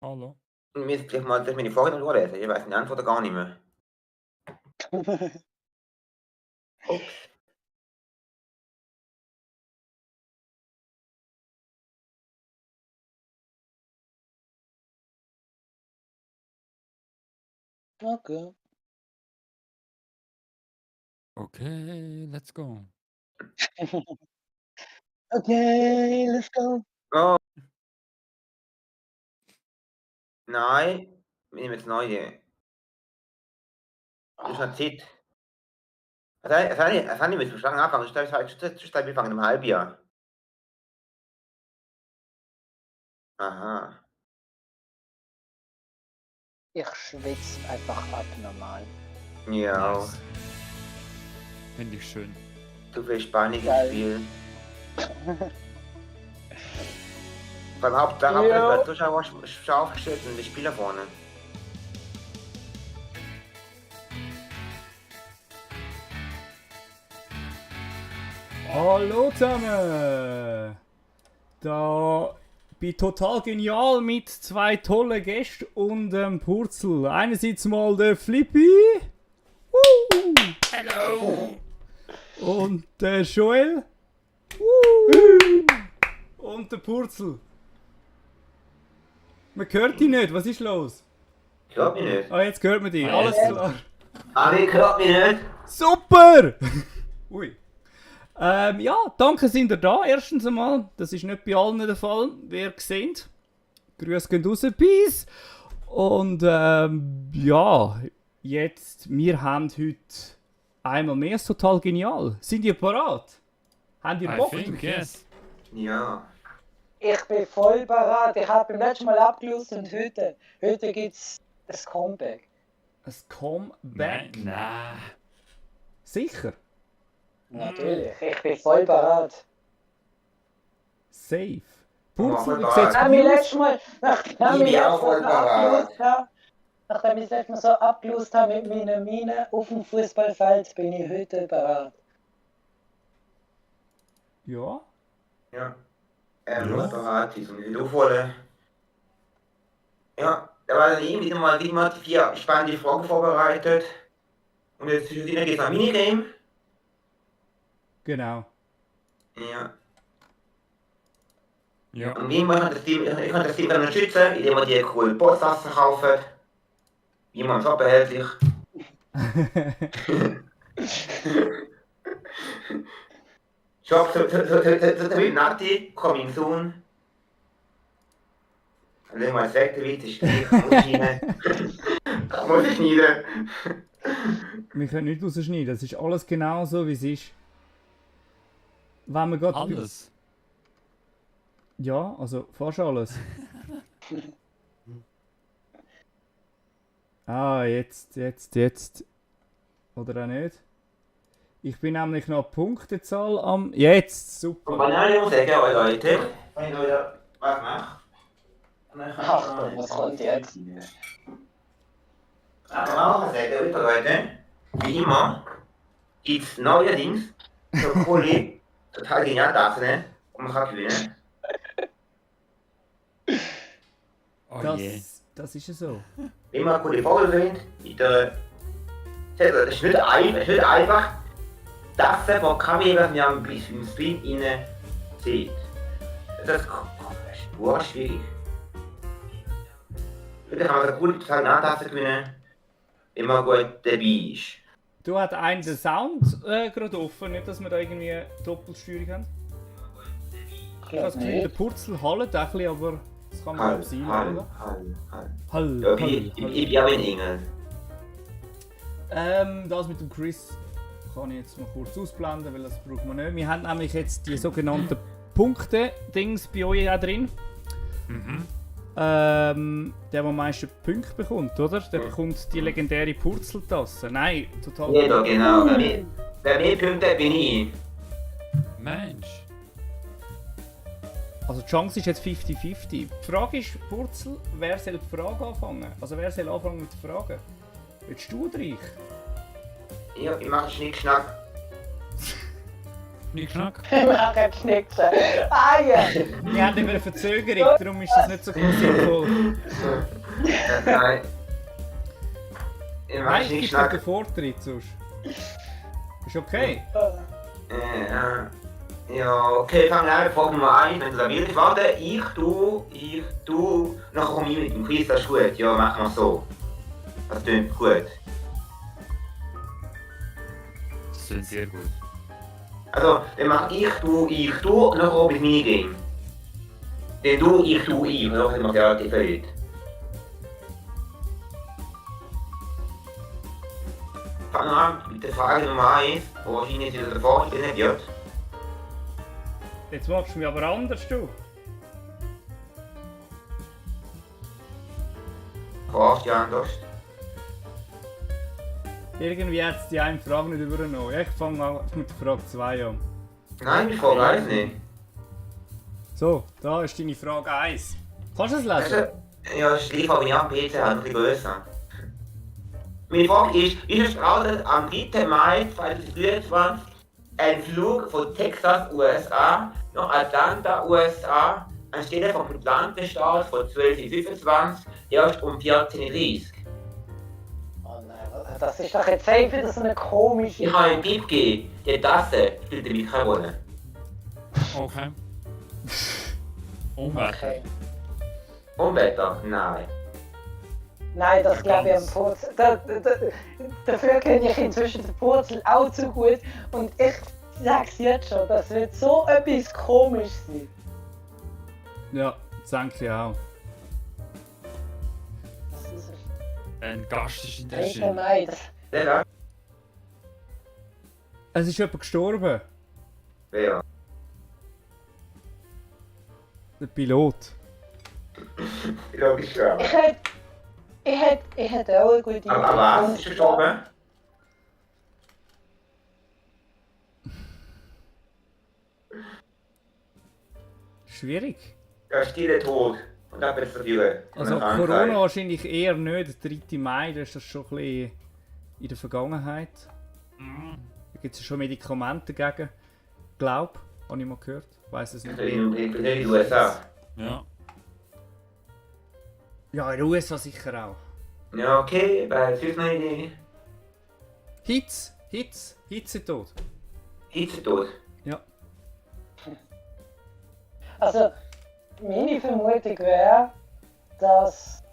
Hallo. Mir ist gleich mal meine Frage noch vorlesen. Ich weiß die Antwort gar nicht mehr. Ups. Okay. Okay, let's go. Okay, let's go. Oh, nein. Wir nehmen jetzt neue. Das ist noch Zeit. Was habe ich müssen schlagen anfangen? Sonst wir fangen im Halbjahr. Aha. Ich schwitze einfach abnormal. Ja, Nice. Finde ich schön. zu viel Spannung im Geil. Spiel. Beim Hauptsache, Ja. der Zuschauer scharf gestellt und die Spieler vorne. Hallo zusammen! Da bin total genial mit zwei tollen Gästen und Purzel. Einerseits mal der Flippy. Hello! Und der Joel. Und der Purzel. Man hört dich nicht, was ist los? Ich glaub mich nicht. Ah, jetzt hört man dich, Ah, alles jetzt. klar. Aber ich glaub mich nicht. Super! Ui. Ja, danke sind ihr da, erstens einmal. Das ist nicht bei allen der Fall, wie ihr seht. Grüße gehen raus, Peace. Und ja, jetzt, wir haben heute einmal mehr ist total genial. Sind ihr parat? Habt ihr I Bock? think, yes. Ja. Ich bin voll parat. Ich habe beim letzten Mal abgelöst und heute gibt's ein Comeback. Ein Comeback? Nein. Sicher? Natürlich, ich bin voll parat. Safe. Oh, Purzel, wie parat. sieht's bei Nachdem ich dir aus? letztes Mal, nachdem Ich ich bin auch letztes voll Mal parat. abgelöst habe, nachdem ich letztes Mal so abgelöst habe mit meinen Minen auf dem Fußballfeld, bin ich heute parat. Ja. Ja. Ja. Muss parat sein, um die aufholen. Ja, da war dann wieder mal die 4 spannende Fragen vorbereitet. Und jetzt geht es am Minigame. Genau. Ja. Ja. Und wie kann das Team dann unterstützen, indem man die coolen Posttassen kaufen. Wie man so behältlich. Shop mit Nati, coming soon. Dann nehmen wir das weg, der Witz ist gleich. Muss ich schneiden. Wir können nicht rausschneiden, das ist alles genau so, wie es ist. Wenn wir gerade... Alles. Ja, also fast alles. Ah, jetzt. Oder auch nicht. Ich bin nämlich noch Punktezahl am... Jetzt, Und super. Banane muss ich sagen, Leute, wenn ich wieder was mache. Achtung, was kommt jetzt? Aber auch sagen, wieder Leute, wie immer, gibt es neuerdings so coole, total geniale Tassen und man kann gewinnen. Oh je. Das ist ja so. Immer coole Vogel sind, mit der. Das ist nicht einfach, Tassen von Kaffee, was wir am Stream innen sieht. Das ist pur schwierig. Heute kann man so coole, total geniale Tassen gewinnen, wenn man gut dabei ist. Du hast einen den Sound gerade offen, nicht, dass wir da irgendwie Doppelsteuerung haben. Ich habe das Gefühl, der Purzel hallt ein bisschen, aber das kann man auch sein, oder? Hall. Ja, ich bin auch ein Engel. Das mit dem Chris kann ich jetzt mal kurz ausblenden, weil das braucht man nicht. Wir haben nämlich jetzt die sogenannten Punkte-Dings bei euch auch drin. Mhm. Der am meisten Punkte bekommt, oder? Der bekommt die legendäre Purzeltasse. Nein, total. Jeder, genau. Wer mehr Punkte bin ich. Mensch. Also die Chance ist jetzt 50-50. Die Frage ist, Purzel, wer soll die Frage anfangen? Also wer soll anfangen mit der Frage? Willst du, Reich? Ja, ich mache Schnickschnack. Knick-Knack. Wir machen Schnicksen. Ah ja! Wir haben eben eine Verzögerung, darum ist das nicht so sinnvoll. Nein. Ich Nein, weiß ich nicht gebe dir schnacken. den Vortritt sonst. Ist okay. Ja, okay, fangen wir an, Frage Nummer 1, wenn du da willst. Warte, du, nachher komme ich mit dem Quiz, das ist gut. Ja, machen wir so. Das klingt gut. Das sind sehr gut. Also, dann mache ich, du, und nachher habe ich meine Game. Dann du, ich, und nachher sind wir relativ weit. Fangen wir an mit der Frage Nummer 1, wo wahrscheinlich wieder der Vorstellung wird. Jetzt machst du mich aber anders, du. Fast ja anders. Irgendwie hat es die eine Frage nicht übernommen. Ich fange an mit der Frage 2 an. Nein, ich frage eins nicht. So, da ist deine Frage 1. Kannst du es Weißt lesen? du, ja, das ist gleich, aber ich am PC halt ein bisschen grösser. Meine Frage ist es startet am 3. Mai 2023 ein Flug von Texas, USA nach Atlanta, USA, anstelle vom geplanten Start von 12.25 Uhr erst um 14.30 Uhr. Oh nein, das ist doch jetzt safe wieder so eine komische... Ich habe einen Tipp gegeben, die Tasse spielt dabei keine Rolle. Okay. Umwelt. Okay. Unwetter? Nein. Nein, das glaube ich am Purzel. Dafür kenne ich inzwischen den Purzel auch zu gut. Und ich sag's jetzt schon, das wird so etwas komisch sein. Ja, das denke ich auch. Das ist Ein Gast ist in der 3. Schiene. Mai. Wer? Es ist jemand gestorben. Wer? Der Pilot. Logisch, ja. Ich hätte auch eine gute Idee. Aber was ist gestorben? Schwierig. Der stille Tod. Und dann bist du wieder. Also Corona wahrscheinlich eher nicht. Der 3. Mai, das ist das schon ein bisschen in der Vergangenheit. Da gibt es schon Medikamente dagegen. Glaub, habe ich mal gehört. Weiß es nicht. In den USA. Ja. Ja, in den USA sicher auch. Ja, okay, bei 5 noch Idee. Hitzetod. Hitzetod. Ja. Also, meine Vermutung wäre, dass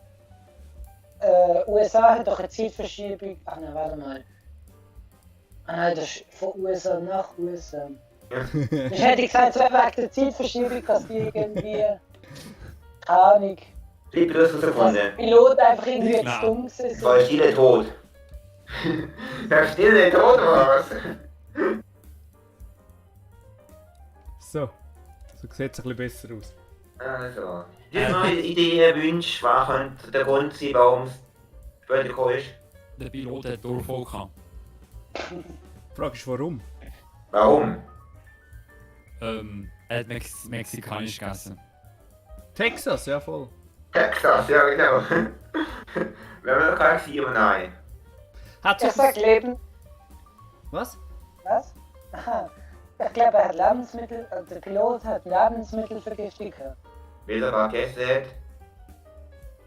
USA hat doch eine Zeitverschiebung. Ach nein, warte mal. Ah nein, das ist von USA nach USA. Ich hätte gesagt, so wegen der Zeitverschiebung, dass die irgendwie. Keine Ahnung. Liebe Grüße Dass gefunden. die Piloten einfach irgendwie zu Nein. dumm Das war sind. ein stiller Tod. Der stille Tod war was? So. So sieht es ein bisschen besser aus. Also. Hast du noch Ideen, Wünsche, was könnte der Grund sein, warum es später gekommen ist? Der Pilot hat Durchfall gehabt. Die Frage ist, warum? Warum? Er hat mexikanisch gegessen. Texas, ja voll. Texas, ja genau. Wenn man kann, ja oder nein. Hat Ich sag Leben. Was? Was? Aha. Ich glaube, er hat Lebensmittel. Der Pilot hat Lebensmittelvergiftung gehabt. Weil er was gegessen hat.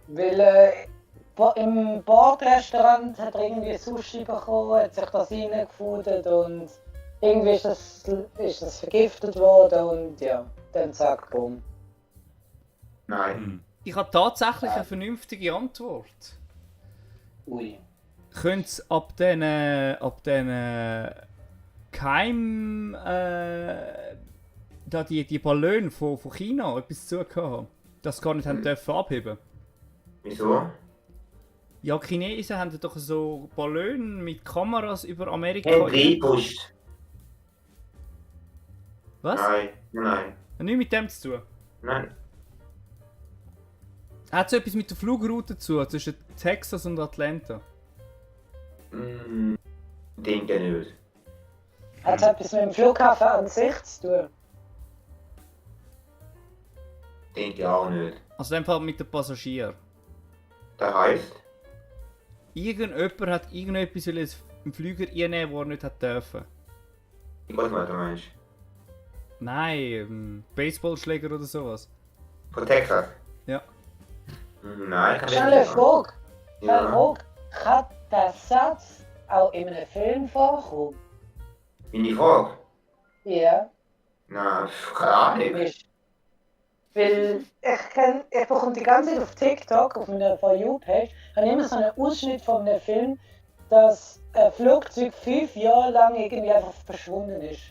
Weil im Bordrestaurant hat er irgendwie Sushi bekommen, hat sich das reingefuttert und irgendwie ist das vergiftet worden und ja, dann zack, bumm. Nein. Hm. Ich habe tatsächlich eine vernünftige Antwort. Ui. Könnte es ab den Keim da die Ballone von China etwas zu haben, dass sie gar nicht haben dürfen abheben. Wieso? Ja, die Chinesen haben doch so Ballone mit Kameras über Amerika. Haben reingepusht. Was? Nein, nein, Hat nichts mit dem zu tun. nein. Hat es etwas mit der Flugroute zu tun, zwischen Texas und Atlanta? Denke nicht. Hat es etwas mit dem Flughafen an sich zu tun? Denke auch nicht. Also in dem Fall mit den Passagieren. Das heisst, Irgendjemand hat irgendetwas im Flüger reinnehmen, wo er nicht hat dürfen. ich weiß nicht, was du meinst. Nein, Baseballschläger oder sowas. Von Texas? Ja. Nein, kann ich Schnelle nicht. Frage. Schnelle Ja. Frage. Kann der Satz auch in einem Film vorkommen? Meine Frage? Ja. Na, keine Ahnung. Ist. Weil ich bekomme die ganze Zeit auf TikTok, auf meiner For You-Page, habe immer so einen Ausschnitt von einem Film, dass ein Flugzeug 5 Jahre lang irgendwie einfach verschwunden ist.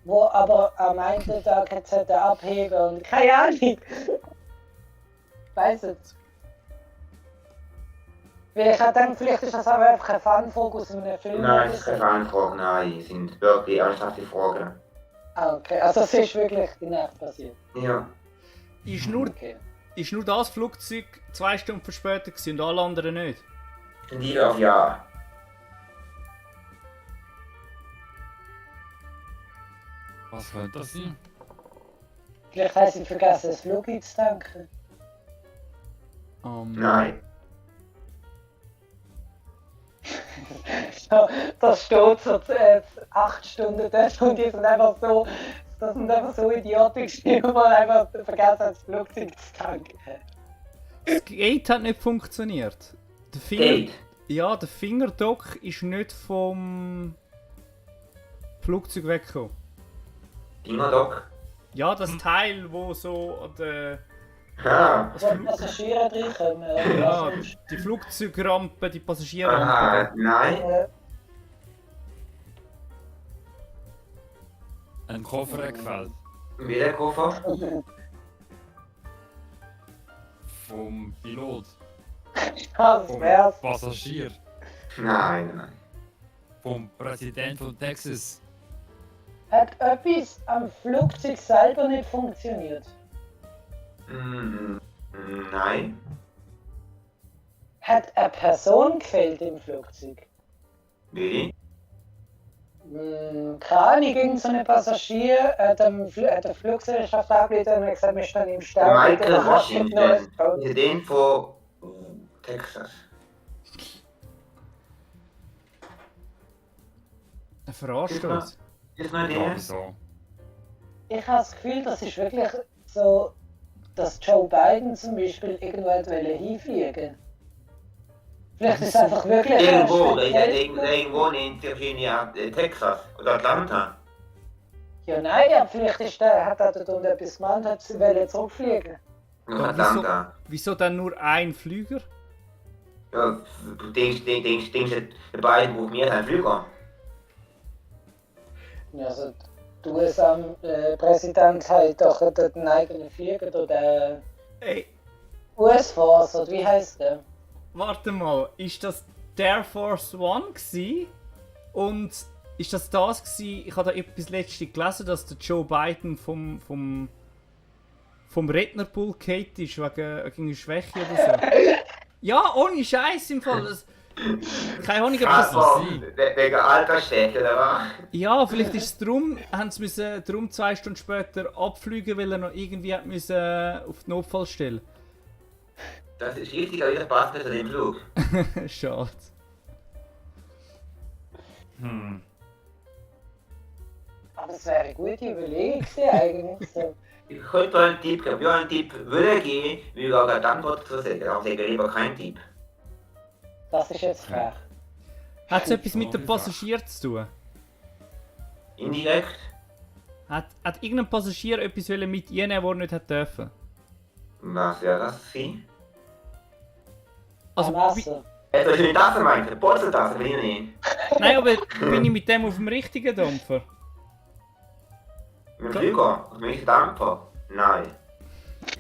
Wo aber am einen Tag hat es abheben und keine Ahnung. Weiss nicht. Weil ich gedacht, vielleicht ist das aber einfach ein Fun-Frage aus einem Film. Nein, das ist keine Fangfrage, nein, es sind wirklich ernsthafte Fragen. Ah, okay, also es ist wirklich in echt passiert. Ja. Ist nur, Okay. ist nur das Flugzeug 2 Stunden verspätet gewesen und alle anderen nicht? Tendiere auf Ja. Was könnte das sein? Vielleicht haben sie vergessen, das Flug einzutanken. Nein. Ja, das steht so 8 Stunden dort und die sind einfach so, das sind einfach so Idioten gewesen, die einfach vergessen haben, das Flugzeug zu tanken. Das Gate hat nicht funktioniert. Der Finger, Gate. ja, der Fingerdock ist nicht vom Flugzeug weggekommen. Fingerdock. Ja, das Teil, wo so an der... Ah. Das Wo die Flug, Passagiere reinkommen. oder ja, was sonst? die Flugzeugrampe, die Passagierrampe. Aha, nein. Ein Koffer hat gefällt. Wieder Koffer. Vom Pilot. Das Vom wär's. Passagier. Nein, nein. Vom Präsident von Texas. Hat etwas am Flugzeug selber nicht funktioniert? Mm, nein. Hat eine Person gefehlt im Flugzeug? Wie? Keine Ahnung, irgend so ein Passagier hat der Fluggesellschaft angerufen und hat gesagt, wir stehen im Stau. Michael Washington. Präsident von Texas. Er verarscht uns. Ist noch Ja, der? wieso? Ich habe das Gefühl, das ist wirklich so, dass Joe Biden zum Beispiel irgendwo hinfliegen. Vielleicht ist es einfach wirklich Irgendwo, speziell- irgendwo in Virginia, Texas oder Atlanta. Ja, nein, ja, vielleicht ist hat er dort unten etwas gemacht, hat sie wollen zurückfliegen. Nach Ja, Atlanta. Wieso dann nur ein Flüger? Ja, du denkst, der beiden braucht mehr einen Flüger. Ja, also, der USA-Präsident hat doch dort einen eigenen Flieger, der Ey, US-Force, oder wie heißt der? warte mal, ist das der Air Force One gsi? Und ist das gsi? Ich habe da etwas letztens gelesen, dass der Joe Biden vom Rednerpult gefallen ist, wegen Schwäche oder so. Ja, ohne Scheiß im Fall. Das, keine Ahnung, ob das... Wegen Altersschwäche, oder was? Ja, vielleicht ist es darum, haben sie müssen darum 2 Stunden später abfliegen, weil er noch irgendwie hat müssen, auf die Notfallstelle. Das ist richtig, aber das passt besser im Flug. Schade. Aber das wäre eine gute Überlegung gewesen, eigentlich. So. Ich könnte einen Tipp geben. Ja, einen Tipp würde geben, wie wir auch eine Antwort zu sagen. Aber ich sage lieber keinen Tipp. Das ist jetzt frech. Hat es etwas mit dem Passagier zu tun? Indirekt? Hat irgendein Passagier etwas mit reinnehmen, was er nicht hat dürfen? Was wäre das gewesen? Also, Ein Messer. Hätte ich eine Tasse meint, eine Porzeltasse, bin ich nicht. nein, aber bin ich mit dem auf dem richtigen Dampfer? Mit dem Flüger? Mit dem Dampfer? Nein.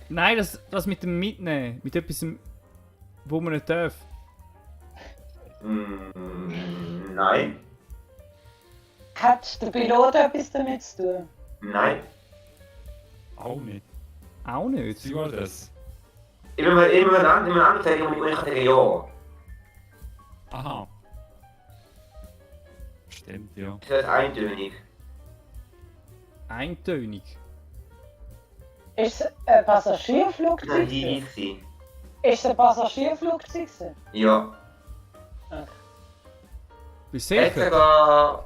Nein, das mit dem Mitnehmen. Mit etwas, wo man nicht darf. Nein. Hat der Pilot etwas damit zu tun? Nein. Auch nicht. Auch nicht. Stewardess. Immer ein anderes sagen und ich sage ja. Aha. Stimmt, ja. Das ist eintönig. Eintönig. Ist es ein Passagierflugzeug? Nein, die gewesen? ist sie. Ist es ein Passagierflugzeug? gewesen? Ja. Bist du Hätte sicher? sogar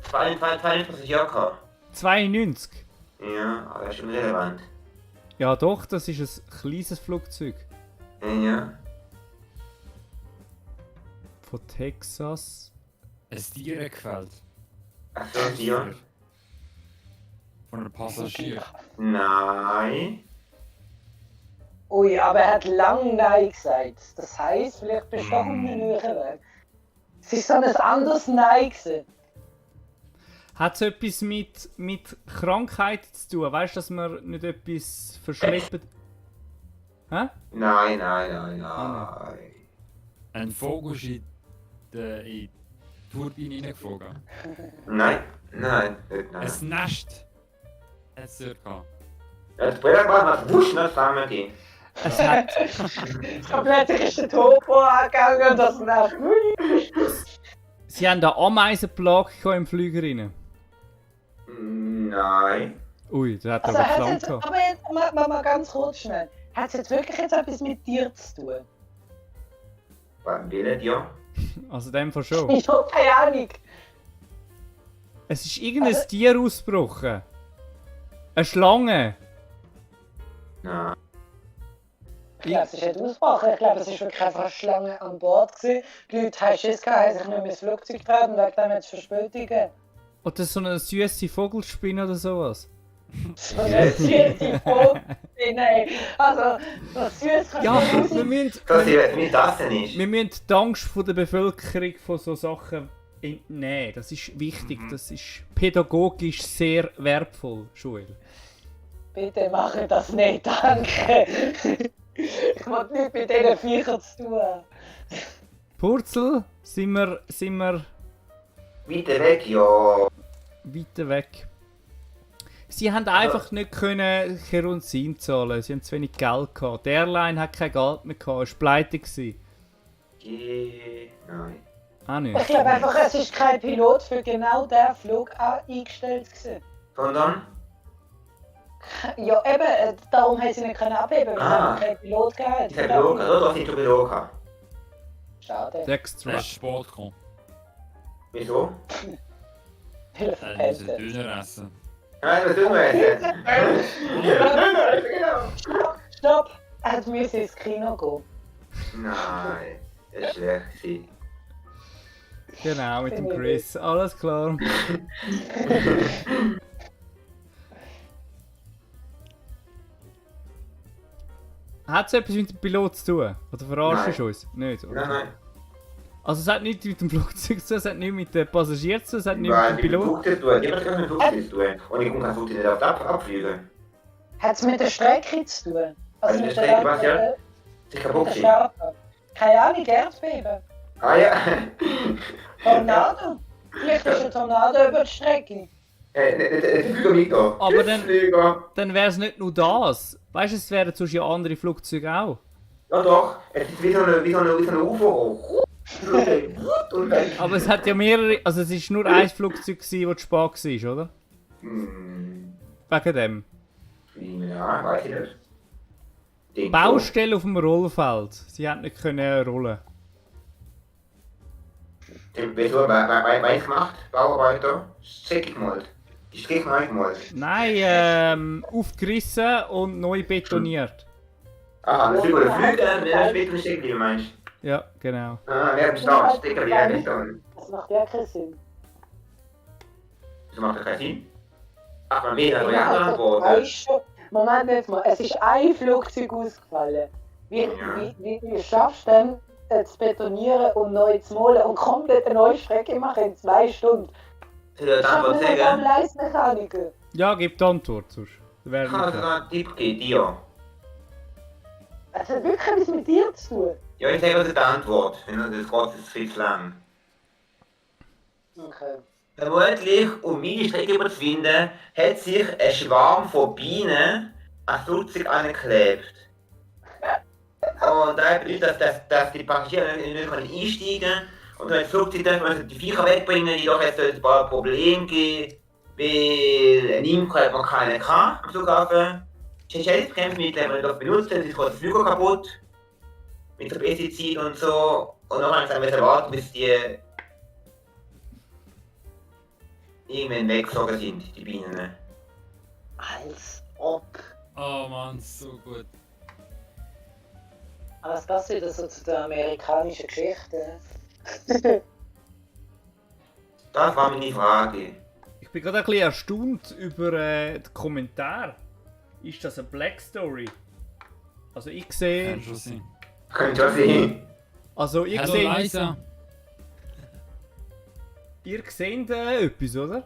22 Jahre gehabt. 92. Ja, aber das ist schon relevant. Ja doch, das ist ein kleines Flugzeug. Ja. Von Texas. Ein Tier gefällt. Achso, dir? Von einem Passagier. Nein. Ui, aber er hat lang Nein gesagt. Das heisst, vielleicht bist du doch um den höheren Weg. Es ist so ein anderes Nein gewesen. Hat es etwas mit Krankheiten zu tun? Weißt du, dass man nicht etwas verschleppt? Hä? Nein. Ein Vogel ist in die Turbine reingeflogen. Nein, nicht nein. Ein Nest hat es dort gehabt. Das Brett war was wusch, das zusammen gehen. Es hat, Plötzlich ist der Turbo angegangen und das nervt. sie haben da Ameisenplage im Flüger rein. Nein. Ui, der hat Also aber hat Flank jetzt, gehabt. aber jetzt mal ganz kurz schnell. Hat es jetzt wirklich jetzt etwas mit dir zu tun? Was will dir? Also in dem Fall schon. Ich habe keine Ahnung. Es ist irgendein Tier ausgebrochen. Eine Schlange. Nein. Ich glaube, es ist nicht ausgebrochen. Ich glaube, es war wirklich einfach eine Schlange an Bord gewesen. Die Leute haben Schiss gehabt, haben sich nicht mehr ins Flugzeug getraut und wegen dem hat es Verspätungen. Oder so eine süße Vogelspinne oder sowas. So eine süße Vogel. Nein, also, so süß kannst Ja, du nicht wir müssen, Das ist mit das nicht. wir müssen die Angst von der Bevölkerung von so Sachen entnehmen. Das ist wichtig. Das ist pädagogisch sehr wertvoll, Joel. Bitte mache das nicht, danke. Ich will nichts mit diesen Viechern zu tun haben. Purzel, sind wir Weiter weg, ja. weiter weg. Sie haben einfach nicht können Kerosin zahlen. Sie haben zu wenig Geld gehabt. Die Airline hat kein Geld mehr gehabt. Es war pleite gewesen. Nein. Auch Ich nicht. glaube einfach, es ist kein Pilot für genau diesen Flug eingestellt gewesen. Sondern? Ja, eben, darum haben sie nicht können abheben, weil Ah. es keinen Pilot gehabt Ich habe Pilot gehabt, oder? Du hast nicht Pilot gehabt. Schade, Extra. Er ist Sport gekommen. Wieso? weil er Er muss verpennt. Döner essen. Nein, was tun wir jetzt? Genau. Stopp! Er musste ins Kino gehen. Nein, das ist schlecht gewesen. Genau, mit dem Chris. Alles klar. Hat es etwas mit dem Pilot zu tun? Oder verarschst du uns? Nicht, oder? Nein. Also es hat nichts mit dem Flugzeug zu tun, es hat nichts mit den Passagieren zu tun, es hat nichts Nein, mit dem mit dem Pilot. Flugzeug zu tun. Jemand kann mit dem Flugzeug zu tun. Und ich kann Flugzeug nicht abfliegen. Hat es mit der Strecke zu tun? Also mit der Strecke, was, ja? Mit Das ist kaputt der gewesen. Startbahn? Keine Ahnung, Erdbeben. Ah ja. Tornado? Vielleicht ist ein Tornado über die Strecke. Der Flüger liegt da. Aber Tschüss, dann- Flüger. Dann wäre es nicht nur das. Weißt du, es wären sonst ja andere Flugzeuge auch. Ja doch, es ist wie so eine UFO. Und dann... Aber es hat ja mehrere, also es ist nur ein Flugzeug gewesen, das zu spät war, oder? Wegen dem. Ja, weiß ich nicht. Denk Baustelle auf dem Rollfeld. Sie haben nicht können rollen. so. Wieso? Weiß gemacht? Bauarbeiter? Strecke gemalt. Die Strecke neu gemalt. Nein, aufgerissen und neu betoniert. Aha, das ist über den Flüger, der später eine Strecke, wie du meinst. Ja, genau. Ah, wer bestand? Strecke, wie er bestand. Das macht ja keinen Sinn. Das macht doch keinen Sinn. Ach, man will aber Ja, ja also, antworten. weißt du, Moment jetzt mal, es ist ein Flugzeug ausgefallen. Wie schaffst du denn, zu betonieren und neu zu malen und komplett eine neue Strecke machen in 2 Stunden? Soll ich Ich das habe Antwort nur am sagen? Leistmechaniker. Ja, gib die Antwort sonst. Wäre Ich kann nicht dir klar. einen Tipp geben, dir. Es hat wirklich etwas mit dir zu tun. Ja, ich sage dir die Antwort. Wenn das geht, ist viel zu lang. Okay. Vermutlich, um meine Strecke zu finden, hat sich ein Schwarm von Bienen an das Flugzeug angeklebt. Und das bedeutet, dass die Passagiere nicht einsteigen können. Und wenn das Flugzeug dann müssen die Viecher wegbringen, die doch jetzt ein paar Probleme geben, weil ein Imker hat man keinen kann am Flughafen. Schädlingsbekämpfungsmittel haben wir nicht oft benutzt, dann ist der Flüger kaputt. Mit so Pestizid und so. Und dann haben wir warten, bis die irgendwann weggeflogen sind, die Bienen. Als ob. Oh Mann, so gut. Aber es passt wieder so zu der amerikanischen Geschichte. Das war meine Frage. Ich bin gerade ein bisschen erstaunt über den Kommentar. Ist das eine Black Story? Also ich sehe... Kann schon sein. Könnt ihr sehen? Also ich Hallo sehe... Liza. Ihr seht etwas, oder?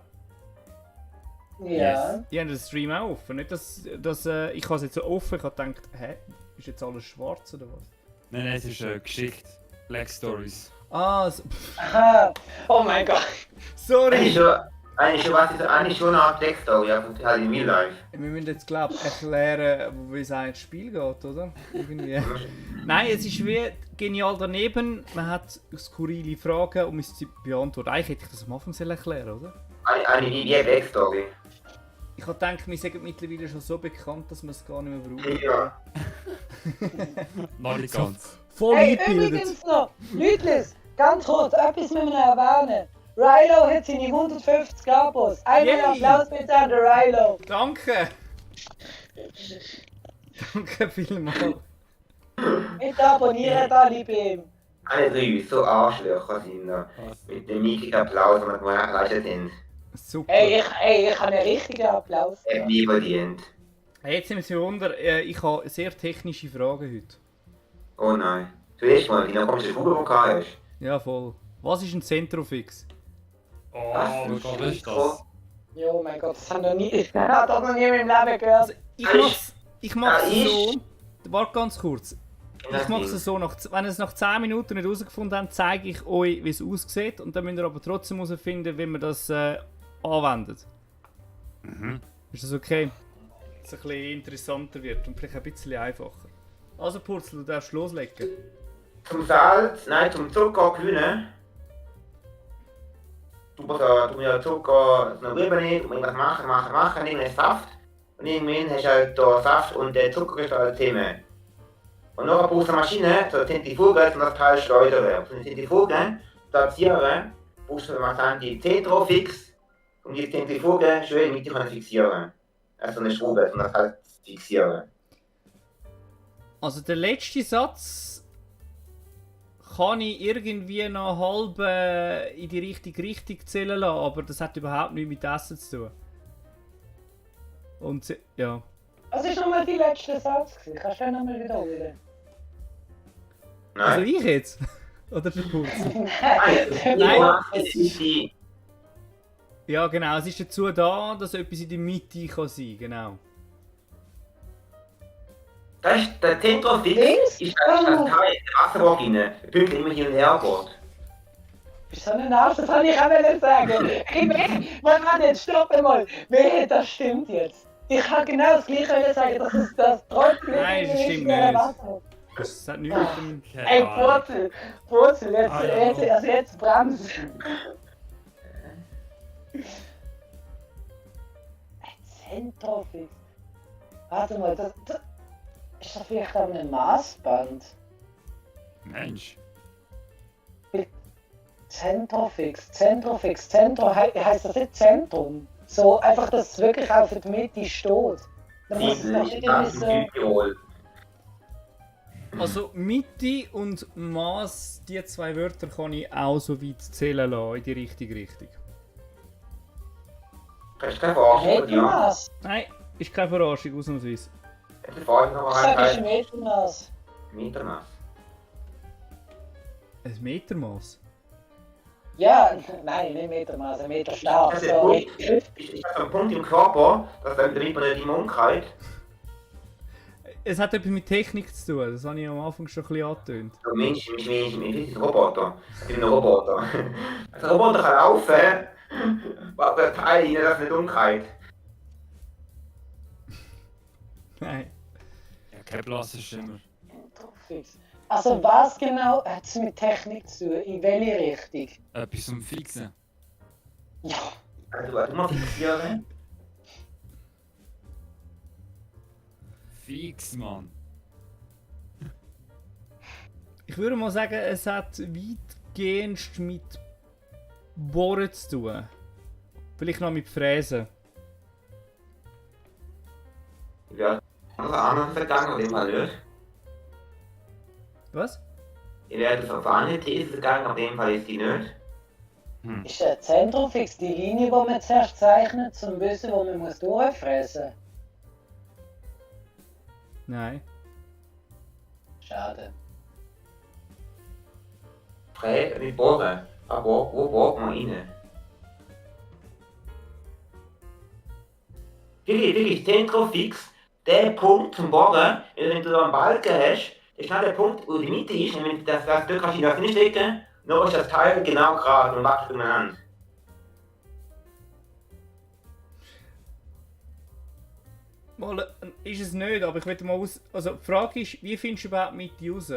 Ja. Ich habe den Stream auch offen. Nicht, ich habe es jetzt so offen, ich habe gedacht, hä? Ist jetzt alles schwarz oder was? Nein, es ist eine Geschichte. Black Stories. Ah, Aha. Oh mein Gott. sorry! Eigentlich schon eine Art Backstory, also halt in Real Life. Wir müssen jetzt, glaube ich, erklären, wie es eigentlich ins Spiel geht, oder? Irgendwie. Nein, es ist wie genial daneben. Man hat skurrile Fragen und muss sie beantworten. Eigentlich hätte ich das am Anfang erklären sollen, oder? Eine wie Backstory. Ich habe gedacht, wir sind mittlerweile schon so bekannt, dass wir es gar nicht mehr brauchen. Ja. Noch nicht ganz. Voll Hey, eingebildet. übrigens noch, Leute, ganz kurz, etwas müssen wir noch erwähnen. Rilo hat seine 150 Abos. Einmal Yay. Applaus bitte an den Rilo. Danke! Danke vielmals. Bitte abonnieren alle bei ihm. Alle drei so Arschlöcher sind da. Mit dem mickrigen Applaus, den wir geleistet haben. Super. Ey, ich habe einen richtigen Applaus. Er hat nie verdient. Hey, jetzt sind wir Wunder, ich habe sehr technische Fragen heute. Oh nein. Zuerst mal, wie noch kommst du Fuge, die du hast? Ja, voll. Was ist ein Zentrofix? Oh, Was? wie geil ist das? Jo, mein Gott, das habe ich habe das noch nie in meinem Leben gehört. Ich mach's Ja, so. Warte ganz kurz. Ich mache es so, wenn ihr es nach 10 Minuten nicht herausgefunden habt, zeige ich euch, wie es aussieht. Und dann müsst ihr aber trotzdem herausfinden, wie man das anwendet. Mhm. Ist das okay? Dass es ein bisschen interessanter wird und vielleicht ein bisschen einfacher. Also Purzel, du darfst loslegen. Zum Salz, nein, zum Zucker gewinnen. Du mir Zucker noch rübernehmen, du irgendwas machen, irgendeinen Saft. Und irgendwann hast du halt den Saft und den Zucker ist als Thema. Und nachher brauchst du eine Maschine, so eine Zentrifuge, um das Teil schleudern. Um eine Zentrifuge zu platzieren, brauchst du die Zentrofix, um die Zentrifuge schön mit dir fixieren. Also eine Schraube, um das Teil zu fixieren. Also der letzte Satz kann ich irgendwie noch halb in die richtige Richtung zählen lassen, aber das hat überhaupt nichts mit Essen zu tun. Und ja. Was war nochmal die letzte Satz? Kannst du den nochmal wiederholen? Also Nein. ich jetzt? Oder der Purzel? Nein, es ist die. Ja genau, es ist dazu da, dass etwas in der Mitte kann sein, genau. Das ist der Zentrofix, Links? ist das Teil in der Wasserwaage rein. Der Punkt immer hin und her geht. Bist du so ein Arsch, das wollte ich auch wollen sagen. Warte, jetzt stopp mal. Wehe, das stimmt jetzt. Ich kann genau das gleiche wollen sagen, dass es das trotzdem Nein, das stimmt nicht. Das hat nichts mit dem... Keine Ey, Ahnung. Purzel, Ah, ja. jetzt bremst. Zentrofix. Warte mal, das ist das vielleicht auch ein Maßband? Mensch. Zentrofix, heißt das nicht Zentrum? So, einfach, dass es wirklich auf der Mitte steht. Dann muss es doch Ich irgendwie bin so... in Südtirol. Also Mitte und Maß, die zwei Wörter kann ich auch so weit zählen lassen, in die richtige Richtung. Das ist keine Verarschung, ja. Metermaß. Nein, ist keine Verarschung, ausnahmsweise. Die Frage noch Ich sage, es ist ein einmal. Metermaß. Metermaß. Ein Metermaß? Ja, nein, nicht Metermaß, ein Meter stark. Das ist der Sorry. Punkt. Ist das ein Punkt im Körper, dass damit man nicht im Umkreis. Es hat etwas mit Technik zu tun, das habe ich am Anfang schon ein bisschen angetönt. Der Mensch ist ein Roboter. Ich bin ein Roboter. Also ein Roboter kann laufen, aber der Teil rein, das nicht umkreis. Nein. Ja, kein blasser Schimmer. Zentrofix. Also was genau hat es mit Technik zu tun? In welche Richtung? Etwas zum Fixen. Ja, Also was immer fixieren. Fix, Mann. Ich würde mal sagen, es hat weitgehend mit Bohren zu tun. Vielleicht noch mit Fräsen. Ja, anders vergangen, auf dem Fall nicht. Was? Ihr werdet auf eine These gegangen, auf dem Fall ist die nicht. Ist der Zentrumfix die Linie, die man zuerst zeichnet, zum Wissen, wo man muss durchfräsen? Nein. Schade. Frage, nicht bohren. Aber wo bohrt man rein? Wirklich, Zentrumfix, der Punkt zum Bohren, wenn du da einen Balken hast, ist nicht der Punkt, wo die Mitte ist, und wenn du das Stück kannst du da reinstecken, dann ist das Teil genau gerade und wächst umeinander. Mal, ist es nicht, aber ich will mal aus. Also die Frage ist, wie findest du überhaupt Mitte raus?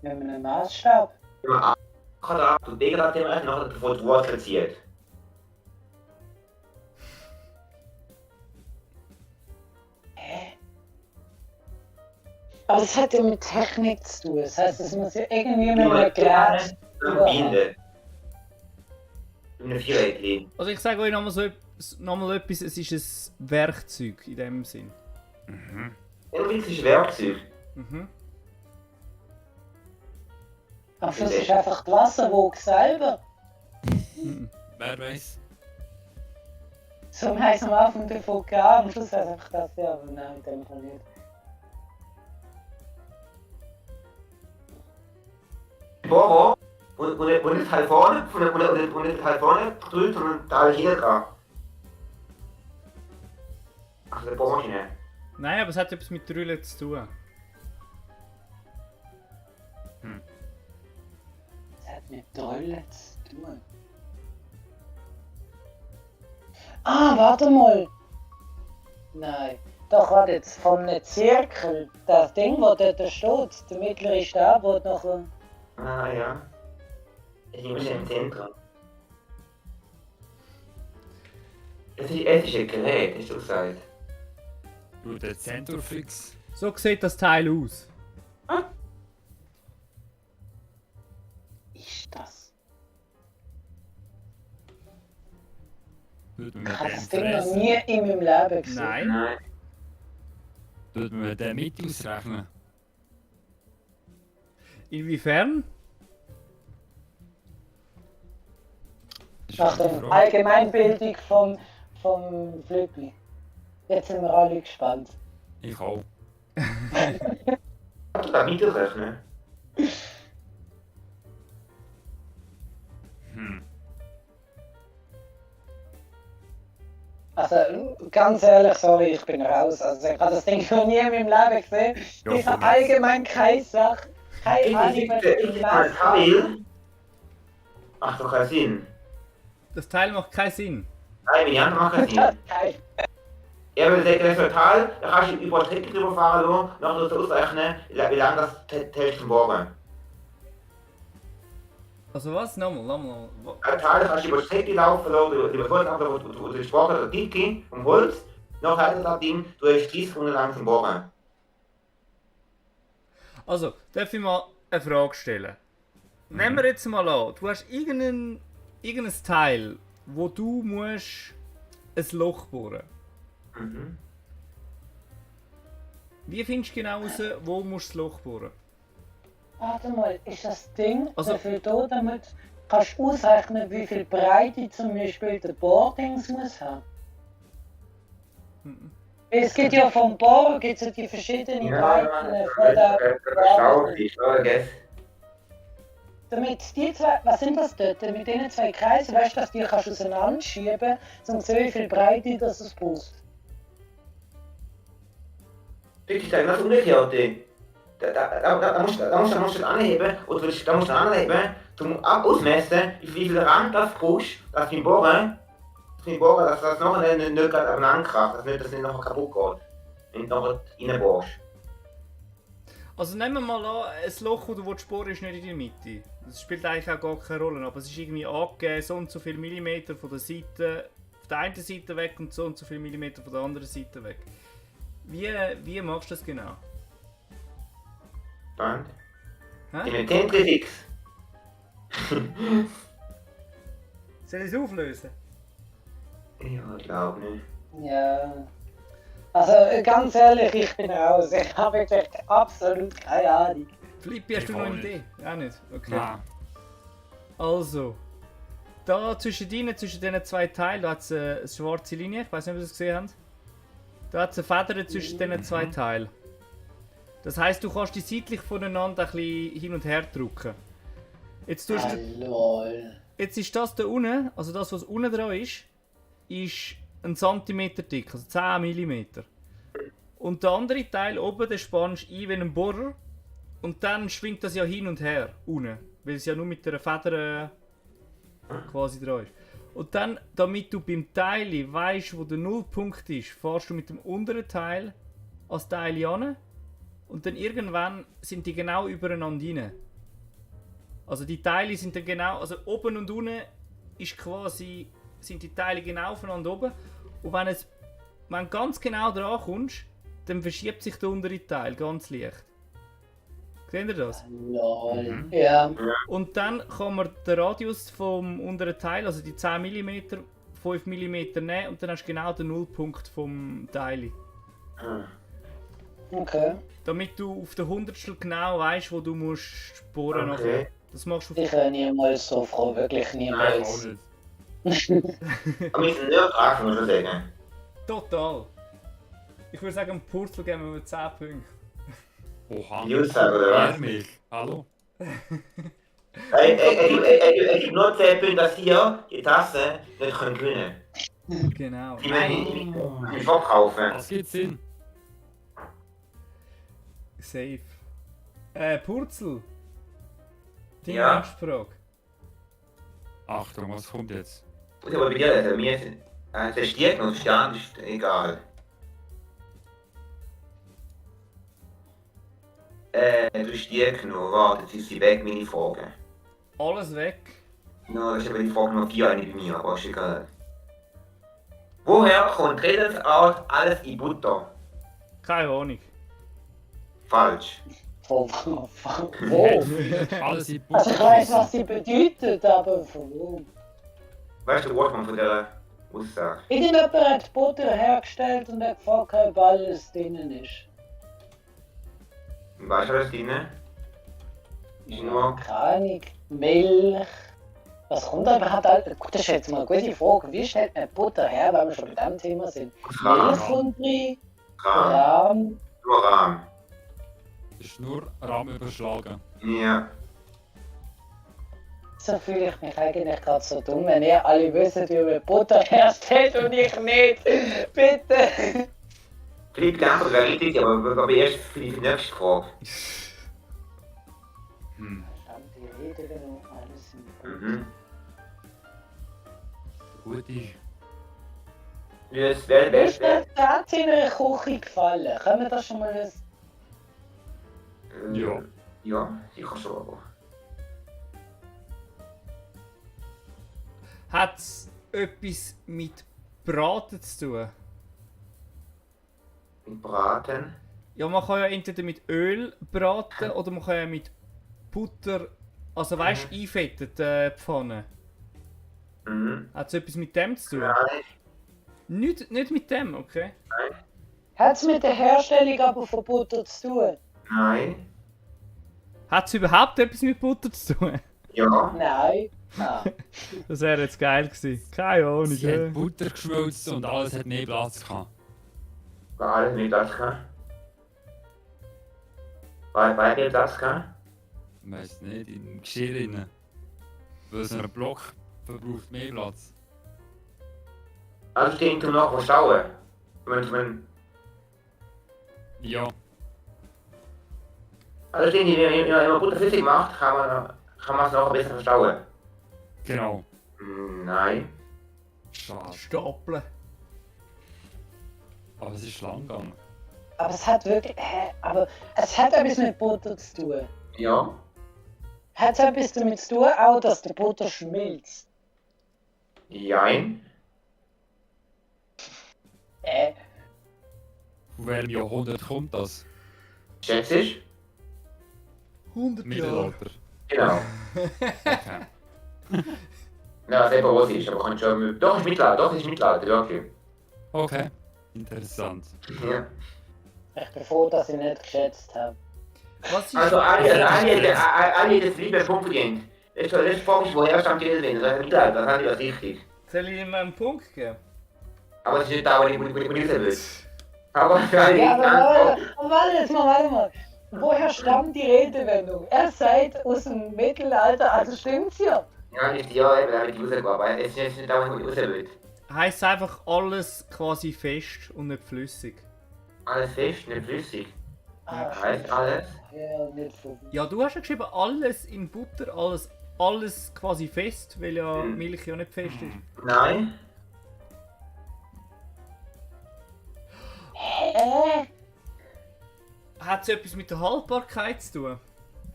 Mit einem Maßstab. Wenn man Quadrat und B-Quadrat rechnet, nachher davon die Wurzel zieht. Aber das hat ja mit Technik zu tun. Das heisst, es muss ja irgendwie mit einem Gerät. Binden. In einem Viereckchen. Also ich sage euch nochmal etwas, es ist ein Werkzeug in dem Sinn. Zentrumfix ist ein Werkzeug. Mhm. Am Schluss ist einfach die Wasserwaage selber. Wer weiß? So heisst am Anfang davon gehabt, am Schluss heisst einfach das, ja, aber nein, in dem Fall nicht. Bohrer, und nicht halt vorne, und nicht halt vorne drückt, sondern da hier dran. Also der Bohrmaschine. Nein, aber es hat etwas mit Drüllen zu tun. Das hat mit Drollen zu tun. Ah, warte mal! Nein. Doch, warte jetzt, von einem Zirkel, das Ding, das dort steht, der mittlere Stab, wo noch... Ah ja. Es ist immer schon im Zentrum. Es ist ein Gerät, hast du gesagt. Du, der Zentrumfix. So sieht das Teil aus. Ist das? Tut man Ich mit habe dem das Ding noch fräsen? nie in meinem Leben gesehen. Nein. Nein. Tut man den mit ausrechnen? Inwiefern? Das ist Nach eine der Frage. Allgemeinbildung vom Flügel. Jetzt sind wir alle gespannt. Ich auch. Kannst du da weiterrechnen? Also, ganz ehrlich, sorry, ich bin raus. Also, ich habe das Ding noch nie in meinem Leben gesehen. Ja, Ich habe von mir. allgemein keine Sache, keine Ahnung, Ich was ein Teil. Macht doch keinen Sinn. Das Teil macht keinen Sinn. Nein, meine Hand macht keinen Sinn. Er will sagen, das ist ein Teil, da kannst du über die Strecke drüber fahren lassen, nachher so ausrechnen, wie lange das Teil zum Bohren. Also was? Nochmal. Ein Teil, da kannst du über die Strecke laufen lassen, über das Holz, wo du Bohren oder Dicke vom Holz, nachher hat das Ding, du hast 30 Sekunden lang zum Bohren. Also, darf ich mal eine Frage stellen? Nehmen wir jetzt mal an, du hast irgendein Teil, wo du musst ein Loch bohren. Mhm. Wie findest du genau raus, wo musst du das Loch bohren? Warte mal, ist das Ding Also- dafür da, damit kannst du ausrechnen, wie viel Breite zum Beispiel der Bohrdings muss haben? Es gibt ja vom Bohren gibt's ja die verschiedenen Breiten von der Schau, die Schau, damit die zwei, was sind das dort? Mit diesen zwei Kreisen, weißt du, dass die kannst du auseinanderschieben, um zu sehen, wie viel Breite das es braucht. Wirklich, da ganz umgekehrt. Da musst du das anheben, oder da musst du anheben, zum ausmessen, wie viel Rand das brauchst, dass beim Bohren, dass das nachher nicht gerade aneinander kracht, dass das nicht nachher kaputt geht, wenn du nachher reinbohrst. Also nehmen wir mal an, ein Loch, das du bohren willst, ist nicht in der Mitte. Das spielt eigentlich auch gar keine Rolle, aber es ist irgendwie angegeben, so und so viel Millimeter von der Seite, von der einen Seite weg und so viel Millimeter von der anderen Seite weg. Wie machst du das genau? Spannend. Hä? In einem Zentrifix. Soll ich es auflösen? Ja, ich glaube nicht. Ja. Also ganz ehrlich, ich bin raus. Ich habe wirklich absolut keine Ahnung. Flippi, hast Ich du noch auch eine nicht. Idee? Auch nicht? Okay. Nein. Also, da zwischen diesen zwei Teilen, da hat es eine schwarze Linie, ich weiß nicht, ob ihr das gesehen habt. Da hat es eine Feder zwischen diesen zwei Teilen. Das heisst, du kannst die seitlich voneinander ein bisschen hin und her drücken. Jetzt, Lol. jetzt ist das da unten, also das, was unten dran ist 1 Zentimeter dick, also 10 mm. Und der andere Teil oben, den spannst du ein wie ein Bohrer. Und dann schwingt das ja hin und her, unten. Weil es ja nur mit der Feder quasi dran ist. Und dann, damit du beim Teil weißt, wo der Nullpunkt ist, fährst du mit dem unteren Teil als Teil an. Und dann irgendwann sind die genau übereinander rein. Also die Teile sind dann genau, also oben und unten ist quasi, sind die Teile genau aufeinander oben. Und wenn du ganz genau dran kommst, dann verschiebt sich der untere Teil ganz leicht. Seht ihr das? Lol. Ja. Und dann kann man den Radius vom unteren Teil, also die 10 mm, 5 mm nehmen und dann hast du genau den Nullpunkt vom Teil. Okay. Damit du auf der Hundertstel genau weißt, wo du musst bohren Okay. nachher. Das machst du auf Ich wäre niemals so froh, wirklich Auch niemals. nicht. Aber wir sind nicht dran, muss man sagen. Total. Ich würde sagen, am Purzel geben wir 10 Punkte. Oha. Die Aussage, oder was? Ehrlich. Hallo? Ich gebe nur 10 Punkte, dass hier die Tasse nicht gewinnen können. Genau. Die müssen nicht verkaufen. Das gibt Sinn. Safe. Purzel. Deine Ja. nächste Frage. Achtung, was kommt jetzt? Muss aber bei dir lesen, mir sind. Der Stieg und Stern ist egal. Du Stieg noch, warte, jetzt ist sie weg, meine Frage. Alles weg. No, das ist aber die Frage Nummer 4 eine bei mir, aber ist egal. Woher kommt Redensart alles in Butter? Keine Ahnung. Falsch. Wo? Alles in Also ich weiß, was sie bedeutet, aber von wo? Weißt du den Ursprung von dieser Aussage? Irgendjemand hat Butter hergestellt und hat gefragt, ob alles drinnen ist. Weißt du, was drin ist? Nur. Keine Ahnung. Milch. Was kommt da überhaupt? Gut, das ist jetzt mal eine gute Frage. Wie stellt man Butter her, wenn wir schon bei diesem Thema sind? Rahm. Milch kommt rein, Rahm. Rahm. Nur Rahm. Ist nur Rahmen überschlagen. Ja. So fühle ich mich eigentlich gerade so dumm, wenn ihr alle wisst, wie man Butter herstellt und ich nicht. Bitte. Philipp, die Antwort wäre richtig, aber erst für die nächste Frage. Hm. Die Rede und alles im Mhm. Gute. Yes, Ist der Tat in einer Küche gefallen? Können wir das schon mal wissen? Ja. Ja, sicher schon, aber. Hat es etwas mit Braten zu tun? Mit Braten. Ja, man kann ja entweder mit Öl braten oder man kann ja mit Butter, also weißt du, einfettet Pfanne. Mhm. Hat es etwas mit dem zu tun? Nein. Nicht mit dem, okay. Hat es mit der Herstellung aber von Butter zu tun? Nein. Hat es überhaupt etwas mit Butter zu tun? Ja. Nein. Ah. Das wäre jetzt geil gewesen. Keine Ahnung. Sie hat Butter geschmolzen und alles hat mehr Platz gehabt. War alles nicht das kann. War nicht das kann? Ich weiss nicht, im Geschirr rein. Weil so ein Block verbraucht mehr Platz. Also stehen du noch schauen. Wenn Ja, also stehen die, wenn man Butter flüssig macht, kann man es noch besser verstauen. genau. Nein. Schade. Stapeln. Aber es ist lang gegangen. Aber es hat wirklich. Aber es hat etwas mit Butter zu tun. Ja. Hat es etwas damit zu tun, auch dass die Butter schmilzt? Jein. Von welchem Jahrhundert kommt das? Schätzt ich? 100 Jahre. Mittelalter. Genau. Okay. Ja, selber was ist, aber kann schon. Doch, ist Mittelalter, wirklich. Okay. Interessant. Ja. Ich bin froh, dass ich nicht geschätzt habe. Was ist... Also alle das liebe Punkt verdient. Das frage ich, woher stammt jeder Wind? Das ist klar, das ist richtig. Soll ich ihm einen Punkt geben? Aber es ist nicht da, wo ich wissen will. Aber für alle Ja, aber Antwort, warte mal. Woher stammt die Redewendung? Er seid aus dem Mittelalter, also stimmt's ja. ja, nicht ja, eben, da habe ich gewusst, aber es ist nicht da, wo ich wissen will. Heißt einfach alles quasi fest und nicht flüssig. Alles fest, nicht flüssig. Ah, Heißt alles? ja, nicht von. Ja, du hast ja geschrieben, alles in Butter, alles quasi fest, weil ja Milch ja nicht fest ist. Nein. Hä? Hat es etwas mit der Haltbarkeit zu tun?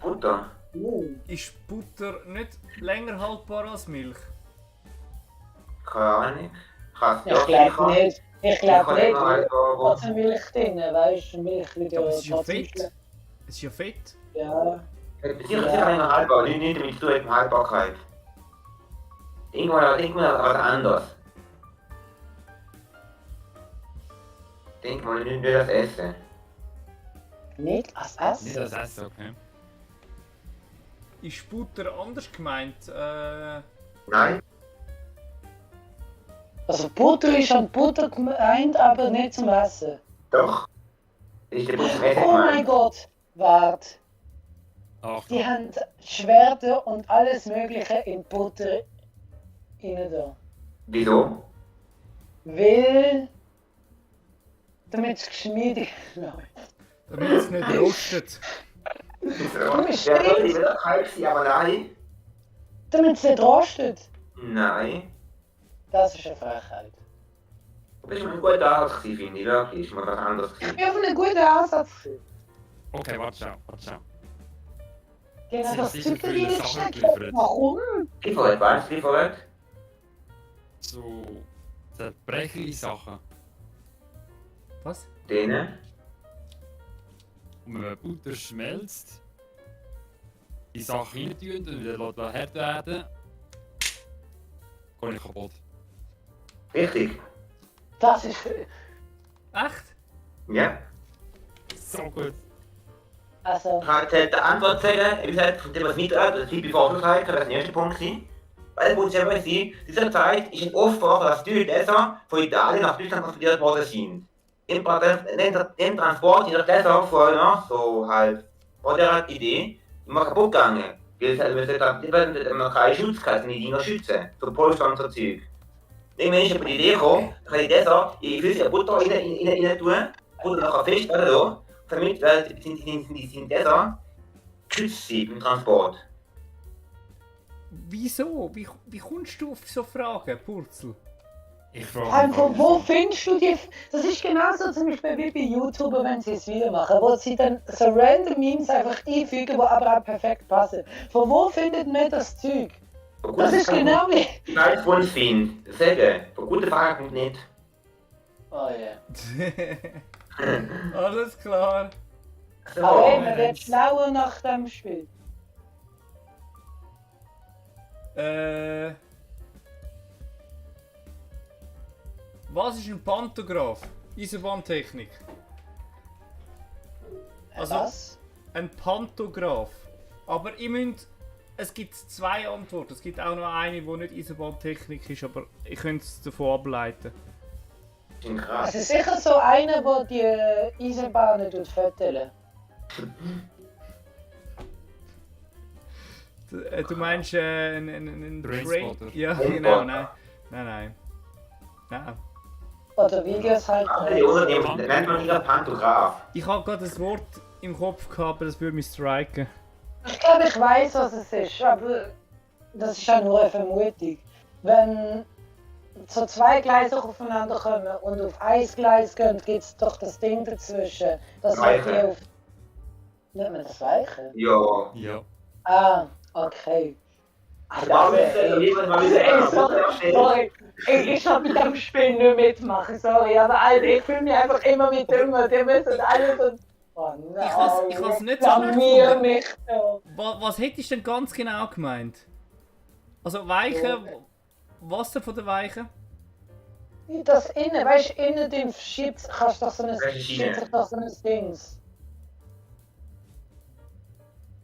Butter. Ist Butter nicht länger haltbar als Milch? Keine Ahnung. Kannst Ich glaube nicht. Ich glaube nicht, weil aber hat eine Milch drin, weißt du, Milch wieder. Aber es ist ja trotzdem fett. Es ist ja fett. Ja. sicher länger haltbar, nicht damit zu tun mit Haltbarkeit. Irgendwann was anderes. Denk mal, nicht das Essen. Nicht als Nicht Essen? das Essen, okay. Ist Butter anders gemeint? Nein? Also Butter ist an Butter gemeint, aber nicht zum Essen. Doch. Ist der Butter Essen Oh mein Gott, warte. Ach, Die haben Schwerter und alles mögliche in Butter rein da. Wieso? Weil... damit es geschmiedet läuft. Damit es nicht rostet. Der würde wieder kalt sein, aber nein. Damit es nicht rostet. Nein. Das ist eine Frechheit. Du bist mal ein guter Arzt, finde ich, wirklich. Ist mal was anderes. Ich bin auf einen guten Ansatz. okay, warte schon. Genau, Sie das haben sicher Typen viele nicht Sachen stecken. geliefert. Warum? Lieferet, was? Lieferet? So zerbrechliche Sachen. Was? Denen? Und wenn man Butter schmelzt, die Sachen rein tun und wieder hart werden, geht ich kaputt. Richtig. Das ist... Echt? Ja. So gut. Also... Ich kann die Antwort sagen, wie gesagt, von dem was nicht das ist wie Forschungsheit, kann das der erste Punkt sein. Weil der Punkt selber ist, dieser Zeit ist ein Opfer, dass die Dässer von Italien nach Deutschland transportiert worden sind. Im Transport sind die Dässer vorher so halt vor der Idee immer kaputt gegangen. Weil man keine Schutzkassen, die Dinger schützen, so Polster und so Zeug. Dann ist aber die Idee gekommen, dass die Dässer ihre Füße Butter rein tun, Butter nachher fest werden da, damit sind Dässer geschützt sind im Transport. Wieso? Wie kommst du auf so Fragen, Purzel? Ich frage Einfach, wo findest du die... Das ist genauso zum Beispiel wie bei YouTuber, wenn sie es wieder machen, wo sie dann so random Memes einfach einfügen, die aber auch perfekt passen. Von wo findet man das Zeug? Das ist genau wie... Ich weiß, wo ich es finde. Sagen, von guten Fragen kommt nicht. Oh ja. Alles klar. So, Aber hey, man wird schlauer nach dem Spiel. Was ist ein Pantograph? Eisenbahntechnik. Also Was? ein Pantograph. Aber es gibt zwei Antworten. Es gibt auch noch eine, die nicht Eisenbahntechnik ist, aber ich könnte es davon ableiten. das ist krass. Es ist sicher so einer, der die Eisenbahnen föteln. Du meinst ein Trainspotter. Ja, Trainspotter. genau, nein. Nein. Oder Videos halt. Die Unternehmen nennt man wieder Pantograph. Ich habe gerade das Wort im Kopf gehabt, aber das würde mich striken. Ich glaube, ich weiß, was es ist, aber das ist auch nur eine Vermutung. Wenn so zwei Gleise aufeinander kommen und auf ein Gleis gehen, gibt es doch das Ding dazwischen. Das wird die Weiche. auf. Nennt man das Weiche? Ja. Ja. Ah, okay. Sorry. Ich kann mit dem Spiel nicht mitmachen, sorry, aber Alter, ich fühle mich einfach immer mit dem und die müssen alles und... Oh nein, Ich has nicht so blamier schlecht mich so. Was hättest du denn ganz genau gemeint? Also Weichen, Wasser von der Weiche? Das innen, weißt du, innen dem verschiebt kannst du doch so ein, Das ist Schiene. schiebt sich doch so ein Dings.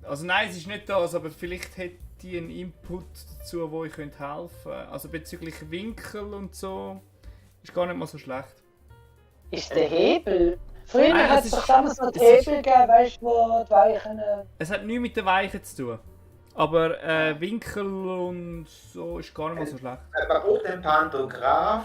Also nein, es ist nicht das, aber vielleicht hätte ich einen Input dazu, wo ich helfen könnte. Also bezüglich Winkel und so, ist gar nicht mal so schlecht. Ist der Hebel? Früher Nein, hat es es ist- doch damals noch die es ist- Hebel gegeben, weißt du, wo die Weichen. Es hat nichts mit den Weichen zu tun. Aber Winkel und so ist gar nicht mal so schlecht. Man braucht den Pantograph,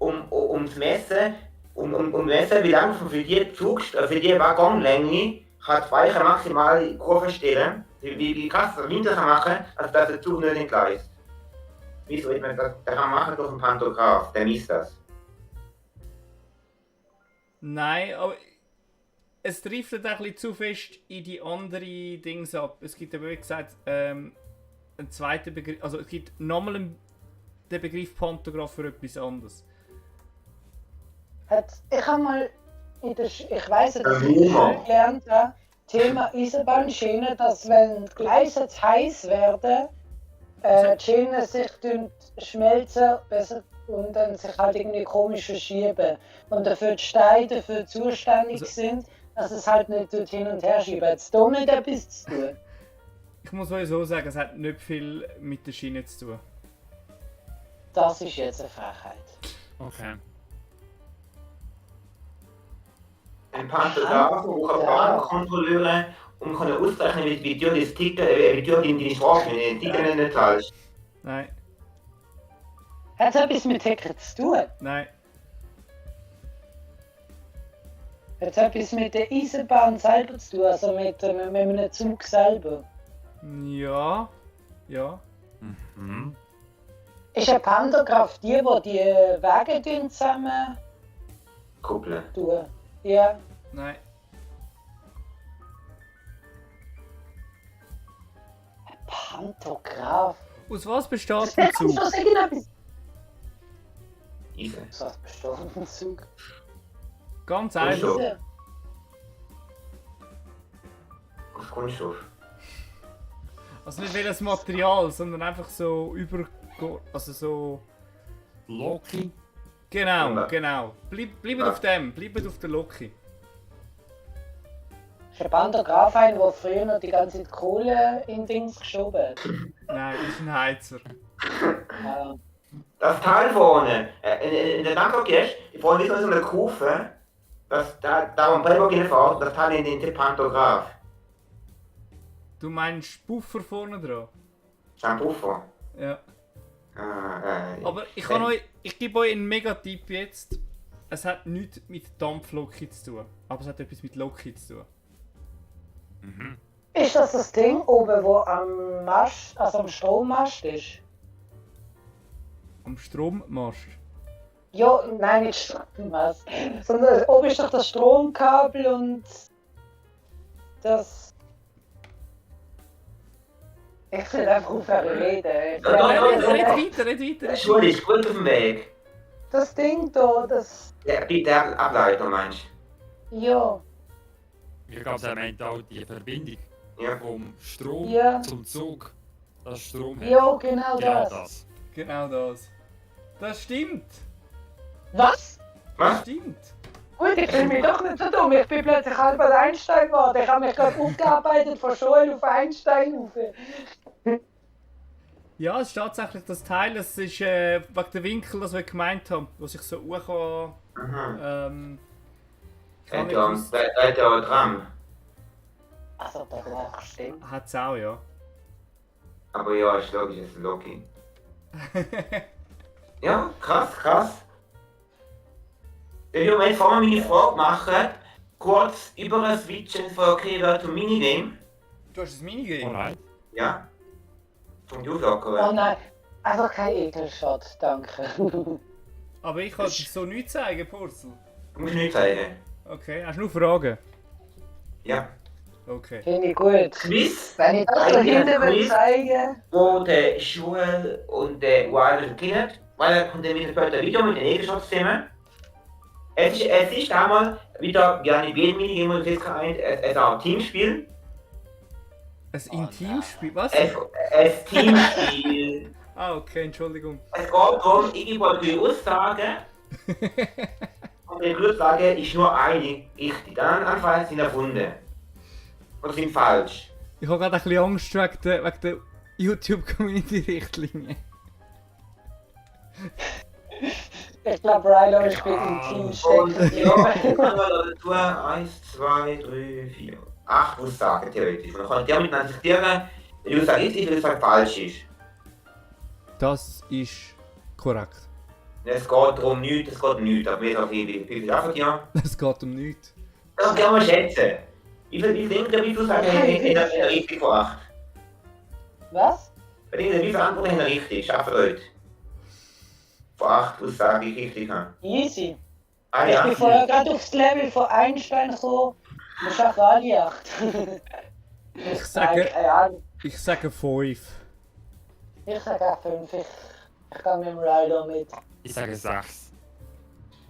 um zu messen, messen, wie lang für die Waggonlänge kann die Weiche maximale Kurve stellen, wie krass der Winter kann machen, also dass der Zug nicht entgleist. Wieso wird man das? Der kann man machen durch einen Pantograph, der misst das. Nein, aber es driftet ein bisschen zu fest in die andere Dings ab. Es gibt ja, wie gesagt, einen zweiten Begriff. Also es gibt nochmal den Begriff Pantograph für etwas anderes. Ich habe mal ich weiss, dass ich Ein in der Humor. Schule gelernt habe, Thema Eisenbahnschiene, dass wenn die Gleise zu heiß werden, die Schienen sich schmelzen besser und dann sich halt irgendwie komisch verschieben. Und dafür die Steine dafür zuständig Also- sind, dass es halt nicht dort hin und her schiebt. Hat es da nicht etwas zu tun? Ich muss sowieso sagen, es hat nicht viel mit der Schiene zu tun. Das ist jetzt eine Frechheit. Okay. Ein Pantograph, wo kann Bahn kontrollieren und kann ausrechnen, wie du das Ticket, wie du deine Strafe, den Ticket nicht zahlst. Nein, Hat es etwas mit Hacken zu tun? nein. Hat es etwas mit der Eisenbahn selber zu tun? Also mit einem Zug selber? Ja. Ja. Mhm. Ist ein Pantograph die Wege zusammen Kuppeln. tun? Ja. Nein. Pantograph? Aus was besteht Das ein kann Zug? schon sagen, etwas. Eisen. So ein bestimmter Zug. Ganz Und einfach. so. Diese. Auf Kunststoff. Also nicht welches Material, sondern einfach so also so. Loki. Genau, Ja. genau. Bleibt Ja. auf dem, bleibt auf der Loki. Ist ein Pantograph ein, der früher noch die ganze Zeit Kohle in Dings geschoben hat? Nein, das ist ein Heizer. Ja. Das Teil vorne, in der Bangkok gehst, vorne ist noch so eine Kurve, da wo ein Playboy hinfährt, das Teil in den Pantograph. Du meinst Puffer vorne dran? Das ist ein Puffer. Ja. Ah, Aber ich gebe euch einen Mega-Tipp jetzt. Es hat nichts mit Dampfloki zu tun. Aber es hat etwas mit Loki zu tun. Mhm. Ist das das Ding oben, wo am Mast, also am Strommast ist? Am Strommast. Ja, nein, nicht Strommast. Sondern oben ist doch das Stromkabel und das. Ich will einfach aufhören reden. Ja, Red ja. weiter, red weiter. Schule ist gut auf dem Weg. Das Ding da, das. Der Ableiter meinst Ja. Ich glaube, er meint auch die Verbindung du? Ja. vom Strom Ja. zum Zug. Das Strom Ja, genau Genau das. das. Genau das. Das stimmt. Was? Das Was? stimmt. Gut, ich bin mir doch nicht so dumm. Ich bin plötzlich Albert Einstein geworden. Ich habe mich gerade aufgearbeitet von Joel auf Einstein rauf. Ja, es ist tatsächlich das Teil. Es ist wegen der Winkel, das wir gemeint haben, was ich so hoch Mhm. ich habe nicht Der gewusst. Tram. Also, das war stimmt. Hat es auch, ja. Aber ja, ist logisch, es ist Loki. Ja, krass, krass. Ich will jetzt vorher meine Frage machen, kurz über ein Switchen von Keyword zum Minigame. Du hast ein Minigame. Alright. Ja? Zum Oh Auflockern. nein, einfach kein Ekelshot, danke. Aber ich kann dir so nichts zeigen, Purzel. Du musst nichts zeigen. Okay, hast du nur Fragen? Ja. Okay. Finde ich gut. Quiz, Wenn ich das da hinten will zeigen. wo der Joel und der Wilder kennen, weil er kommt dann wieder später ein Video mit den Eigenshots zusammen. Es ist einmal wieder, wie eine Minigame und jetzt ein Teamspiel. Ein Intimspiel? Was? Ein Teamspiel. Ah, okay, Entschuldigung. Es geht darum, ich gebe euch 3 Aussagen Und die Aussage ist nur eine richtig. Die anderen Anfragen sind erfunden. Oder sind falsch. Ich habe gerade ein bisschen Angst wegen der YouTube-Community-Richtlinie. Ich glaube, Rilo ist mit dem Team Und stecken. ja, ich kann mal dazu 1, 2, 3, 4, 8 Aussagen theoretisch. Und dann kann der miteinander diskutieren, wenn die Aussage richtig ist, wenn die Aussage falsch ist. Das ist korrekt. Es geht darum nichts, es geht um nichts. Aber wir sagen, wie viel arbeiten ja? Es geht um nichts. Das kann ich mal schätzen. Wie viele Aussagen haben wir richtig von 8? Was? Bei denen, wie viele Antworten haben wir richtig? Schaffen heute. Von 8 Aussagen, die ich richtig habe. Easy. Ah Ich ja. bin vorher gerade aufs Level von Einstein gekommen. Wir schaffen alle 8. Ich sage, Ja, ich sage 5. ich sage auch 5. Ich gehe mit dem Rilo mit. Ich sage 6.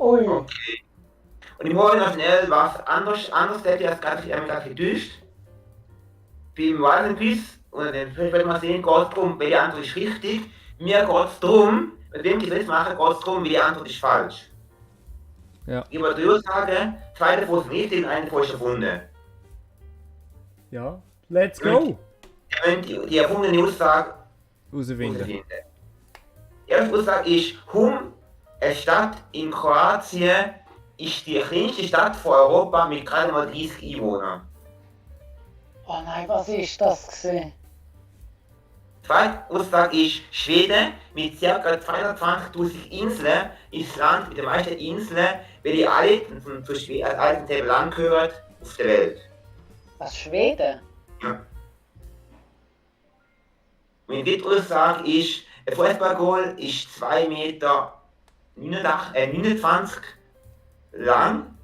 Ui. Okay. Und im Morgen auf schnell was anders hätte ich das gerade getäuscht. Beim Wild Quiz, und dann wird man sehen, geht es darum, welche Antwort ist richtig. Mir geht es darum, mit dem Quiz machen, geht es darum, welche Antwort ist falsch. Ja. Ich würde 3 Aussagen, 2 davon sind richtig und 1 davon ist erfunden. Ja, let's go! Ihr könnt die erfundene Aussage Rausfinden. herausfinden. Die erste Aussage ist, eine Stadt in Kroatien ist die kleinste Stadt von Europa mit gerade mal 30 Einwohnern. Oh nein, was ist das gewesen? Die zweite Aussage ist, Schweden mit ca. 220.000 Inseln ist das Land mit den meisten Inseln, weil die alle zu Schweden als alten Land gehören auf der Welt. Was, Schweden? Ja. Und die dritte Aussage ist, ein Fußballgoal ist 2,29 Meter 29 lang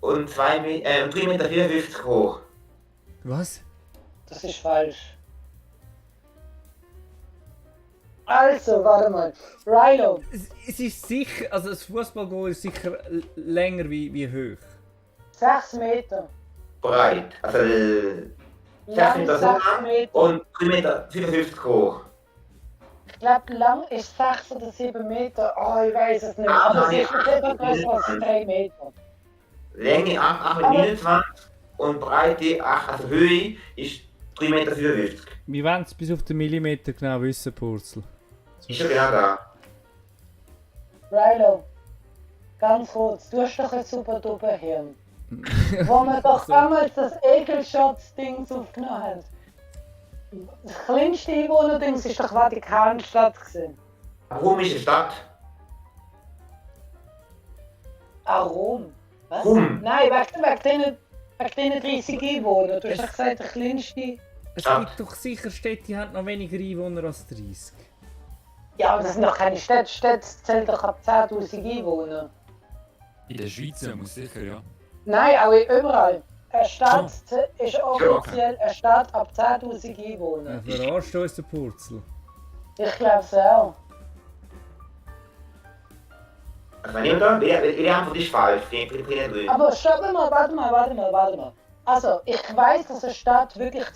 und 3,54 Meter hoch. Was? Das ist falsch. Also, warte mal. Rilo, Es ist sicher, also das Fußballgoal ist sicher länger wie hoch. 6 Meter. Breit. Also 6 Lang Meter 6 lang Meter. und 3,55 Meter hoch. Ich glaube, lang ist 6 oder 7 Meter. Oh, ich weiß es nicht. Aber es ist etwa größer als 3 Meter. Länge 8,29 Meter und Breite 8, also Höhe ist 3,55 Meter. Wir wollen es bis auf den Millimeter genau wissen, Purzel. Ist schon genau da. Rilo, ganz kurz, du hast doch ein super duper Hirn. Wo wir doch damals das Ekelschatz-Ding aufgenommen haben. Das kleinste Einwohner-Dings war doch Vatikanstadt gewesen. Rom ist eine Stadt. Ah, Rom. Was? Rom. Nein, wegen denen 30 Einwohner. Du hast doch gesagt, der kleinste. Es Ja. gibt doch sicher Städte, die haben noch weniger Einwohner als 30. Ja, aber das sind doch keine Städte. Städte zählen doch ab 10.000 Einwohner. In der Schweiz muss sicher, ja. Nein, auch überall. Eine Stadt ist offiziell eine Stadt ab 10.000 Einwohner. Ja, verarscht uns der Purzel. Ich glaube es auch. Also wenn ihr da, die Antwort ist falsch. Die drin. Aber stopp mal, warte mal. Also, ich weiß, dass eine Stadt wirklich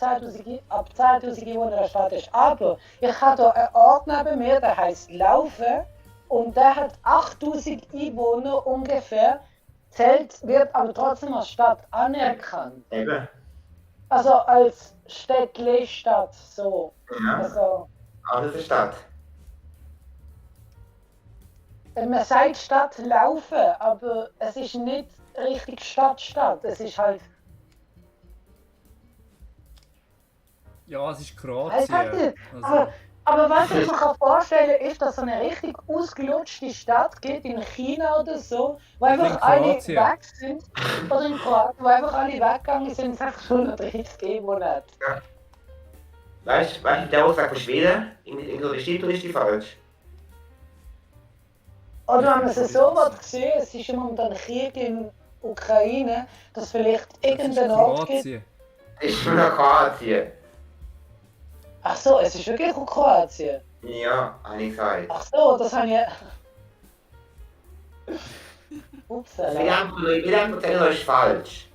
ab 10.000 Einwohner eine Stadt ist. Aber ich habe hier einen Ort neben mir, der heisst Laufen. Und der hat 8.000 Einwohner ungefähr. Wird aber trotzdem als Stadt anerkannt. Eben. Also als Städtle-Stadt, so. Ja, Also, aber das ist eine Stadt. man sagt Stadt Laufen, aber es ist nicht richtig Stadt. Es ist halt. Ja, es ist Ich Kroatien. sag dir, Also, aber was ich mir vorstellen kann, ist, dass es eine richtig ausgelutschte Stadt gibt in China oder so, wo einfach in alle Kroatien. weg sind. Oder in Kroatien, wo einfach alle weggegangen sind, es einfach schon noch 30 Einwohner hat. Weißt du, der Aussage von Schweden, in der Stadt ist die falsch. Oder wenn man es so sehen, es ist ja momentan Krieg in Ukraine, dass vielleicht das ist irgendein Ort gibt. Kroatien. Ist nur noch Kroatien. Ach so, es ist wirklich in Kroatien. Ja, habe ich gesagt. Ach so, das habe ich. Ups, Die Antwort ist falsch.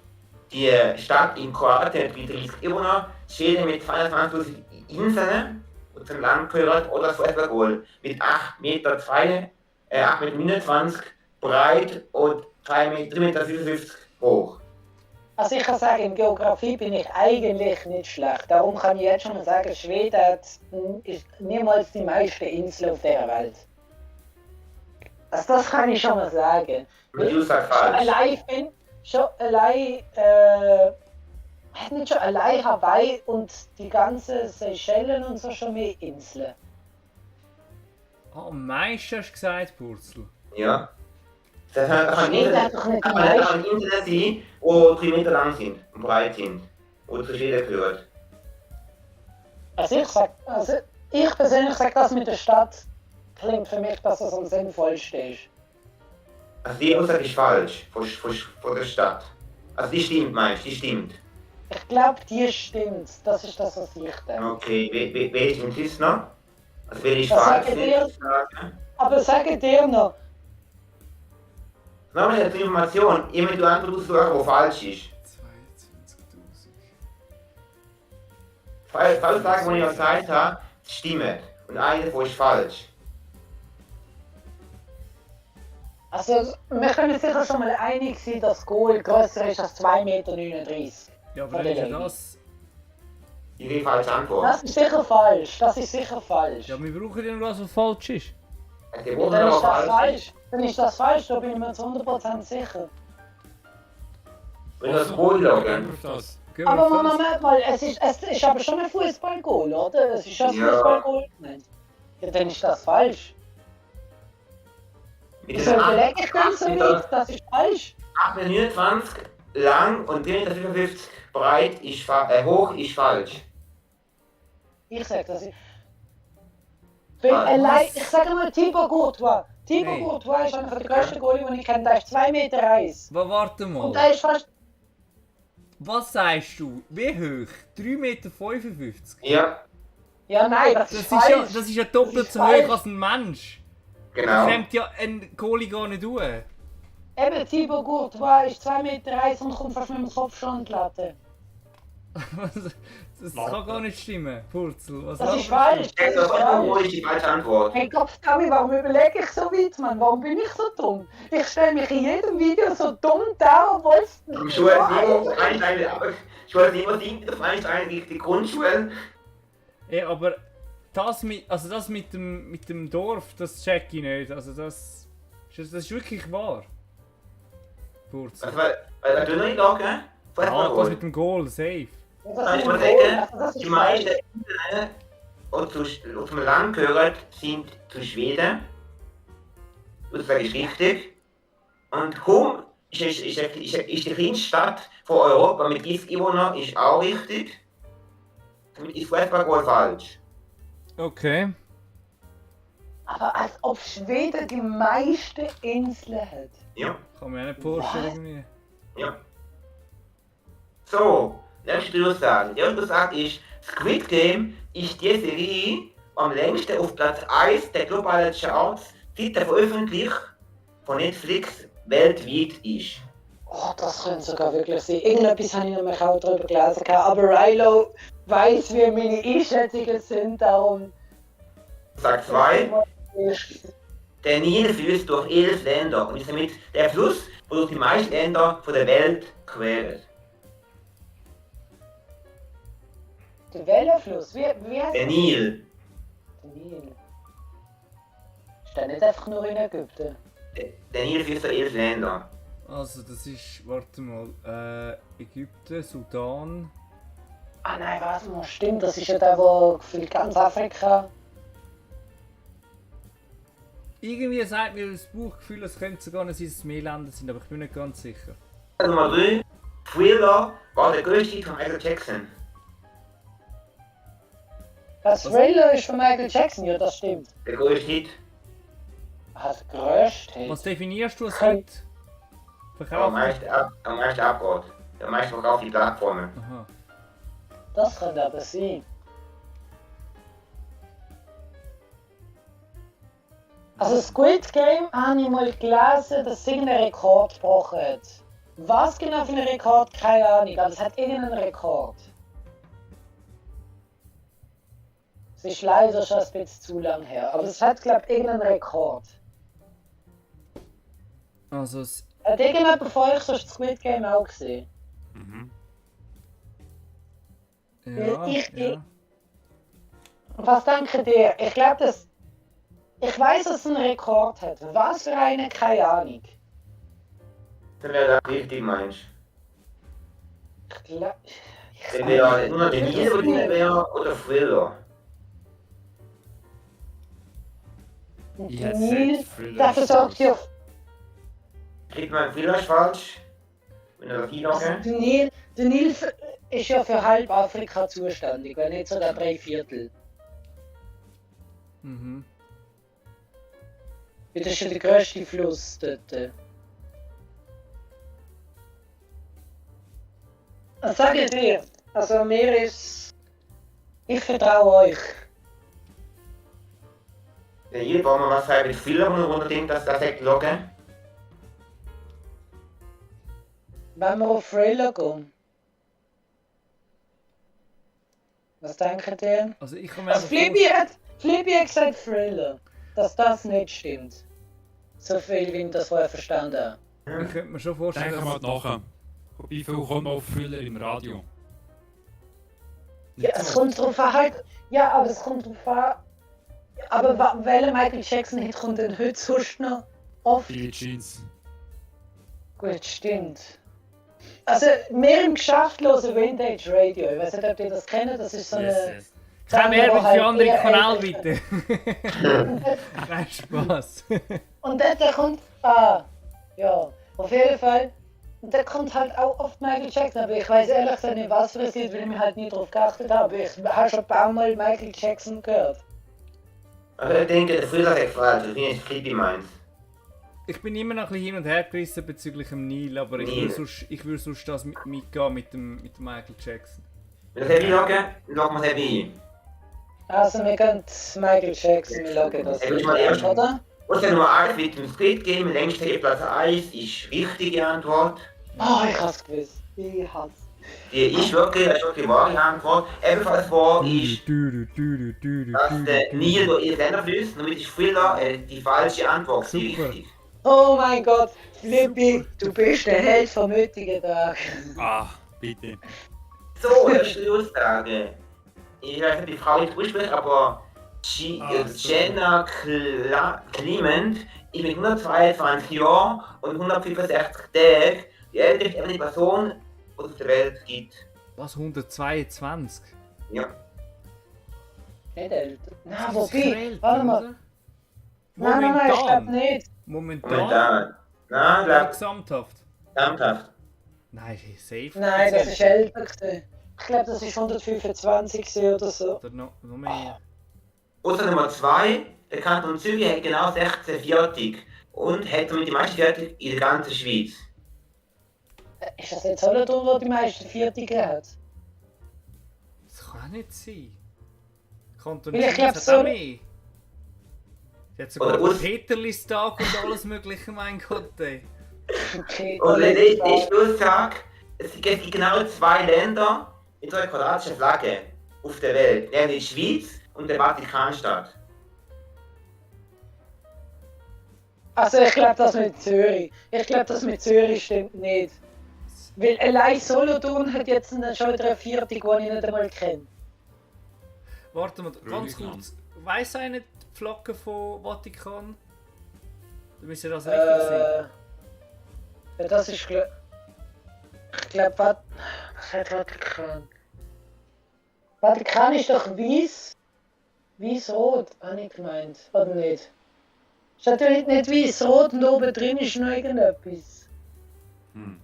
Die Stadt in Kroatien hat 30 Einwohner, Schweden mit 220.000 Inseln, die zum Land gehört, oder das Fußballgoal mit 8,29 Meter breit und 3,55 Meter hoch. Also ich kann sagen, in Geografie bin ich eigentlich nicht schlecht. Darum kann ich jetzt schon mal sagen, Schweden ist niemals die meisten Inseln auf der Welt. Also das kann ich schon mal sagen. Und du sagst Schon falsch. hat nicht schon allein Hawaii und die ganzen Seychellen und so schon mehr Inseln. Am meisten hast du gesagt, Purzel. Ja. Das kann Schweden hat doch nicht die kann meisten. Inseln sein, die 3 Meter lang sind und breit sind. Und zu Schweden gehört. Also ich persönlich sage, das mit der Stadt klingt für mich, dass das am sinnvollsten ist. Also die Aussage ist falsch von der Stadt. Also die stimmt, meinst du? Die stimmt. Ich glaube, die stimmt. Das ist das, was ich denke. Okay, wer ist im Tisch noch? Also wer ist Was falsch? sagt ihr? Aber sage dir noch, Nochmal eine Information. Immer du Antwort aussuchen, die falsch ist. 22.000. Falls sagen, die ich gesagt habe, stimmt. Und eine davon ist falsch. also wir können sicher schon mal einig sein, dass das Goal grösser ist als 2,39 Meter. Ja, aber dann ist ja das. Die falsche Antwort. Das ist sicher falsch. Das ist sicher falsch. Ja, wir brauchen ja nur was, was falsch ist. Die Ja, Woche dann ist noch das falsch. Dann ist das falsch, da bin ich mir zu 100% sicher. Wenn das Goal schauen. Auf das. Gehen wir Aber auf das. Moment mal, es ist aber schon ein Fußballgoal, oder? Es ist schon ein Ja. Fußballgoal gemeint. Ja, dann ist das falsch. Mit Wieso den überlege ich denn so weit? Das ist falsch. 8,29 lang und 3,55 Meter breit ist hoch ist falsch. Ich sag das. Weil Was? allein, ich sage mal Thibaut Courtois. Thibaut Hey. Courtois ist einer der grössten Goalie, den ich kenne. Der ist 2,1 Meter. Warte Und mal. der ist fast. Was sagst du? Wie hoch? 3,55 Meter? Ja, Ja, nein, das Das ist ist, ja, falsch. das ist ja doppelt Das ist so hoch falsch. als ein Mensch. Da genau. kommt ja ein Goalie gar nicht durch. Eben, Thibaut Courtois ist 2,1 Meter und kommt fast mit dem Kopfstand laden. Das kann gar nicht stimmen, Purzel. Was Das ist laberst du? falsch. Das Das ist falsch. ist die falsche Antwort. Hey Gott, Gabi, warum überlege ich so weit, Mann? Warum bin ich so dumm? Ich stelle mich in jedem Video so dumm dar, obwohl es Im Schulniveau Einstein, aber Schulniveau sinkt auf Einstein die Grundschule. Ja, aber das mit dem Dorf, das check ich nicht. Also das ist wirklich wahr. Purzel. Also, weil du noch nicht da, gell? Ah, das mit dem Goal, safe. Kann ich mal sagen, die meisten Inseln, die zum Land gehören, sind zu Schweden. Das sage ich richtig. Und Hum ist die kleinste Stadt von Europa mit 30 Einwohnern, ist auch richtig. Damit ist Fußball falsch. Okay. Aber als ob Schweden die meisten Inseln hat. Ja, Kann man ja nicht vorstellen irgendwie. ja. So, nächste Aussage. Die erste Aussage ist, Squid Game ist die Serie, die am längsten auf Platz 1 der globalen Charts seit der Veröffentlichung von Netflix weltweit ist. Oh, das könnte sogar wirklich sein. Irgendetwas habe ich nämlich auch darüber gelesen. Aber Rilo weiss, wie meine Einschätzungen sind, darum. Sag 2. Der Nil fließt durch 11 Länder und ist damit der Fluss, der durch die meisten Länder von der Welt quert. Der Wellenfluss, wie heißt Der Nil. Der Nil. Ist der nicht einfach nur in Ägypten? Der Nil fließt durch 11 Länder. Also das ist, warte mal, Ägypten, Sudan. Ah nein, warte mal, stimmt, das ist ja der, wo gefühlt ganz Afrika. Irgendwie sagt mir das Bauchgefühl, es könnte sogar noch sein, dass es mehr Länder sind, aber ich bin nicht ganz sicher. Nummer 3. Thriller war der größte Hit von Michael Jackson. Das Thriller ist von Michael Jackson, ja, das stimmt. Der größte Hit. Ah, der größte Hit. Was definierst du als Kein- Hit? Am Verkaufen? meisten abgeht. Der meiste verkaufte Plattformen. Aha. Das könnte aber sein. Also Squid Game habe ich mal gelesen, dass es irgendeinen Rekord gebrochen hat. Was genau für einen Rekord, keine Ahnung, aber es hat irgendeinen Rekord. Es ist leider schon ein bisschen zu lang her, aber es hat, glaube ich, irgendeinen Rekord. Also, es, Hat irgendjemand von euch sonst Squid Game auch gesehen? Mhm. ja, Ich- ja. Was denkt ihr? Ich glaube, dass. Ich weiß, dass es einen Rekord hat. Was für eine? Keine Ahnung. Dann wäre das richtig, meinst Ich glaube. du? Dann wäre nur der Nils, der drin wäre, oder Thriller. Ich Der hätte Nils, gesagt, Thriller der ist versorgt sich falsch. auf. Kriegt man Thriller ist falsch? Wenn er das Also, einloggen? der Nils ist ja für halb Afrika zuständig, wenn nicht sogar 3/4. Mhm. Das ist ja der grösste Fluss dort. Was sagt ihr? Also mir ist. Ich vertraue euch. Der Nils, wollen wir was sagen mit Thriller, wo er denkt, dass das echt loggen? Wenn wir auf Thriller gehen. Was denkt ihr? Also, ich kann mir Also einfach Flippy hat gesagt Thriller. Dass das nicht stimmt. So viel, wie ich das vorher verstanden habe. Ich könnte mir schon vorstellen, Denken wir nachher. Wie viel kommt man auf Thriller im Radio? Ja, es kommt drauf an, halt. Ja, aber es kommt drauf an. Aber welcher Michael Jackson Hit kommt denn heute sonst noch oft? Billie Jeans. Gut, stimmt. Also, wir im Geschäft hören Vintage Radio. Ich weiß nicht, ob ihr das kennt. Das ist so eine. Yes. keine Werbung halt für andere eher Kanäle, älter- bitte. Kein Spaß. Und dort kommt. Ah, ja, auf jeden Fall. Und da kommt halt auch oft Michael Jackson. Aber ich weiß ehrlich gesagt nicht, was für es ist, weil ich mir halt nie drauf geachtet habe. Ich habe schon ein paar Mal Michael Jackson gehört. Also ich denke, der Thriller ist falsch, das ist Creepy meins. Ich bin immer noch ein bisschen hin und her gerissen bezüglich dem Neil, aber Neil. ich würde sonst das mitgehen mit dem Michael Jackson. Wenn das Heavy loggen, loggen wir das Heavy ein. Also, wir gehen Michael Jackson, wir loggen das Ich nicht mal ein, erst- oder? Und dann Nummer 1 mit dem Squid Game, längste Platz 1 ist richtige Antwort. Oh, ich hab's gewusst. Ich hab's. Die ist wirklich, das ist wirklich wahre Antwort. Ebenfalls wahr ist, dass der Neil durch ihre Länder fließt, damit ist Thriller die falsche Antwort, die Super. richtig. Oh mein Gott, Flippy, du bist der Held vom heutigen Tag. Ah, bitte. So, das ist die Aussage. Ich weiß nicht, wie die Frau jetzt ausspricht, aber So. Jenna Clement ist mit 122 Jahren und 165 Tagen die älteste Person, die es auf der Welt gibt. Was, 122? Ja. Nicht älter. Na, Das ist wobei, geil, warte mal. oder? Nein, ich glaub nicht. Momentan? Momentan. Nein, Oder glaub, gesamthaft? gesamthaft. Nein, safe. Nein, das ist älter gewesen. Ich glaube, das ist 125 gewesen oder so. Oder noch mehr. Außer Nummer 2, der Kanton Zürich hat genau 16 Viertig und hat damit die meisten Viertig in der ganzen Schweiz. Ist das jetzt Solothurn, wo die meisten Viertigen hat? Das kann nicht sein. Kanton Weil ich Schweiz glaub, hat so- auch mehr. Sie hat sogar Oder aus- Peterlistag und alles mögliche, mein Gott, ey. Okay, Und die nächste Aussage, es gibt genau 2 Länder mit einer quadratischen Flagge auf der Welt, nämlich die Schweiz und der Vatikanstadt. Also ich glaube, das mit Zürich. Ich glaube, das mit Zürich stimmt nicht. Weil allein Solothurn hat jetzt schon wieder eine Viertig, die ich nicht einmal kenne. Warte mal, ganz Grönland. kurz. Weiss einer die Flagge von Vatikan? Da müsste das richtig sein. Ja, das ist ich glaube, was hat Vatikan? Vatikan ist doch weiß. Weiß-rot, habe ich gemeint. Oder nicht? Ist natürlich nicht weiß-rot und oben drin ist noch irgendetwas. Hm.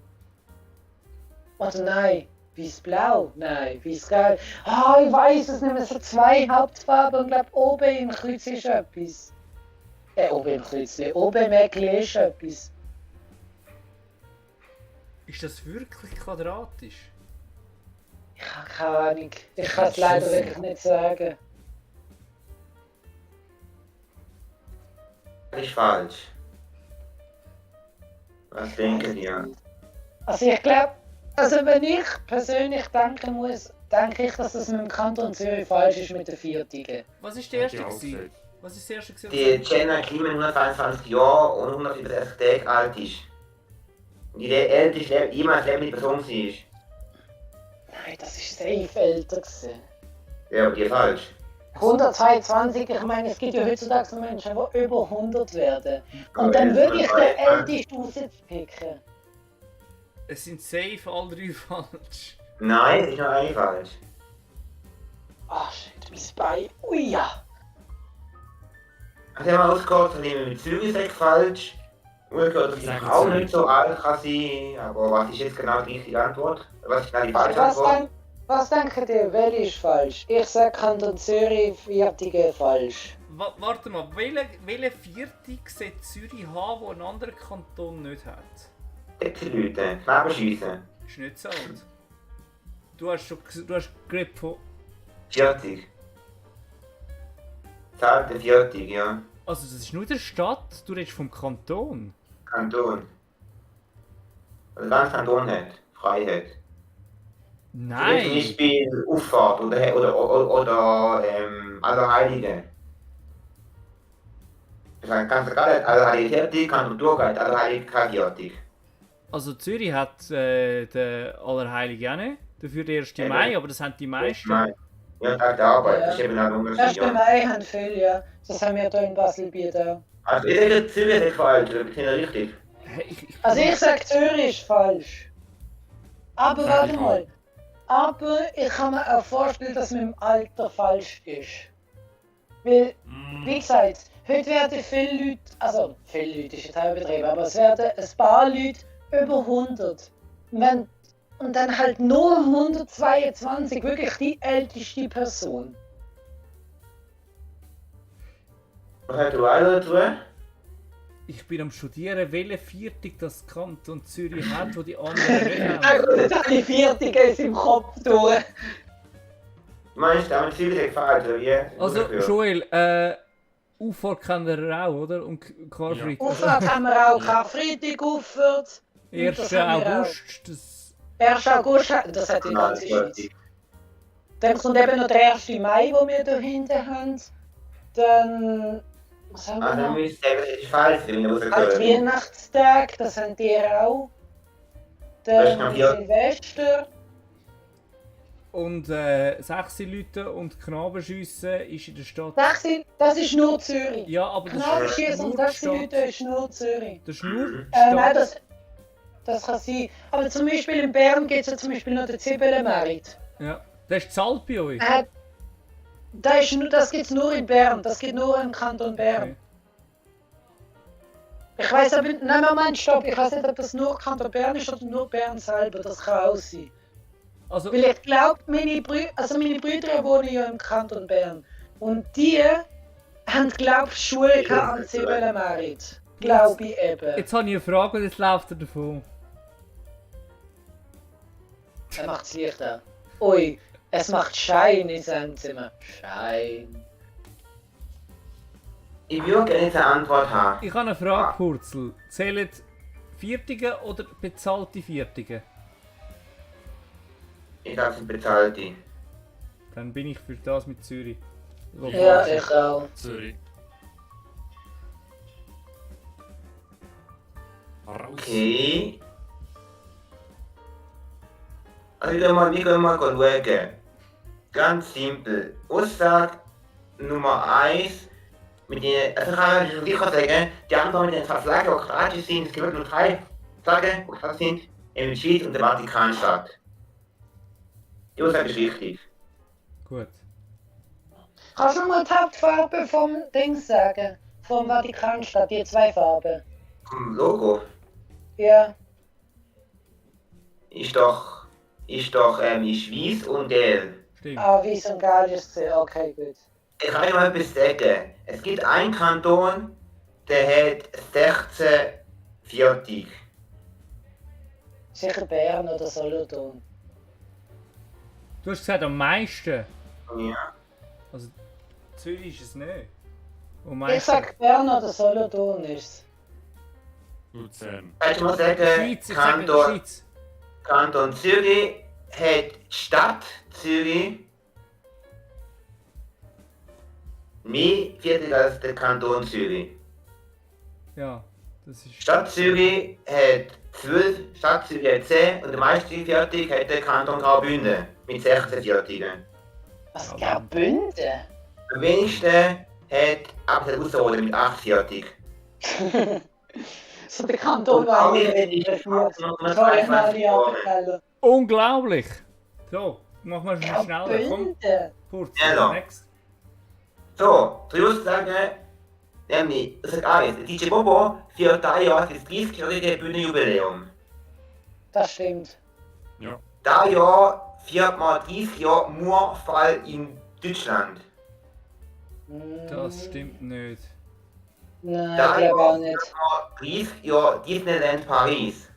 Oder nein? Weiß-blau? Nein, weiß-gelb. Ah, ich weiß es nicht mehr. So 2 Hauptfarben und glaube oben im Kreuz ist etwas. Oben im Kreuz, oben im Eckli ist etwas. Ist das wirklich quadratisch? Ich habe keine Ahnung. Ich kann es leider wirklich nicht sagen. Das ist falsch. Was denken die? Also ich glaube, also wenn ich persönlich denken muss, denke ich, dass das mit dem Kanton Zürich falsch ist mit den Viertigen. Was ist der Hätte erste ich auch gewesen? gesagt. Was ist das erste gesehen? die Jenna Kliman 122 Jahre und 165 Tage alt ist. Und die älteste jemals lebende Person war. Nein, das ist safe älter gewesen. Ja, aber die ist falsch. 122, ich meine, es gibt ja heutzutage noch Menschen, die über 100 werden. Und dann würde ich den ältesten rauspicken. Es sind safe alle 3 falsch. Nein, es ist noch eine falsch. Ah, shit, mein Bein. Ui, ja. Ich habe mal ausgehört, dass ich mit Zürich sage falsch. Ausgehört, dass ich Sag auch Zürich. nicht so alt kann sein. Aber was ist jetzt genau die richtige Antwort? Was ist genau die falsche Antwort? Was denkt ihr, welche ist falsch? Ich sage Kanton Zürich, Viertige falsch. Warte mal, welche Viertig sollte Zürich haben, die ein anderer Kanton nicht hat? Dicke Leute, Knabenschiessen. Ist nicht so alt. Du hast geredet von... 40. Zahlte 40, ja. Also das ist nur in der Stadt, du redest vom Kanton. Kanton. Also ganz Kanton hat. Freiheit. Zum Nein! Beispiel Auffahrt oder Allerheilige. Das heißt, ganz egal, Allerheilige 40, Kanton Thurgau, Allerheilige keine 40. Also Zürich hat den Allerheiligen auch nicht, dafür den 1. Mai, aber das haben die meisten. Nein. Ja, Tag der Arbeit, Ja. das ist eben auch Erst ungefähr. bei Mai haben viele, ja. Das haben wir hier in Baselbiet auch. Also ich denke, Zürich ist falsch, das ist nicht richtig. Also ich sage Zürich ist falsch. Aber Sag warte ich mal. Aber ich kann mir auch vorstellen, dass mit dem Alter falsch ist. Weil, wie gesagt, heute werden viele Leute, also viele Leute ist jetzt auch übertrieben, aber es werden ein paar Leute über 100. Und dann halt nur 122, wirklich die älteste Person. Was hast du weiter dazu? Ich bin am studieren, welche Viertig das Kanton Zürich hat, wo die anderen nicht Ah haben. gut, jetzt habe ich 40 ist im Kopf durch. Du meinst, aber Zürich ist falsch, oder wie? Also Ungefähr. Joel, Auffahrt kennen wir auch, oder? Und Karfreitag. Auffahrt haben wir auch Karfreitag auffahrt. 1. das haben wir August, das... 1. August, das hat die Nein, ganze das Schweiz. ist Dann kommt eben noch der 1. Mai, den wir da hinten haben. Dann. Was haben wir Also, noch? müsste ich sagen, das ist falsch, wenn ich Alt rausgehört. Weihnachtstag, das haben die auch. Das ist Dann noch vier. Silvester. Und 6 Leute und Knabenschiessen ist in der Stadt... Das ist nur Zürich. Ja, aber das Genau, ist Schießen und nur die 6 Leute Stadt. ist nur Zürich. Das ist nur die Nein, Stadt. das kann sein. Aber zum Beispiel in Bern gibt es ja zum Beispiel noch den Zwiebelmerit. Ja. Das ist zahlt bei euch. Das gibt es nur in Bern, das gibt nur im Kanton Bern. Okay. Ich weiß aber, nein, Moment, stopp, ich weiß nicht, ob das nur Kanton Bern ist oder nur Bern selber, das kann auch sein. Also, Weil ich glaube, meine Brüder wohnen ja im Kanton Bern. Und die haben, glaube ich, Schule gehabt an Zwiebelmerit. Glaube ich eben. jetzt habe ich eine Frage und jetzt läuft er davon. Er macht das Licht an. Ui, es macht Schein in seinem Zimmer. Schein. Ich würde gerne jetzt eine Antwort haben. Ich habe eine Frage, Purzel. Zählen Viertige oder bezahlte Viertige? Ich glaube, es sind bezahlte. Dann bin ich für das mit Zürich. Wo Ja, falsch ist. ich auch. Zürich. Raus. Okay. Also wir können mal schauen. Ganz simpel. Aussage Nummer 1. Mit den, also kann ich sicher sagen, die anderen mit den zwei Flaggen, die quadratisch sind, es gibt nur 3 Flaggen, die quadratisch sind, in der Schweiz und der Vatikanstadt. Die Aussage ist richtig. Gut. Kannst du mal die Hauptfarbe vom Dings sagen? Vom Vatikanstadt, die 2 Farben. Vom Logo Ja. ist doch ist weiß und gelb. Stimmt. Ah, weiß und Gel ist sehr. Okay, gut. Ich kann mal etwas sagen. Es gibt einen Kanton, der hat 16 Viertig. Sicher Bern oder Solothurn. Du hast gesagt am meisten. Ja. Also Zürich ist es nicht. Am Ich meisten. sag Bern oder Solothurn ist Luzern. Kannst du mal sagen, Schweiz, ich sage Schweiz. Kanton Zürich hat Stadt Zürich mehr Viertel als der Kanton Zürich. Ja, das ist... Stadt Zürich hat 12, Stadt Zürich hat 10 und die meiste Viertel hat der Kanton Graubünden mit 16 Vierteln. Was, Graubünden? Am wenigsten hat Absel Ausserrhoden mit 8 Viertel. So der Kanton war Und nicht Graubünden wenig ist dafür. nur Das war ich mal 22 die geworden. Abteilung. Unglaublich! So, machen wir schon schneller. Komm, Graubünden? kurz. Schneller. Next. So, zu Aussagen, nämlich, das sagt alles, DJ Bobo feiert dieses Jahr das 30-jährige Bühnenjubiläum. Das stimmt. Ja. Dieses Jahr feiert man 30 Jahre Mauerfall in Deutschland. Das stimmt nicht. Nein, Dieses ich glaube Jahr auch nicht. feiert man 30 Jahre Disneyland Paris.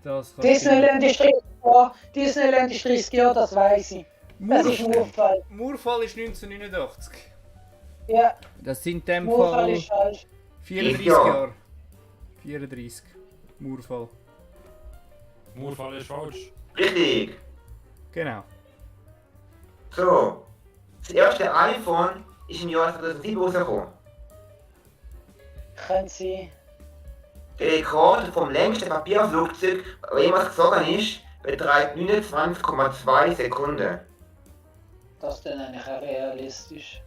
Das kann Disneyland ist 30 Jahre, Disneyland ist 30 Jahre, das weiß ich. Das ist ein Urfall. Murfall ist 1989. Ja, Das sind in dem Urfall Fall ist falsch. 34 Ja. Jahre. 34. Murfall. Murfall ist falsch. Richtig. Genau. So, das erste iPhone ist im Jahr 2007 rausgekommen. Können Sie. Der Rekord vom längsten Papierflugzeug, das jemals geflogen ist, beträgt 29,2 Sekunden. Das ist dann eigentlich auch realistisch.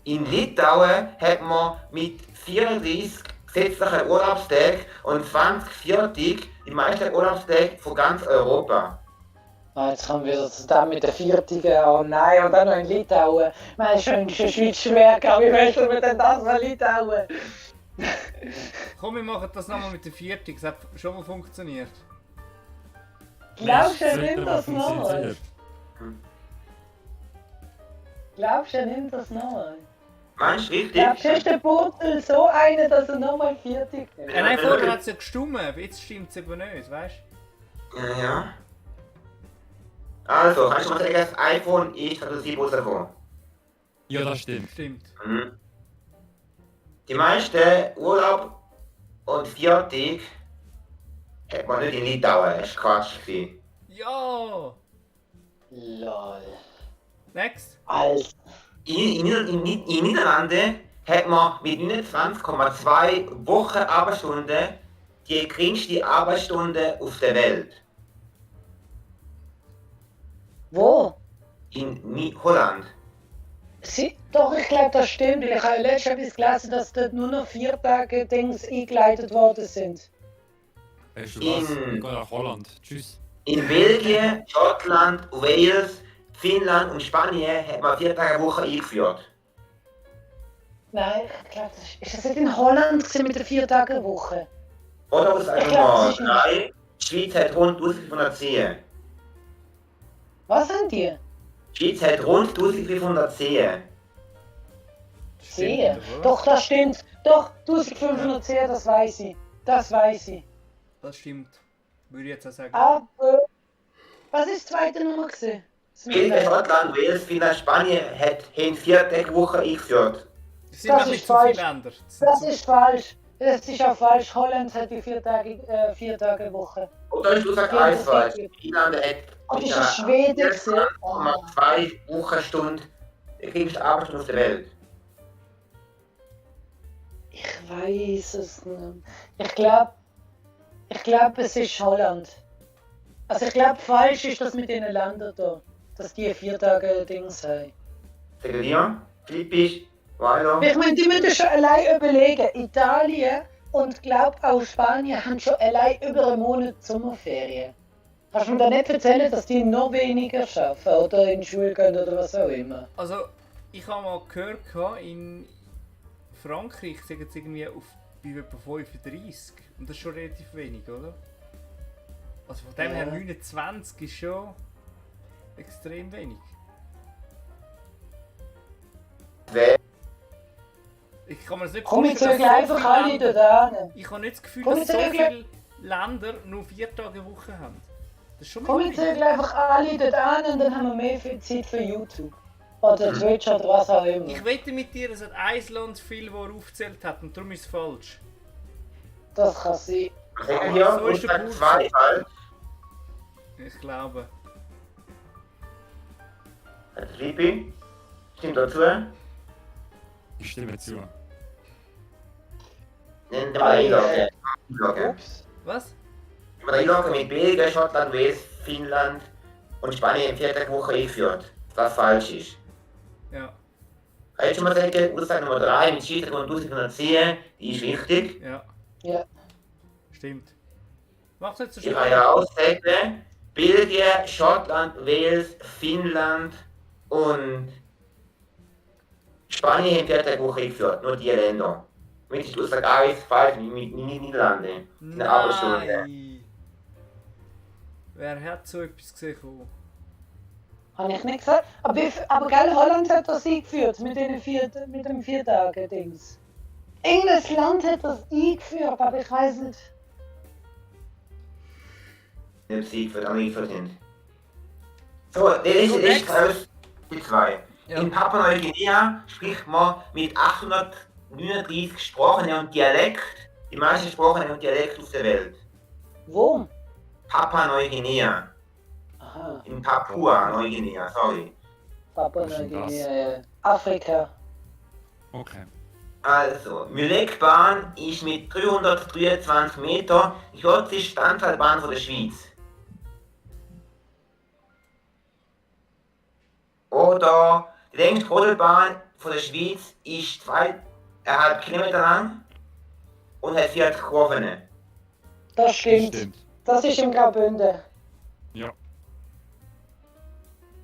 In Litauen hat man mit 34 gesetzlichen Urlaubstagen und 20 Viertel die meisten Urlaubstage von ganz Europa. Ah, jetzt kommen wir wieder zu dem mit den Viertigen. Oh nein, und dann noch in Litauen. Man ist schon in der Schweiz schwer, wie möchten wir denn das von Litauen? Komm, wir machen das nochmal mit der 40. Es hat schon mal funktioniert. Glaubst du, er Sicher, nimmt das was noch? funktioniert. Glaubst du, er nimmt das noch? Meinst du richtig? Glaubst du, ist der Bootel so einer, dass er nochmal 40 nimmt? Nein, vorher hat es ja gestummt. Jetzt stimmt es eben nicht, weißt Ja, ja. Also, kannst du mal sagen, das iPhone ist 2007 rausgekommen? Ja, das du? stimmt. Stimmt. Mhm. Die meisten Urlaub und Viertel hat man nicht in Litauen, das war Quatsch. gewesen. Ja! Lol. Next. Alter. In Niederlanden hat man mit 29,2 Wochenarbeitsstunden die geringste Arbeitsstunde auf der Welt. Wo? In Holland. Doch, ich glaube, das stimmt. Ich habe letztens etwas gelesen, dass dort nur noch 4 Tage Dings eingeleitet worden sind. Weißt du was? In- Ich gehe nach Holland. Tschüss. In Belgien, Schottland, Wales, Finnland und Spanien hat man 4 Tage Woche eingeführt. Nein, ich glaube, ist das nicht in Holland gewesen mit der 4-Tage-Woche? Oder aus Ich glaub, das Nummer ist 3, die Schweiz hat rund 1510. Was haben die? Die Schweiz hat rund 1510. Sehen. oder was? Doch, das stimmt. Doch, 1500 Sehen, das weiß ich. Das weiß ich. Das stimmt. Würde ich jetzt auch sagen. Aber. Was ist die zweite Nummer gewesen? Belgien, Schottland, Wales, Finnland, Spanien haben 4 Tage Woche eingeführt. Es sind das noch nicht ist zu viele falsch. Länder. Das sind Das zu- ist falsch. Das ist auch falsch. Holland hat die 4-Tage-Woche. Oder ist du sagst Ja, alles das falsch. ist- Finnland hat Oh, mit ist das Schweden gewesen? Oh. 2 Wochenstunden die geringste Arbeitsstunde auf der Welt. Ich weiß es nicht. Ich glaube, es ist Holland. Also ich glaube, falsch ist das mit den Ländern da. Dass die 4 Tage Dings haben. Sag dir, Philippisch, weiter. Ich meine, die müssen schon allein überlegen. Italien und glaub auch Spanien haben schon allein über einen Monat Sommerferien. Kannst du mir da nicht erzählen, dass die noch weniger schaffen oder in die Schule gehen oder was auch immer? Also, ich habe mal gehört, in Frankreich sagen sie irgendwie auf bei etwa 35. Und das ist schon relativ wenig, oder? Also von dem Ja. her 29 ist schon extrem wenig. Wer? Ich kann mir das nicht Komm, ich vorstellen, zögle dass so einfach viele alle Länder- da hin. Ich habe nicht das Gefühl, Komm, dass ich so zögle- viele Länder nur 4 Tage Woche haben. Das ist schon Komm, ich wenig. zögle einfach alle da hin und dann haben wir mehr Zeit für YouTube. Oder Twitch oder was auch immer. Ich wette mit dir, es hat ein Land zu viel, das er aufgezählt hat und darum ist es falsch. Das kann sein. Sag dir, So du ist der sagst Kurs. 2 falsch. Ich glaube. Philippi, stimmt dazu? Ich stimme zu. Nennen wir mal einloggen. Ups. Was? Wenn wir einloggen mit Belgien, Schottland, Wales, Finnland und Spanien in 4 Wochen eingeführt, was falsch ist. Ja, Kann ich schon mal sagen, Aussage Nummer 3 mit Schiedsrichter und 1010, die ist richtig. ja, Ja. stimmt. Mach's nicht so Ich kann ja aussagen, Belgien, Schottland, Wales, Finnland und Spanien in 4 Wochen eingeführt, nur die Länder. Wenn ich die Aussage A ist falsch, mit Niederlande. In der Arbeitsstunde. Nein! Wer hat so etwas gesehen? Habe ich nicht gesagt. Aber gell, Holland hat das eingeführt mit dem 4 Tage-Dings. Englisches Land hat das eingeführt, aber ich weiß nicht. Nicht Sieg für die eingeführt sind. So, der ist alles die 2. Ja. In Papua-Neuguinea spricht man mit 839 Sprachen und Dialekt, die meisten Sprachen und Dialekt auf der Welt. Wo? Papua-Neuguinea. Aha, In Papua-Neuguinea, sorry. Papua-Neuguinea, Afrika. Okay. Also, Mülekbahn ist mit 323 Meter die kürzeste Standseilbahn von der Schweiz. Oder die längste Rodelbahn von der Schweiz ist 2,5 Kilometer lang und hat 40 Kurven. Das stimmt. Das ist im Graubünden. Ja.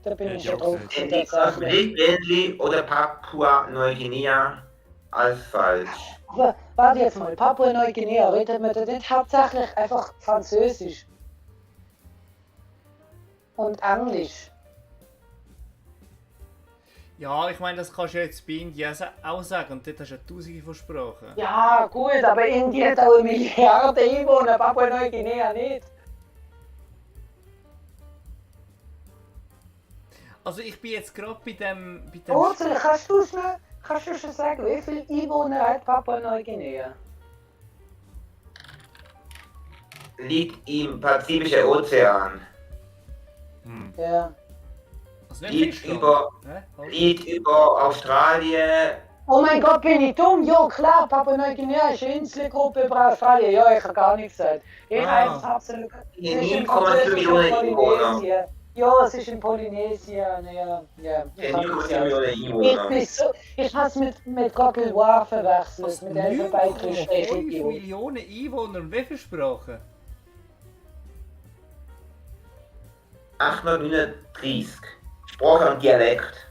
Da bin ich Ja, ja drauf. okay. Dann liegt das Mülekbändli oder Papua-Neuguinea als falsch. Aber warte jetzt mal, Papua-Neuguinea, redet man da nicht hauptsächlich einfach Französisch? Und Englisch? Ja, ich meine, das kannst du jetzt bei Indien auch sagen und dort hast du ja tausende von Sprachen. Ja, gut, aber Indien hat auch 1 Milliarde Einwohner, Papua-Neuguinea nicht. Also ich bin jetzt gerade bei dem... Ursel, kannst du schon sagen, wie viele Einwohner hat Papua-Neuguinea? Liegt im Pazifischen Ozean. Hm. Ja. Also nicht Liegt Fischland. über, Hä? Halt. liegt über Australien. Oh mein Gott, bin ich dumm? Ja, klar, Papua-Neuguinea ist eine Inselgruppe über Australien. Ja, ich habe gar nichts gesagt. Ich Ah. habe absolut. Die Es ist in 9,2 Millionen Einwohner. Polynesien. Ja, es ist in Polynesien. Ja. Ich habe nichts 9,2 gesagt. Millionen Ich Einwohner. bin so. Ich habe es mit Gockel War verwechselt, mit der 9,5 Elfenbeinküste. Millionen Einwohner und wie viele Sprachen? 839. Sprache und Dialekt.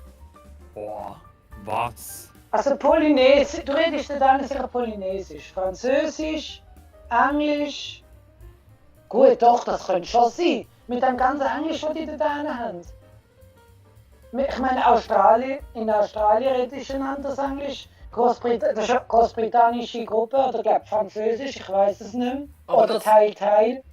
Boah. Was? Also Polynesisch, du redest da dann sicher Polynesisch, Französisch, Englisch. Gut, doch, das könnte schon sein. Mit dem ganzen Englisch, was die da haben. Ich meine, in Australien redest du ein anderes Englisch. Das ist eine großbritannische Gruppe, oder glaube Französisch, ich weiß es nicht mehr. Aber Oder das- Teil.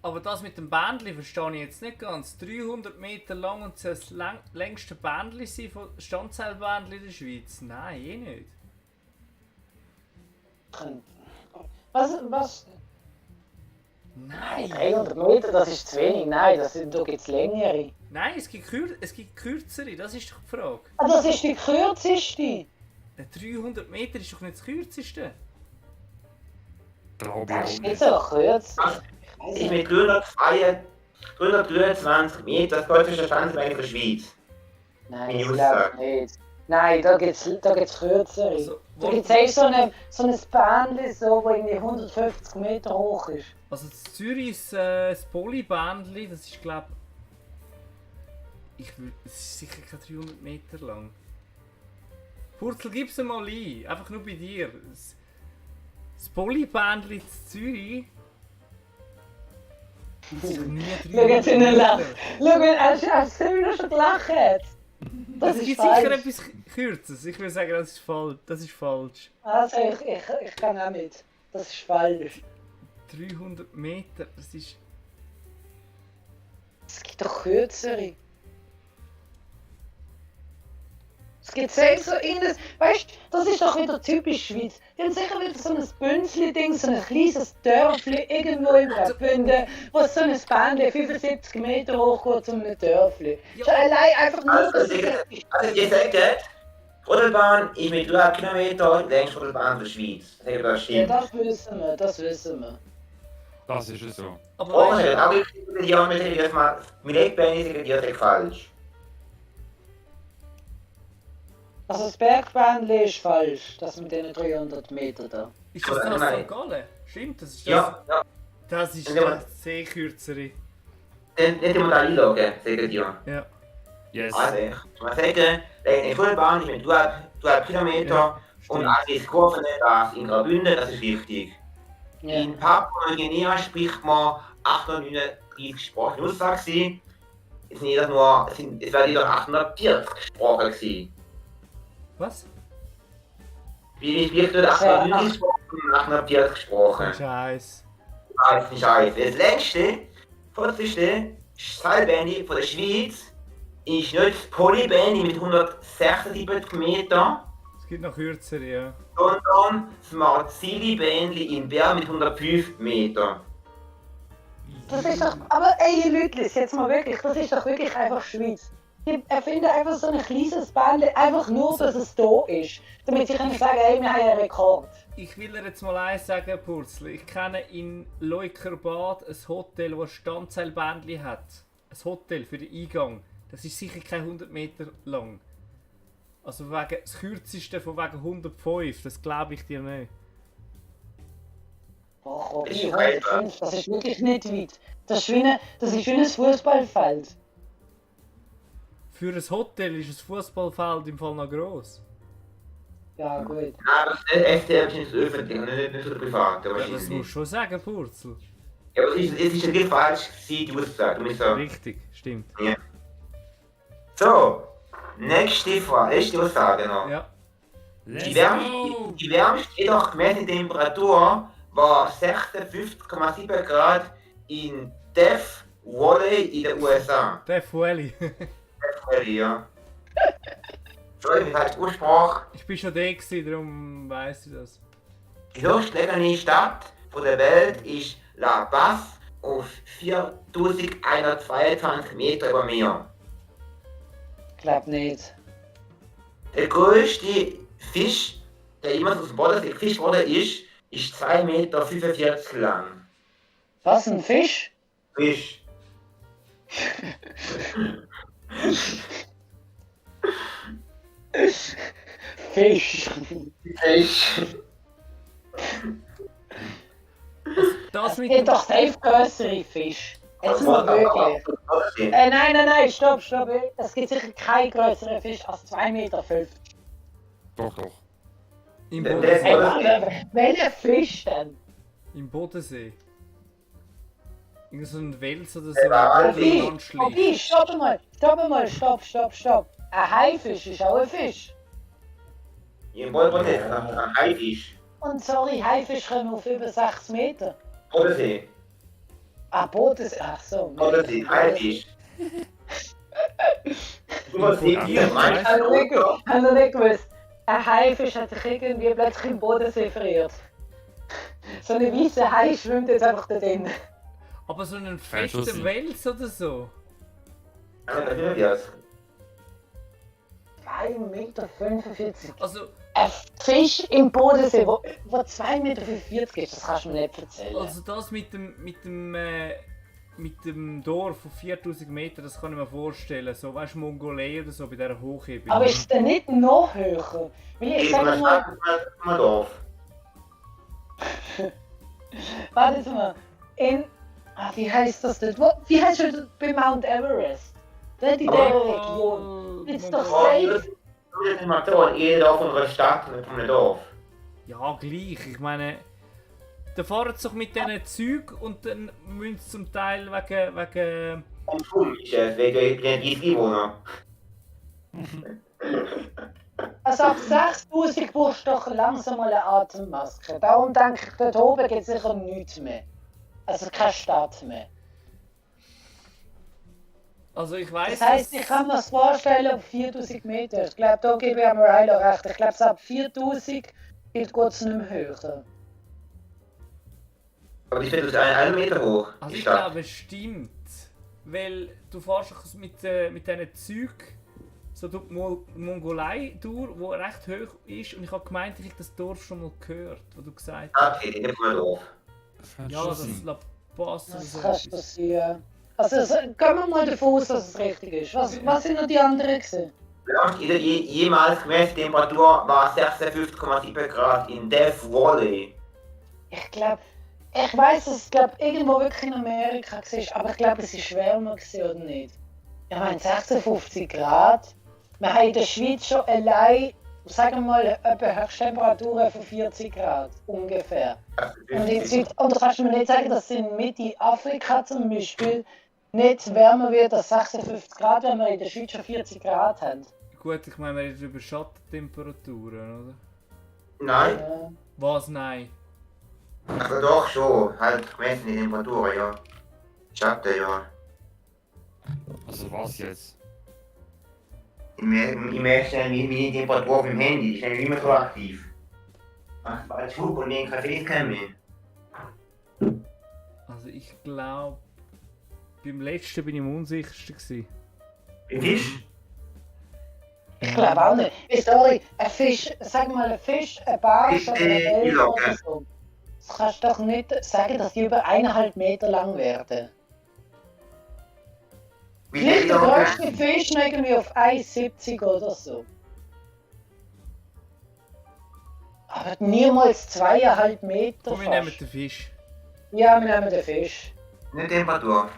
Aber das mit dem Bändli verstehe ich jetzt nicht ganz. 300 Meter lang und soll das längste Bändli sein von Standseilbändli in der Schweiz? Nein, eh nicht. Was? Nein! 300 Meter, das ist zu wenig. Nein, da gibt es längere. Nein, es gibt kürzere, das ist doch die Frage. Ah, das ist die kürzeste. 300 Meter ist doch nicht das kürzeste. Glaube Das ich ist auch nicht nicht. so kurz. Was? Ich weiß Ist nicht. mit 323 Meter das kürzeste Standbein der Schweiz. Nein, Meine das glaube ich nicht. Nein, da gibt's kürzere. Also, Da gibt es so ein Bändchen, so, das irgendwie 150 Meter hoch ist. Also in Zürich ist das Polybändli, das ist glaube es ist sicher keine 300 Meter lang. Purzel, gib's mal ein, einfach nur bei dir. Das Polybändli in Zürich ist sicher nie Schau jetzt in den 300 Lach. Meter. Schau, als Simon schon gelacht hat. Das Es ist gibt sicher falsch. etwas Kürzeres. Ich will sagen, das ist falsch. Das ist falsch. Also, ich kann auch mit. Das ist falsch. 300 Meter, das ist... Es gibt doch kürzere. Es gibt selbst so irgendwas, weißt du, das ist doch wieder typisch Schweiz. Die haben sicher wieder so ein Bünzli-Ding, so ein kleines Dörfli irgendwo im Graubünden, wo so ein Bändchen 75 Meter hoch geht zu einem Dörfli. Ja. Schon allein einfach nur, Also, dass die es sagen, Rodelbahn ist mit 3 Kilometer die längste Rodelbahn der Schweiz. Das Ja, stimmt. das wissen wir, das wissen wir. Das ist es so. Aber Oh, weißt du, auch ich ja, wir sagen erstmal, meine Eckbeine sind ja falsch. Also das Bergbändli ist falsch, das mit den 300 Metern da. ist das das Nein. St. Gallen? Stimmt, das ist das. Ja, ja. Das ist Ja. das Seekürzere. Dann nicht immer da einloggen, sagen die ja. Ja. Yes. Also, ich muss sagen, eine Rodelbahn ist mit 3 Kilometer Ja, und stimmt. alles Kurven, das in Graubünden, das ist wichtig. Ja. In Papua-Neuguinea spricht man 839 Sprachen in Aussage gewesen. Es werden jedoch 840 Sprachen gewesen. Was? Wie spricht dort 839 Sprachen und 840 Sprachen? Scheiß. Ah, das ist nicht scheiße. Das längste, kürzeste Seilbahn von der Schweiz ist nicht das Polybahn mit 176 Metern, Es gibt noch kürzere, ja. sondern das Marzili-Bahn in Bern mit 105 Metern. Das ist doch, aber ey, Leute, jetzt mal wirklich, das ist doch wirklich einfach Schweiz. Die erfinden einfach so ein kleines Bändchen, einfach nur, dass es da ist. Damit sie können sagen, hey, wir haben einen Rekord. Ich will dir jetzt mal eins sagen, Purzl. Ich kenne in Leukerbad ein Hotel, das ein Standseilbändchen hat. Ein Hotel für den Eingang. Das ist sicher keine 100 Meter lang. Also wegen, das kürzeste von wegen 105, das glaube ich dir nicht. Boah, Robby, Ist 105, das ist wirklich nicht weit. Das ist wie ein Fußballfeld. Für ein Hotel ist ein Fußballfeld im Fall noch gross. Ja, gut. Nein, aber das SDF ist nicht so öffentlich, nicht so privat. Ja, das wahrscheinlich musst du nicht. schon sagen, Purzl. Ja, aber es ist ja nicht falsch, die Aussage. Du musst sagen. Richtig, stimmt. So, nächste Frage, letzte Aussage noch. Ja. Let's Die go! wärmste jedoch gemessene Temperatur war 56,7 Grad in Death Valley in den USA. Death Valley. Death Valley, ja. Sorry, wie heißt Ursprung? Ich bin schon da gewesen, darum weiss ich das. Die höchstgelegene Stadt der Welt ist La Paz auf 4122 Meter über Meer. Glaub nicht. Der größte Fisch, der jemals aus dem Bodensee gefischt worden ist 2,45 Meter lang. Was, ein Fisch? Fisch. Fisch. Fisch. Das Es mit gibt dem... doch safe größere Fisch. Jetzt mal wirklich. Nein, stopp. Es gibt sicher keinen größeren Fisch als 2,5 Meter. Doch, doch. Im Der- Bodensee. Hey, warte, welcher Fisch denn? Im Bodensee. Irgend so ein Wels oder so, Ja, der Robby, Boden anschleicht. Robby, stopp. Ein Haifisch ist auch ein Fisch. Im Bodensee, ein Haifisch. Und sorry, Haifisch kommen auf über 6 Meter. Bodensee. Ah, Bodensee, ach so. Bodensee, Haifisch. Bodensee, Ja, meinst Haben wir du? noch nicht gewusst. Ein Haifisch hat sich irgendwie plötzlich im Bodensee verirrt. So eine weiße Hai schwimmt jetzt einfach da drin. Aber so einen Kann schon festen sein. Wels oder so? Ja, 2,45 Meter. Also, Ein Fisch im Bodensee, wo 2,45 Meter ist, das kannst du mir nicht erzählen. also das mit dem Dorf von 4000 Metern, das kann ich mir vorstellen. So, weißt du, Mongolei oder so bei dieser Hochebene. Aber ist es denn nicht noch höher? Weil ich ich sage mal, mal drauf. warte mal, wie heißt das denn? Wie heißt das bei Mount Everest? Dort in dieser Region. Ist doch Oh, safe. du bist nicht mal da, jeder Dorf von einer Stadt, nicht von einem Dorf. Ja, gleich. Ich meine, da fahren sie doch mit diesen Zügen und dann müssen sie zum Teil wegen Und Fum ist es, wegen den 30 Einwohner. Also ab 6000 brauchst du doch langsam mal eine Atemmaske. Darum denke ich, dort oben gibt es sicher nichts mehr. Also keine Stadt mehr. Also ich weiß, Das heisst, ich kann mir das vorstellen auf 4000 Meter. Ich glaube, da gebe ich Mirella recht. Ich glaube, ab 4000 geht es nicht mehr höher. Aber die fährt aus 1 Meter hoch, also die ich Stadt. glaube, es stimmt. Weil du fährst doch mit diesen Zügen so durch die Mongolei durch, wo recht hoch ist. Und ich habe gemeint, ich habe das Dorf schon mal gehört, wo du gesagt hast. Okay, in dem Dorf. Ja, das La Paz oder Das so. kann etwas. passieren. Also gehen wir mal davon aus, dass es richtig ist. Was sind noch die anderen gewesen? Die jemals gemessene Temperatur war 56,7 Grad in Death Valley. Ich glaube, ich weiß, dass es irgendwo wirklich in Amerika war, aber ich glaube, es war wärmer gewesen, oder nicht? Ich meine 56 Grad. Wir haben in der Schweiz schon allein, sagen wir mal, etwa Höchsttemperaturen von 40 Grad ungefähr. Und in oder kannst du mir nicht sagen, dass in Mitte Afrika zum Beispiel nicht wärmer wird als 56 Grad, wenn wir in der Schweiz schon 40 Grad haben? Gut, ich meine, wir reden über Schattentemperaturen, oder? Nein, Ja. Was? Nein. also doch schon, halt gemessene Temperatur, ja. Schatten, ja. Also was jetzt? Ich merke meine Temperatur auf dem Handy, die ist nicht immer so aktiv. Ach, als Hub und den Kaffee kennen wir. Also ich glaube, beim letzten bin ich am unsichersten gewesen. Im Fisch? Ich glaube auch nicht. Wisst ihr, ein Fisch, sag mal ein Fisch, ein Barsch oder ein Elch Illoge. oder so. Das kannst du doch nicht sagen, dass die über 1,5 Meter lang werden. Wie Vielleicht der Illoge? größte Fisch noch irgendwie auf 1,70 oder so. Aber niemals 2,5 Meter Komm, wir nehmen fast. den Fisch. Ja, wir nehmen den Fisch. Nicht Temperatur.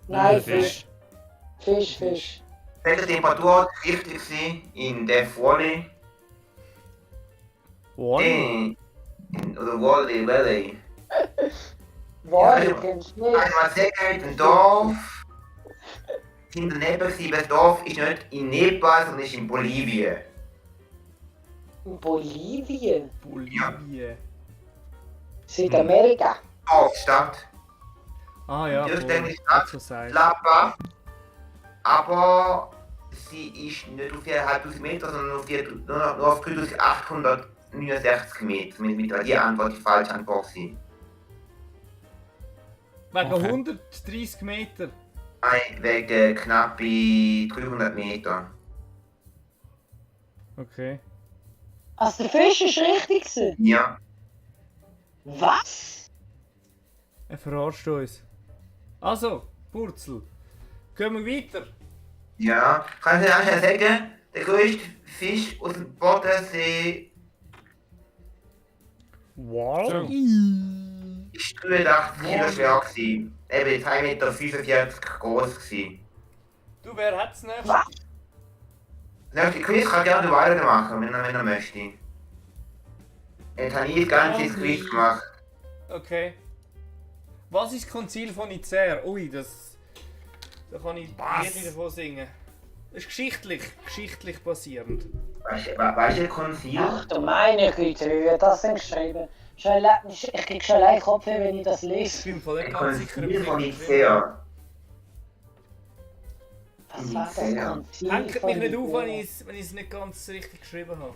Nein, Fisch. Fisch. Welche Temperatur war richtig gewesen in Death Valley? Oder Valley. Wolle, Ja, kennst du nicht? Also man sagt halt, ein Dorf sind daneben gewesen, weil das Dorf ist nicht in Nepal, sondern ist in Bolivien. In Bolivien? Bolivien. Südamerika? Dorfstadt. Ah ja, Die voll. ursprüngliche Jetzt Stadt, so sagst. Tlapa. Aber sie ist nicht auf 4.500 Meter, sondern nur auf 3.869 Meter. Mit die Antwort die falsche Antwort war. Wegen Okay. 130 Meter. Nein, wegen knapp 300 Meter. Okay. Also der Fisch ist richtig gewesen. Ja. Was? Er verarscht uns. Also, Purzel. Gehen wir weiter. Ja. Kann ich dir sagen, der größte Fisch aus dem Bodensee Wow. So. ist 83 Kilo schwer gewesen. Eben 2,45 Meter groß gewesen. Du, wer hat's nicht? Was? Das nächste Quiz kann gerne weitermachen, wenn er möchte. Jetzt habe ich das ganze Quiz gemacht. Okay. Was ist das Konzil von Nicäa? Ui, das... Da kann ich Was? Lieder davon singen. Das ist geschichtlich basierend. Weißt du, Konzil? Ach du meine Güte, wie wird das denn geschrieben? Ich krieg schon allein Kopfweh, wenn ich das Ich lese. bin voll nicht Der ganz sicher, Konzil von ob ich Nicäa. Was war das Nicäa. Konzil Hängt mich von nicht auf, Nicäa? wenn ich es nicht ganz richtig geschrieben habe.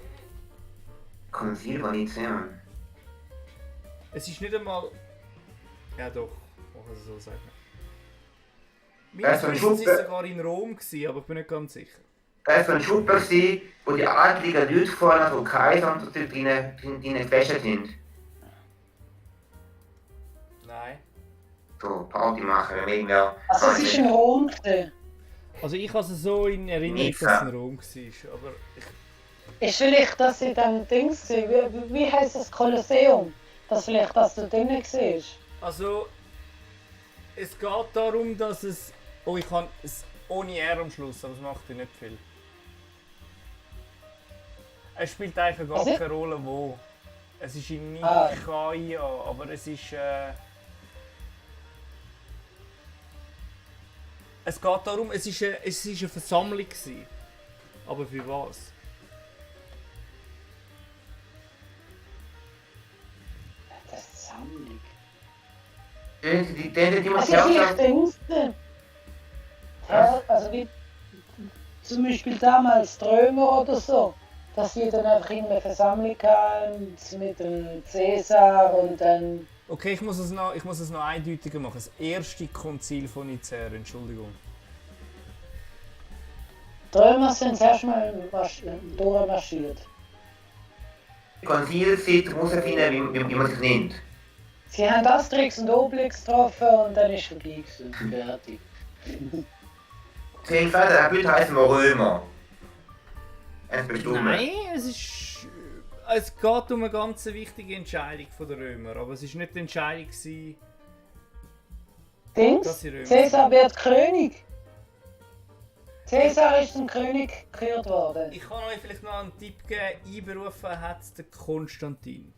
Konzil von Nicäa. Es ist nicht einmal... Ja doch, man kann es so sagen. Also, Mindestens war es Schuppe. sogar in Rom, gewesen, aber ich bin nicht ganz sicher. Das war ein Schuppen, wo die adligen Leute gefahren haben, von Kaiser und dort drinnen gefesselt sind. Nein. So, Party machen, wenn irgendwer... Also es ist in Rom gewesen. Also ich habe es so in Erinnerung, Nizza. dass es in Rom war, aber ich... Ist vielleicht das in dem Dings gewesen? Wie heisst das Kolosseum? Dass vielleicht das da drinnen war? Also... Es geht darum, dass es... Oh, ich kann es ohne R am Schluss, aber es macht ja nicht viel. Es spielt eigentlich gar Also- keine Rolle wo. Es ist in Ah. Nikaia, aber es ist... Es geht darum, es ist eine Versammlung gewesen. Aber für was? Das Sammlung. Die muss Also ja vielleicht Dings. Ja, also wie zum Beispiel damals Trömer oder so. Dass die dann einfach in eine Versammlung haben mit dem Cäsar und dann... Okay, ich muss es noch eindeutiger machen. Das erste Konzil von Nicäa, Entschuldigung. Die Römer sind zuerst mal durchmarschiert. Konzilszeit herausfinden, wie man sich nennt. Sie haben Asterix und Obelix getroffen und dann ist vorbei gewesen. Fertig. Zehn Väter, heute heißen wir Römer. Es bestimmt. Nein, es geht um eine ganz wichtige Entscheidung der Römer, aber es war nicht die Entscheidung, dass Dings? sie Römer Cäsar wird König. Cäsar ist zum König gekürt worden. Ich kann euch vielleicht noch einen Tipp geben, einberufen hat es der Konstantin.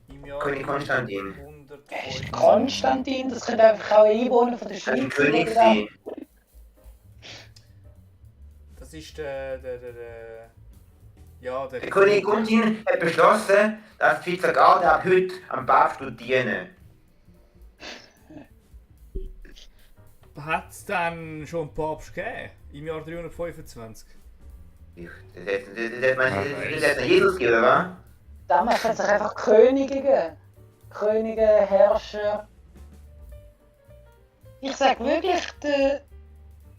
Im Jahr König Konstantin. 100. Wer ist Konstantin? Das könnte einfach auch ein Einwohner von der Das ist Schweiz König sein. sein. Das ist der Der König Konstantin hat beschlossen, dass die Schweizer Garde ab heute am Papst dienen. Hat es dann schon einen Papst gegeben? Im Jahr 325? Das hat Jesus gegeben, oder? Damals hat es einfach Könige gegeben. Könige, Herrscher. Ich sag wirklich,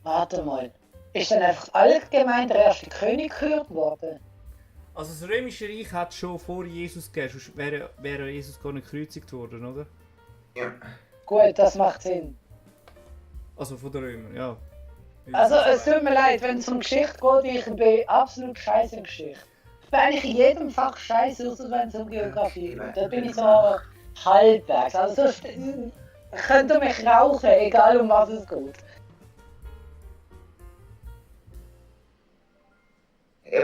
warte mal. Ist dann einfach allgemein der erste König gekürt worden? Also das Römische Reich hat es schon vor Jesus gegeben, sonst wäre Jesus gar nicht gekreuzigt worden, oder? Ja. Gut, das macht Sinn. Also von den Römern, ja. Also es tut mir leid, wenn es um Geschichte geht, ich bin absolut scheiße in Geschichte. Ich bin eigentlich in jedem Fach scheiße, außer wenn es um Geografie geht. Da bin ich so halbwegs. Also sonst könnt ihr mich rauchen, egal um was es geht.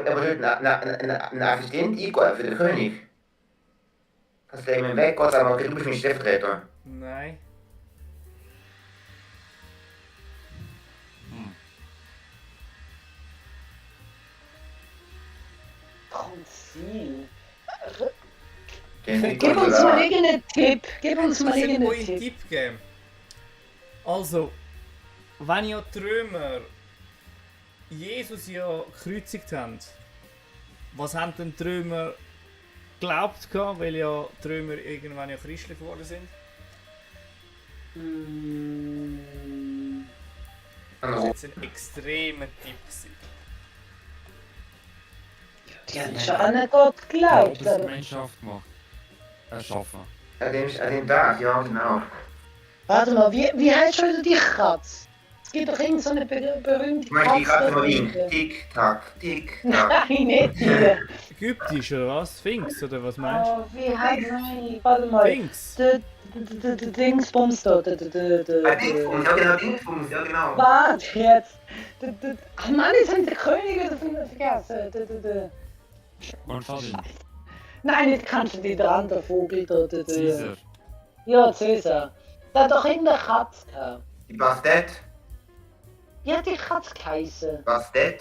Aber heute einen Assistent eingehen für den König. Dass der ihm weggeht, aber du bist mein Stellvertreter. Nein. Konzil. Den Gib uns mal irgendeinen Tipp. Gib uns mal Ich soll irgendeinen euch einen Tipp. Tipp geben. Also, wenn ja die Römer Jesus ja gekreuzigt haben, was haben denn die Römer geglaubt gehabt, weil ja die Römer irgendwann ja christlich geworden sind? Das war jetzt ein extremer Tipp gewesen. Die haben schon an einen Gott geglaubt. Das aber- Gemeinschaft gemacht. Erschaffen. An dem Tag, ja genau. Warte mal, wie heißt schon wieder die Katze? Es gibt doch irgend so eine berühmte Ich meine, die Katze Katze. mal winkt. Tick, tack, tick, tack. Nein, nicht die. Ägyptisch oder was? Sphinx oder was meinst Oh, wie heißt nein, warte mal. du? Sphinx? Der Dingsbums da. Ah, Dingsbums, ja genau, Dingsbums, ja genau. Warte jetzt. Ach Mann, jetzt haben die Könige vergessen. Konstantin. Nein, nicht kannst du die andere Vogel da. Caesar. Ja, Cäsar. Der hat doch irgendeine Katze gehabt. Die Bastet, Wie hat die Katze geheißen? Bastet,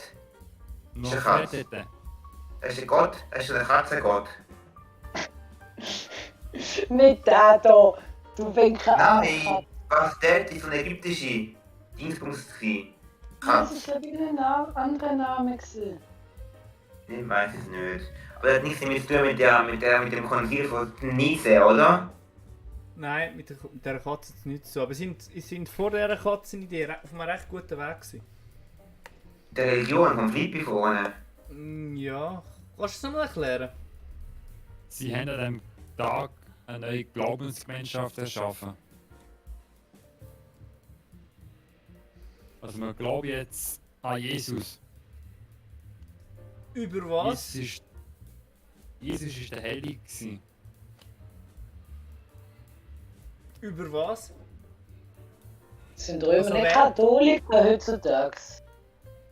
Noch Ist eine Katze. Fette. das ist ein Gott, das ist ein Katzengott. Nicht der da. Du Winker. Nein, Bastet ist so eine ägyptische Dingsbums. Das ist ja wieder ein anderer Name gewesen. Ich weiß es nicht. Aber das hat nichts damit zu tun mit dem Konzil von Nice, oder? Nein, mit der Katze ist es nicht so. Aber sie sind vor dieser Katze auf einem recht guten Weg gewesen. Der Religion von Philippi vorne. Ja, kannst du es nochmal erklären? Sie haben an diesem Tag eine neue Glaubensgemeinschaft erschaffen. Also wir glauben jetzt an Jesus. Über was? Jesus ist der Heilige gewesen. Über was? Sind Römer Also nicht wer- Katholiker heutzutage?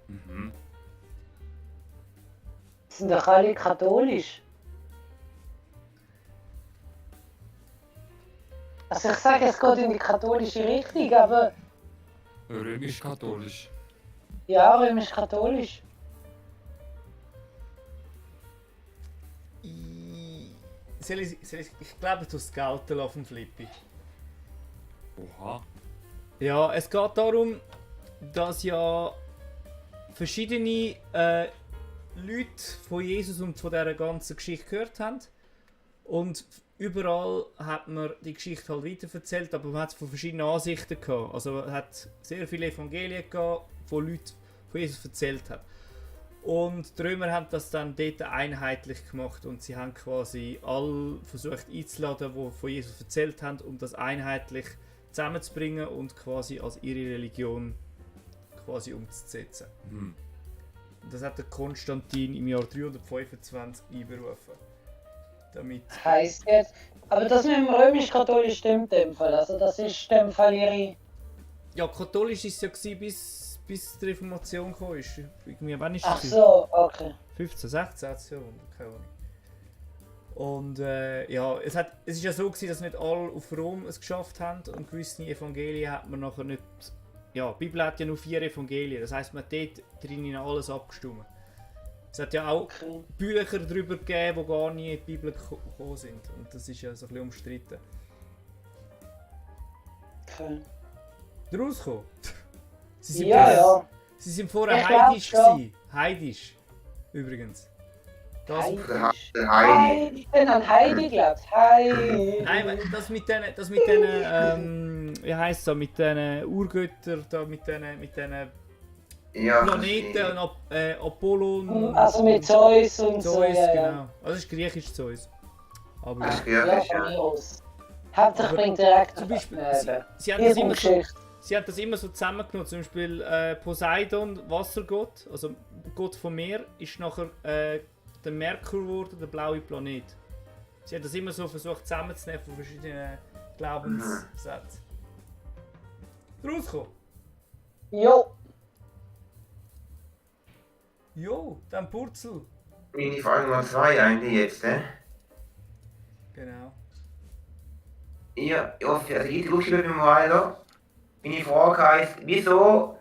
Mhm. Sind doch alle katholisch. Also ich sage, es geht in die katholische Richtung, aber Römisch-katholisch. ja, römisch-katholisch. Ich glaube, du scouten auf dem Flippy. Oha. Ja, es geht darum, dass ja verschiedene Leute von Jesus und von dieser ganzen Geschichte gehört haben. Und überall hat man die Geschichte halt weiterverzählt, aber man hat es von verschiedenen Ansichten gehabt. Also es hat sehr viele Evangelien gehabt, von Leuten, von Jesus erzählt haben. Und die Römer haben das dann dort einheitlich gemacht und sie haben quasi alle versucht einzuladen, die von Jesus erzählt haben, um das einheitlich zusammenzubringen und quasi als ihre Religion quasi umzusetzen. Hm. Und das hat der Konstantin im Jahr 325 einberufen. Damit Heißt jetzt, aber das mit dem römisch-katholisch stimmt in dem Fall. Also das ist in dem Fall ihre. ja, katholisch ist es ja gewesen, bis die Reformation kam. Irgendwie, wann ist Ach es? so, okay. 15, 16 hat es ja, keine Ahnung. Und ja, es ist ja so gewesen, dass nicht alle auf Rom es geschafft haben und gewisse Evangelien hat man nachher nicht. Ja, die Bibel hat ja nur 4 Evangelien, das heisst, man hat dort drinnen alles abgestimmt. Es hat ja auch Okay. Bücher darüber gegeben, die gar nie in die Bibel gekommen sind. Und das ist ja so ein bisschen umstritten. Okay. Rausgekommen? Sie Ja, ja. Sie sind vorher Ich glaub heidisch schon. gewesen. Heidisch. Übrigens. Das, Heidisch. Der Heidi. Ich bin an Heidi geglaubt. Heidi. nein, das mit den, wie heisst das, mit den Urgöttern, da, mit den Ja, Planeten, Apollon. Also mit Zeus und so. Zeus, Ja, genau. ja. Also das ist griechisch Zeus. Aber Das ist Ja, griechisch, von ja. mir aus. Hauptsache Aber bringt direkt zum Beispiel, Eben. sie haben das immer so, Geschichte. sie haben das immer so zusammengenommen. Zum Beispiel Poseidon, Wassergott, also Gott vom Meer, ist nachher der Merkur geworden, der blaue Planet. Sie haben das immer so versucht zusammenzunehmen von verschiedenen Glaubenssätzen. Rauskommen? Jo. Jo, dann Purzel. Meine Frage Nummer 2 eigentlich jetzt, ne? Genau. Ja, also ich lustig mit dem weiter. Meine Frage heißt, wieso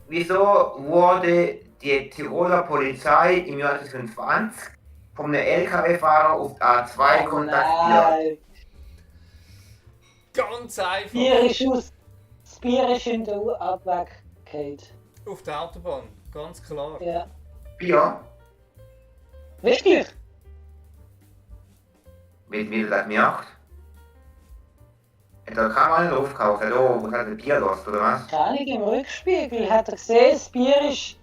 wurde die Tiroler Polizei im Jahr 2020 von einem LKW-Fahrer auf die A2 kontaktiert? Nein. Ganz einfach. Das Bier ist in der Abweg gefallen. Auf der Autobahn, ganz klar. Ja. Bier? Wirklich? Wie das gemacht? Hat da keine Kamera draufgekauft? Hat er ein Bier los, oder was? Keine Ahnung, im Rückspiegel hat er gesehen, das Bier ist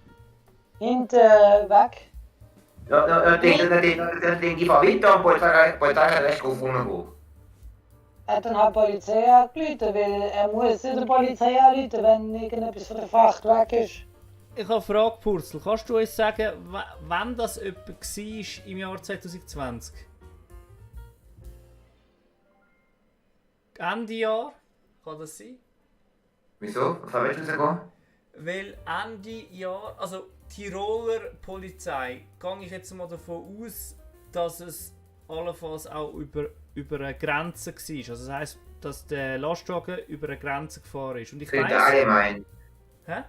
hinten weg. Ja, dann denke ich, fahr weiter und die Polizei hat recht drauf rumgehen. Er hat dann halt die Polizei angerufen, weil er muss ja der Polizei anrufen, wenn irgendetwas von der Fracht weg ist. Ich habe eine Frage, Purzel. Kannst du uns sagen, wann das etwa war im Jahr 2020? Ende Jahr? Kann das sein? Wieso? Was willst du rausgehen? Weil Ende Jahr, also Tiroler Polizei, gehe ich jetzt mal davon aus, dass es allenfalls auch über eine Grenze war. Also das heisst, dass der Lastwagen über eine Grenze gefahren ist. Und ich Für weiss, Italien meinst hä? du?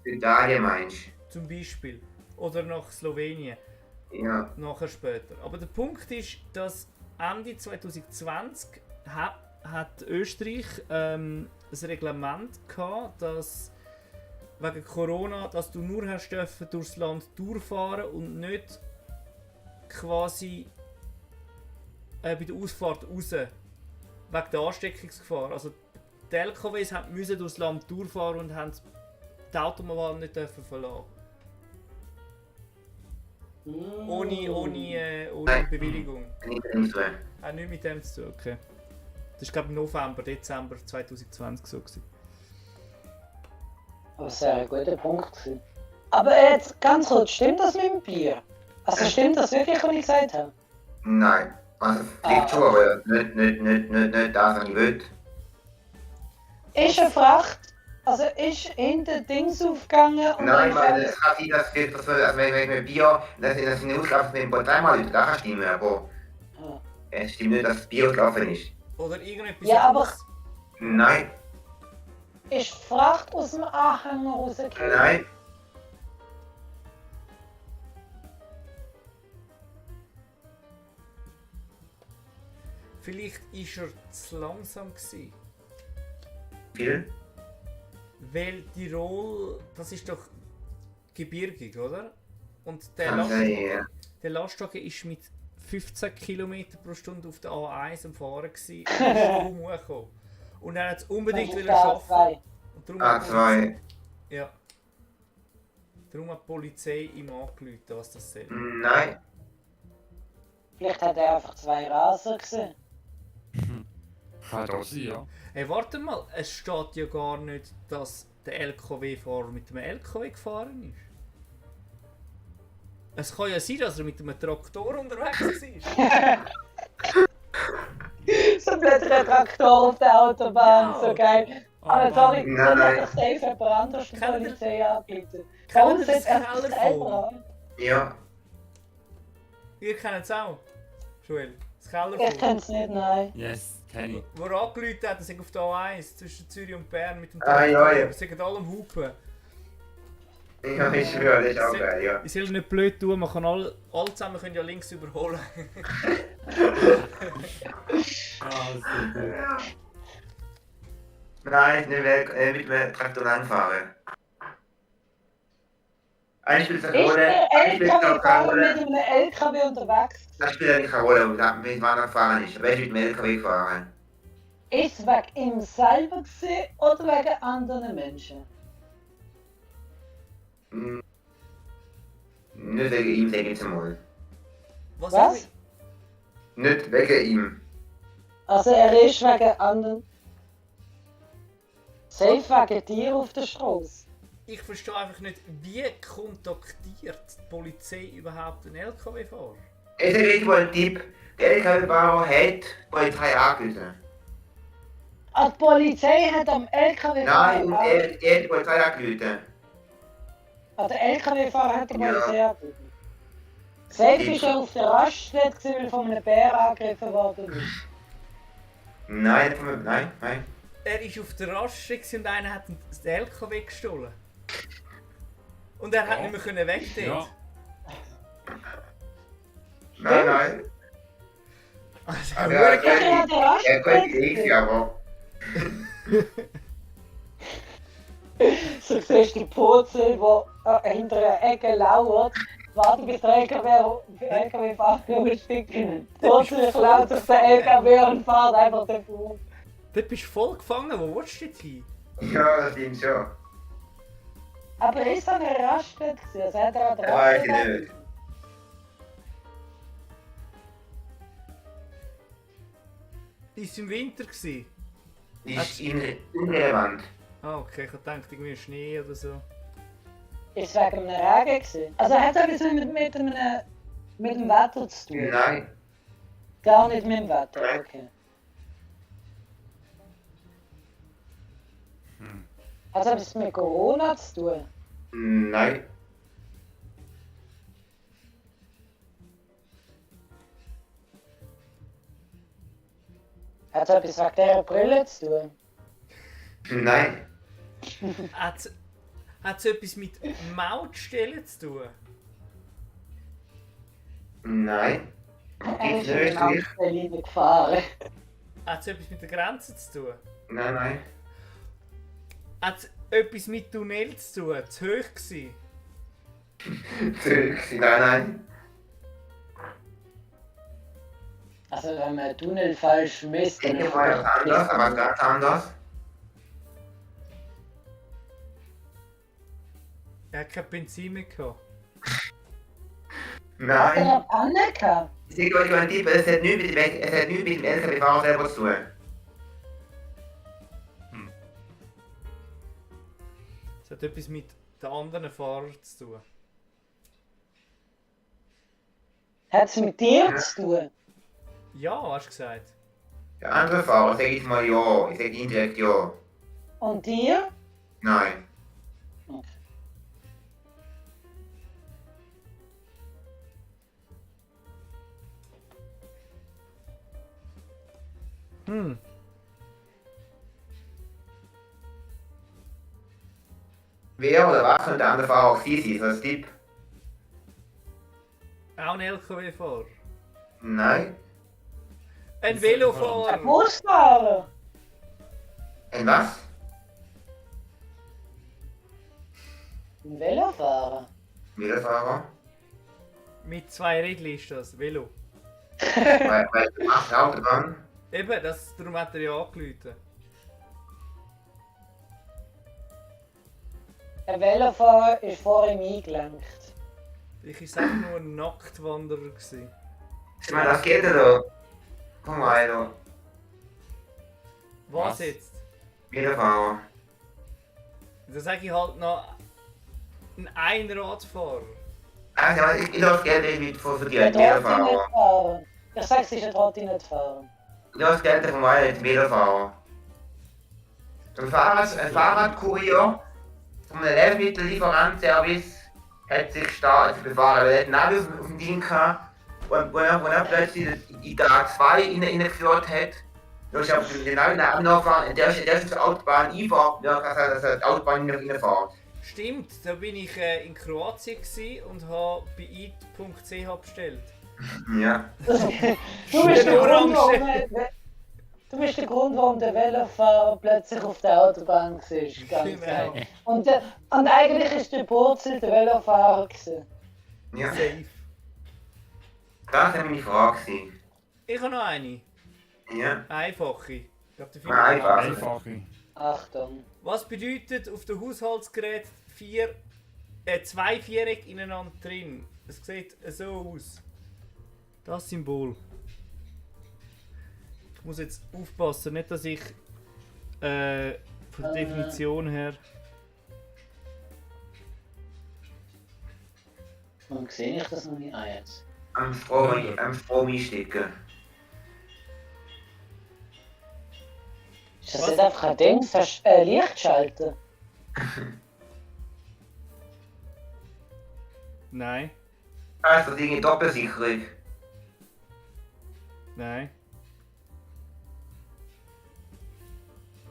Für Italien meinst Zum Beispiel. Oder nach Slowenien. du? Ja. Nachher später. Aber der Punkt ist, dass Ende 2020 hat Österreich ein Reglement gehabt, dass wegen Corona, dass du nur hast dürfen durchs Land durchfahren und nicht quasi bei der Ausfahrt raus wegen der Ansteckungsgefahr. Also die LKWs mussten durchs Land durchfahren und haben die Autobahn nicht dürfen verlassen. Ohne Bewilligung. Nicht so. Hat nichts mit dem zu tun, okay. Das war glaube ich November, Dezember 2020 so gewesen. Aber das wäre ein guter Punkt gewesen. Aber jetzt ganz kurz, stimmt das mit dem Bier? Also stimmt das wirklich, was ich gesagt habe? Nein. Also fliegt schon, aber nicht das, was ich will. Ist eine Fracht, also ist hinten Dings aufgegangen und Nein, dann weil es kann sein, dass wir wenn wir Bier, dass in der Auslauf mit dem Polizei mal das kann stimmen, aber Ah. es stimmt nicht, dass das Bier ausgelaufen ist. Oder irgendetwas Ja, aber- anderes. Nein, ist die Fracht aus dem Anhänger rausgekommen. nein. Vielleicht war er zu langsam gewesen. Viel? Weil Tirol, das ist doch gebirgig, oder? Und der Kann sein, ja. Lastwagen ist mit 15 km pro Stunde auf der A1 am Fahren gewesen und ist kaum hochgekommen. Und er hat es unbedingt Das ist schaffen. A2. Und darum hat er- A2. Ja. Darum hat die Polizei ihm angerufen, was das soll. Nein. Vielleicht hat er einfach 2 Raser gesehen. Kann doch sein, ja. Hey, warte mal, es steht ja gar nicht, dass der LKW-Fahrer mit dem LKW gefahren ist. Es kann ja sein, dass er mit einem Traktor unterwegs ist. So plötzlich ein Traktor auf der Autobahn, Ja. so geil. Aber sorry, Nein, dann nein. hat doch safe jemand anders die Kennt ihr- Polizei angeleitet. Kennt Warum ihr setzt das er sich Kellerphone? selber an? Ja. Ihr kennt es auch, Joel. Das Ich Kellerphone. kenn's nicht, nein. Yes, kenn ich. Wo er angerufen hat, das ist auf der A1 zwischen Zürich und Bern mit dem Ah, ja, ja. Sie sind alle am Hupen. Ja, ich schwöre, das ist auch geil, ja. Ich soll nicht blöd tun, man kann alle zusammen können ja links überholen. Ah, super. Ja. Nein, nicht mit dem Traktor langfahren. Eigentlich spielt es Ist keine Rolle. der Eigentlich spielt es auch keine LKW-Fahrer mit Rolle. einem LKW unterwegs? Das spielt eigentlich keine Rolle, mit wann er gefahren ist. Aber er ist mit dem LKW gefahren. Ist es wegen ihm selber gewesen oder wegen anderen Menschen? Hm. Nicht wegen ihm, sag ich jetzt mal. Was? Nicht wegen ihm. Also er ist wegen anderen... Safe wegen dir auf der Straße. Ich verstehe einfach nicht, wie kontaktiert die Polizei überhaupt einen LKW-Fahrer? Ich sage jetzt mal einen Tipp. Der LKW-Fahrer hat die Polizei angerufen. Ah, die Polizei hat am LKW-Fahrer... Nein, und er hat die Polizei angerufen. Ah, der LKW-Fahrer hat die Ja. Polizei angerufen. Safe ist er auf der Raststätte gewesen, weil er von einem Bär angegriffen worden ist. Nein, nein. Er war auf der Raststätte und einer hat den LKW gestohlen. Und er hat Ja. nicht mehr können weg dort. Nein, nein. Also, Aber hure er geil. Er hat eine Er könnte Raststätte ich, gesehen. aber. So siehst du die Purzel, die hinter einer Ecke lauert. Warten bis der LKW-Fahrer aussteigt. Die Purzel klaut sich der LKW und fährt einfach davon. Dort bist du voll gefangen, wo willst du jetzt hin? Ja, das stimmt schon. Aber ist er eine Raststätte gewesen? Also hat er an der Ja, weiß ich Raststätte... nicht. Ist es im Winter gewesen? Ist irrelevant. Ah, okay, ich dachte irgendwie Schnee oder so. Ist es wegen einem Regen gewesen? Also hat er etwas mit dem Wetter zu tun? Nein. Gar nicht mit dem Wetter, Nein. okay. Hat es etwas mit Corona zu tun? Nein. Hat es etwas wegen dieser Brille zu tun? Nein. Hat es etwas mit Mautstellen zu tun? Nein. Er ist Gibt's in nicht. die Berlin gefahren. Hat es etwas mit der Grenze zu tun? Nein. Hat es etwas mit Tunnel zu tun? Zu hoch gewesen? Zurück. Nein. Also wenn man einen Tunnel falsch misst, dann Ich war ja anders, aber ganz anders. Er hat kein Benzin mehr gehabt. Hat er Nein. eine Panne gehabt? Ich sage euch einen Tipp, es hat nichts mit dem LKW-Fahrer selber zu tun. Es hat etwas mit den anderen Fahrern zu tun. Hat es mit dir zu tun? Ja, hast du gesagt. Der andere Fahrer sage ich mal ja. Ich sage indirekt ja. Und dir? Nein. Hm. Wer oder was könnte der andere Fahrer auch sie sein? So als Tipp? Auch ein LKW-Fahrer. Nein. Ein Ein Velofahrer. Busfahrer? Ein was? Ein Velofahrer? Velofahrer? Mit 2 Rädchen ist das, Velo. Weil du machst Autobahn. Eben, darum hat er ja angerufen. Ein Velofahrer ist vor ihm eingelenkt. Ich war einfach nur ein Nacktwanderer. Gewesen. Ich meine, das geht ja da. Komm mal, da. Was Was? jetzt? Wiederfahrer. Da sage ich halt noch ein Einradfahrer. Also, ich lasse Geld irgendwie für die Der darf ihn nicht Wiederfahrer. fahren. Ich sag's, ich darf ihn nicht fahren. Ich lasse Geld von meinen Wiederfahrer. Ein Fahrradkurier vom Lebensmittellieferantenservice hat sich stark befahren, weil er hat Navi auf dem Ding gehabt und wo er plötzlich in der A2 reingeführt hat, da ist er auf den Navi nachgefahren und der ist auf der Autobahn einfahrt, dass er die Autobahn nicht reinfährt. Stimmt, da bin ich in Kroatien gewesen und habe bei eat.ch bestellt. Ja. Du bist der Grund, warum der Velofahrer plötzlich auf der Autobahn war. Ganz Genau. klar. Und eigentlich ist der Purzel der Velofahrer gewesen. Ja. Safe. Das war meine Frage. gewesen. Ich habe noch eine. Ja. Einfache. Ich glaube, der Ja, einfach. Einfache. Achtung. Was bedeutet auf dem Haushaltsgerät zwei Vierecke ineinander drin? Es sieht so aus. Das Symbol. Ich muss jetzt aufpassen, nicht dass ich von der Definition her. Warum sehe ich das noch nicht jetzt? Am Strom einstecken. Ist das Was? nicht einfach ein Ding? Lichtschalter? Nein, Also, Dinge Doppelsicherung. nein.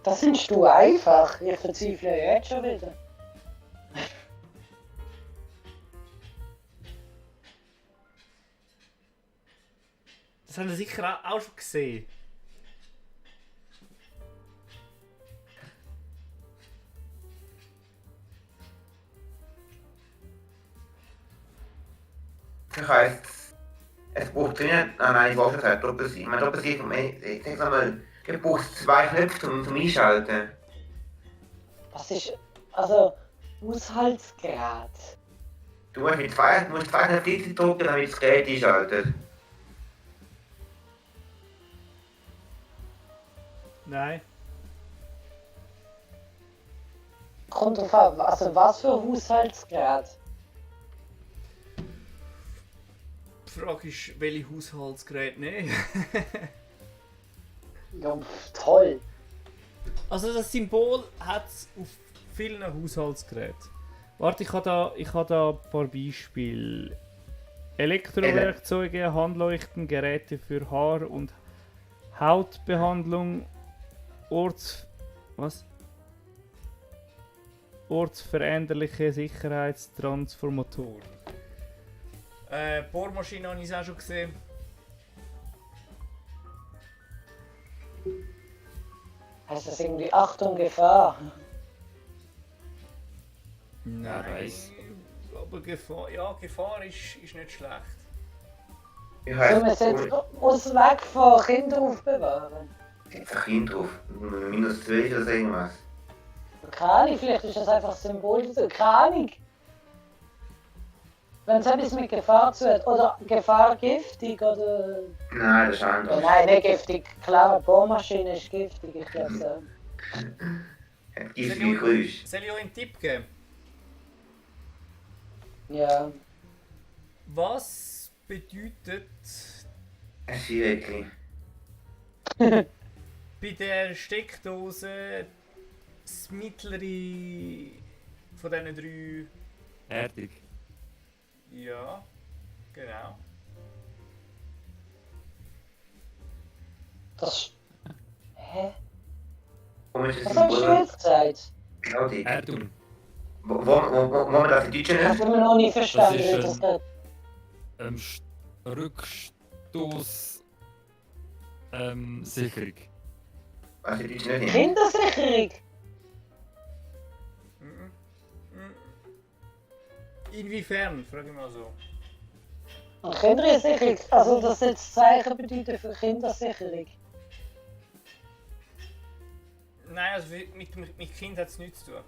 Das findest du einfach. Ich verzweifle jetzt schon wieder. Das haben wir sicher auch schon gesehen. Das heisst, es braucht drinnen, nein, ich wollte es halt Doppelsicherung. Meine Doppelsicherung, ich sag mal, du brauchst 2 Knöpfe zum Einschalten. Das ist. Also. Haushaltsgrad. Du musst mit 2 Knöpfe drücken, damit das Gerät einschaltet. Nein. Kommt drauf an. Also, was für Haushaltsgrad? Die Frage ist, welche Haushaltsgeräte nehmen. Ja, toll. Also das Symbol hat es auf vielen Haushaltsgeräten. Warte, ich habe da ein paar Beispiele. Elektrowerkzeuge, Handleuchten, Geräte für Haar- und Hautbehandlung, ortsveränderliche Sicherheitstransformatoren. Bohrmaschine habe ich auch schon gesehen. Heißt das irgendwie Achtung, Gefahr? Wer weiß. Aber Gefahr ist nicht schlecht. Wie Sollen wir heisst es jetzt aus weg von Kindern aufbewahren? Jetzt ein Kind drauf. -12 oder so irgendwas. Keine Ahnung, vielleicht ist das einfach das Symbol dazu. Keine Ahnung. Wenn es etwas mit Gefahr zu hat. Oder Gefahr giftig oder. Nein, das ist anders. Nein, nicht giftig. Klar, eine Bohrmaschine ist giftig, ich glaube so. Hat giftige Geräusche. Soll ich euch einen Tipp geben? Ja. Was bedeutet Ein Schwierigkeiten. bei der Steckdose das mittlere von diesen 3? Fertig. Ja, genau. Das. Hä? Warum ist das Was hast du Symbol? jetzt gesagt? Genau die. Erdung. Wo man das in Deutsch Ich nicht? habe immer noch nicht verstanden, Das ist wie das geht. Rückstoß. Sicherung. Was in Deutsch nicht? Kindersicherung? Inwiefern, frage ich mal so. Und Kindersicherung? Also, das jetzt Zeichen bedeuten für Kindersicherung. Nein, also mit Kind hat es nichts zu tun.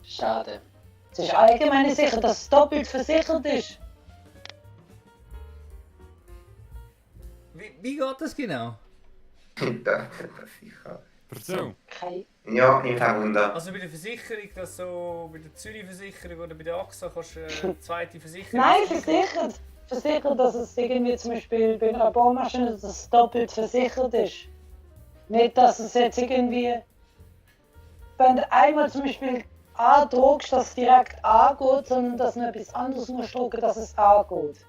Schade. Es ist allgemein sicher, dass es doppelt versichert ist. Wie geht das genau? Das sicher. Erzähl. Kein... Ja, nimmt kein Wunder. Also bei der Versicherung, dass so bei der Zürich-Versicherung oder bei der AXA kannst du eine zweite Versicherung... Nein, versichert. Versichert, dass es irgendwie zum Beispiel bei einer Bohrmaschine dass es doppelt versichert ist. Nicht, dass es jetzt irgendwie... Wenn du einmal zum Beispiel andruckst, dass es direkt angeht, sondern dass du noch etwas anderes musst drucken, dass es angeht.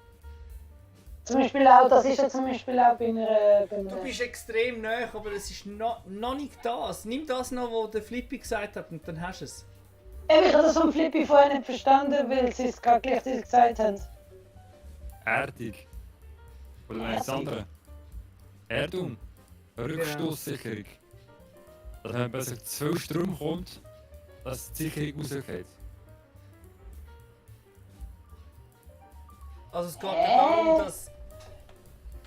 Zum Beispiel auch, das ist ja zum Beispiel auch bei einer... Du bist extrem nahe, aber es ist noch nicht das. Nimm das noch, was der Flippy gesagt hat und dann hast du es. Eben, ich habe das vom Flippy vorher nicht verstanden, weil sie es gerade gleichzeitig gesagt haben. Erdung. Oder noch etwas anderes. Erdung. Rückstoßsicherung. Dass wenn plötzlich zu viel Strom kommt, dass die Sicherung rausgeht. Also es geht darum, dass...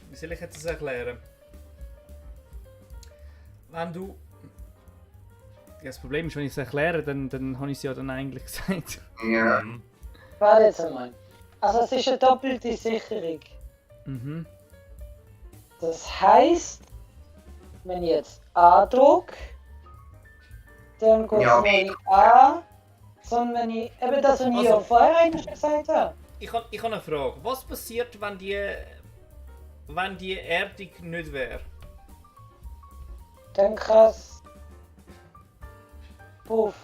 Wie soll ich jetzt das erklären? Wenn du... Ja, das Problem ist, wenn ich es erkläre, dann habe ich es ja dann eigentlich gesagt. Ja. Warte jetzt einmal. Also es ist eine doppelte Sicherung. Mhm. Das heisst, wenn ich jetzt andrucke, dann geht es Ja. nicht an, sondern wenn ich... Eben das, was ich Also- ja vorher eigentlich gesagt habe. Ich habe eine Frage. Was passiert, wenn die Erdung nicht wäre? Dann kann es... Puff.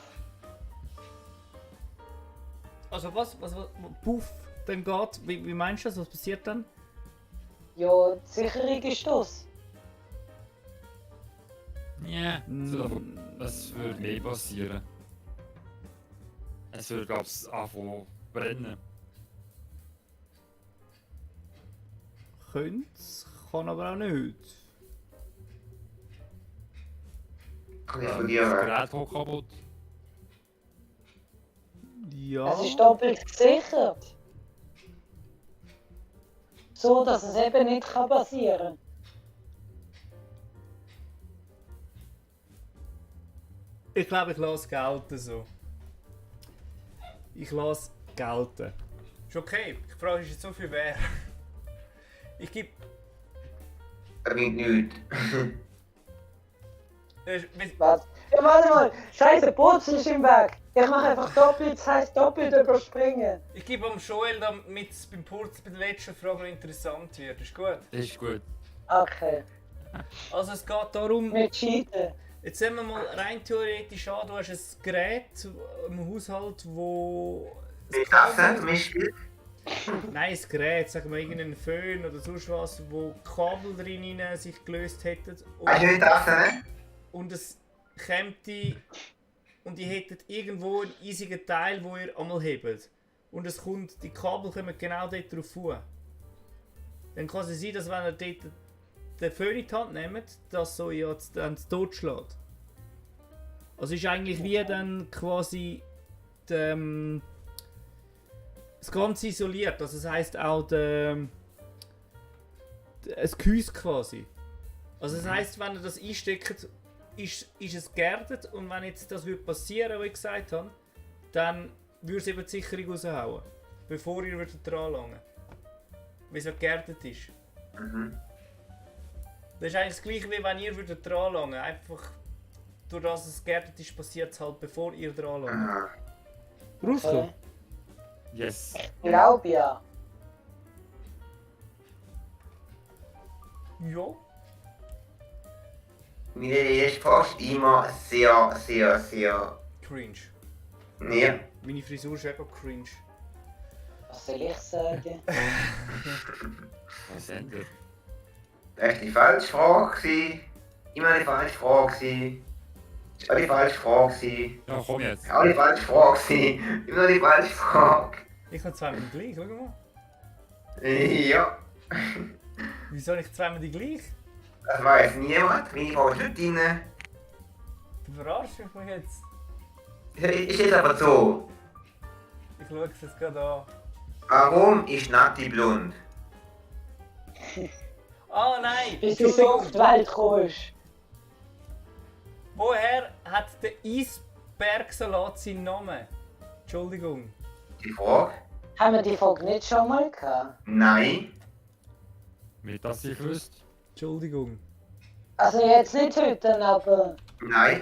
Also was puff, dann geht... Wie meinst du das? Was passiert dann? Ja, die Sicherung ist das. Ja, das würde mehr passieren. Es würde, glaube ich, anfangen brennen. Könnte, kann aber auch nicht. Kann Das explodieren. Gerät hoch kaputt. Ja. Es ist doppelt gesichert. So, dass es eben nicht passieren kann. Ich glaube, ich lasse gelten so. Ich lasse gelten. Ist okay. Die Frage ist jetzt so viel wert. Ich gebe... Das bringt nichts. Was? Ja, warte mal! Scheiße, Purzel ist im Weg! Ich mache einfach doppelt, das heisst doppelt überspringen. Ich gebe am Joel, damit es beim Purz bei der letzten Frage interessant wird. Ist gut? Das ist gut. Okay, Also es geht darum... wir cheaten. Jetzt sehen wir mal rein theoretisch an, du hast ein Gerät im Haushalt, wo... Wie Kasse zum Beispiel. Nein, ein Gerät, sagen wir irgendeinen Föhn oder sonst was, wo Kabel drin sich gelöst hätten. Hast du nicht das, ne? Und es kämt und ihr hättet irgendwo einen eisigen Teil, wo ihr einmal hebt. Und es kommt, die Kabel kommen genau dort drauf vor. Dann kann es sein, dass wenn ihr dort den Föhn in die Hand nehmt, dass so ja dann totschlägt. Also ist eigentlich wie dann quasi das Ganze isoliert. Also das heisst auch ein Gehäuse quasi. Also das heisst, wenn ihr das einsteckt, ist es geerdet und wenn jetzt das passieren würde, was ich gesagt habe, dann würde es eben die Sicherung raushauen, bevor ihr dran langen. Weil es ja geerdet ist. Mhm. Das ist eigentlich das gleiche, wie wenn ihr dran langen. Einfach durch das es geerdet ist, passiert es halt, bevor ihr dran langt. Aha. Rauskommen? Yes. Ich glaube ja. Ja. Meine Idee ist fast immer sehr... Cringe. Nee. Meine Frisur ist auch cringe. Was soll ich sagen? Was sind wir? Das war die falsche Frage. Gewesen. Immer die falsche Frage. Gewesen. Das war die falsche Frage. Gewesen. Ja, komm jetzt. Auch die falsche Frage. Gewesen. Immer die falsche Frage. Ich habe zweimal die gleiche, schau mal. Ja. Wieso nicht zweimal die gleiche? Das weiß niemand. Meine Frage ist nicht drin. Du verarschst mich jetzt. Ist jetzt aber so. Ich schaue es jetzt gerade an. Warum ist Nati blond? Oh nein! Bis du so auf die Welt kommst. Woher hat der Eisbergsalat seinen Namen? Entschuldigung. Die Frage? Haben wir die Folge nicht schon mal gehabt? Nein. Mit das ich wüsste. Entschuldigung. Also jetzt nicht heute, aber... Nein.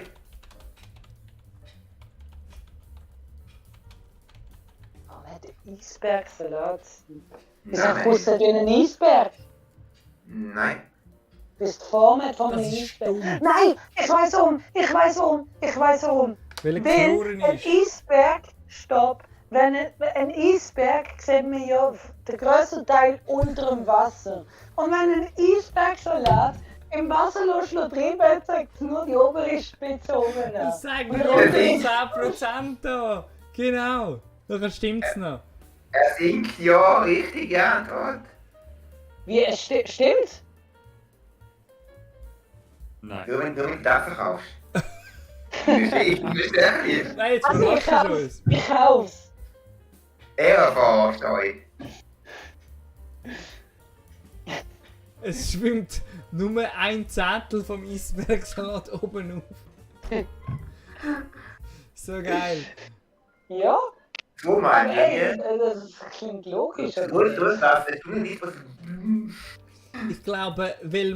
Oh nein, der Eisbergsalat. Ist Nein. einfach aussehen wie ein Eisberg. Nein. Bist Format von einem Das ist Eisberg. dumm. Nein, ich weiß warum. Weil er Weil gefroren ein ist. Eisberg, stopp, wenn ein Eisberg sieht man ja den grössten Teil unter dem Wasser. Und wenn ein Eisbergsalat im Wasser drin hat, zeigt es nur die obere Spitze oben an. Das sagt Und mir der unter untere- 10% da. Genau. Dann stimmt's noch. Er singt, ja, richtig, ja, dort. Wie, es stimmt? Nein. Du, wenn du mit das verkaufst. Ich bestelle dich. Nein, jetzt Also ich verarschst du kauf's. uns. Ich kauf's. Er verarscht euch. Es schwimmt nur ein Zehntel vom Eisbergsalat oben auf. So geil. Ja, So aber mein ey, ihr. das klingt logisch. Du darfst es tun, nicht was. Ich glaube, weil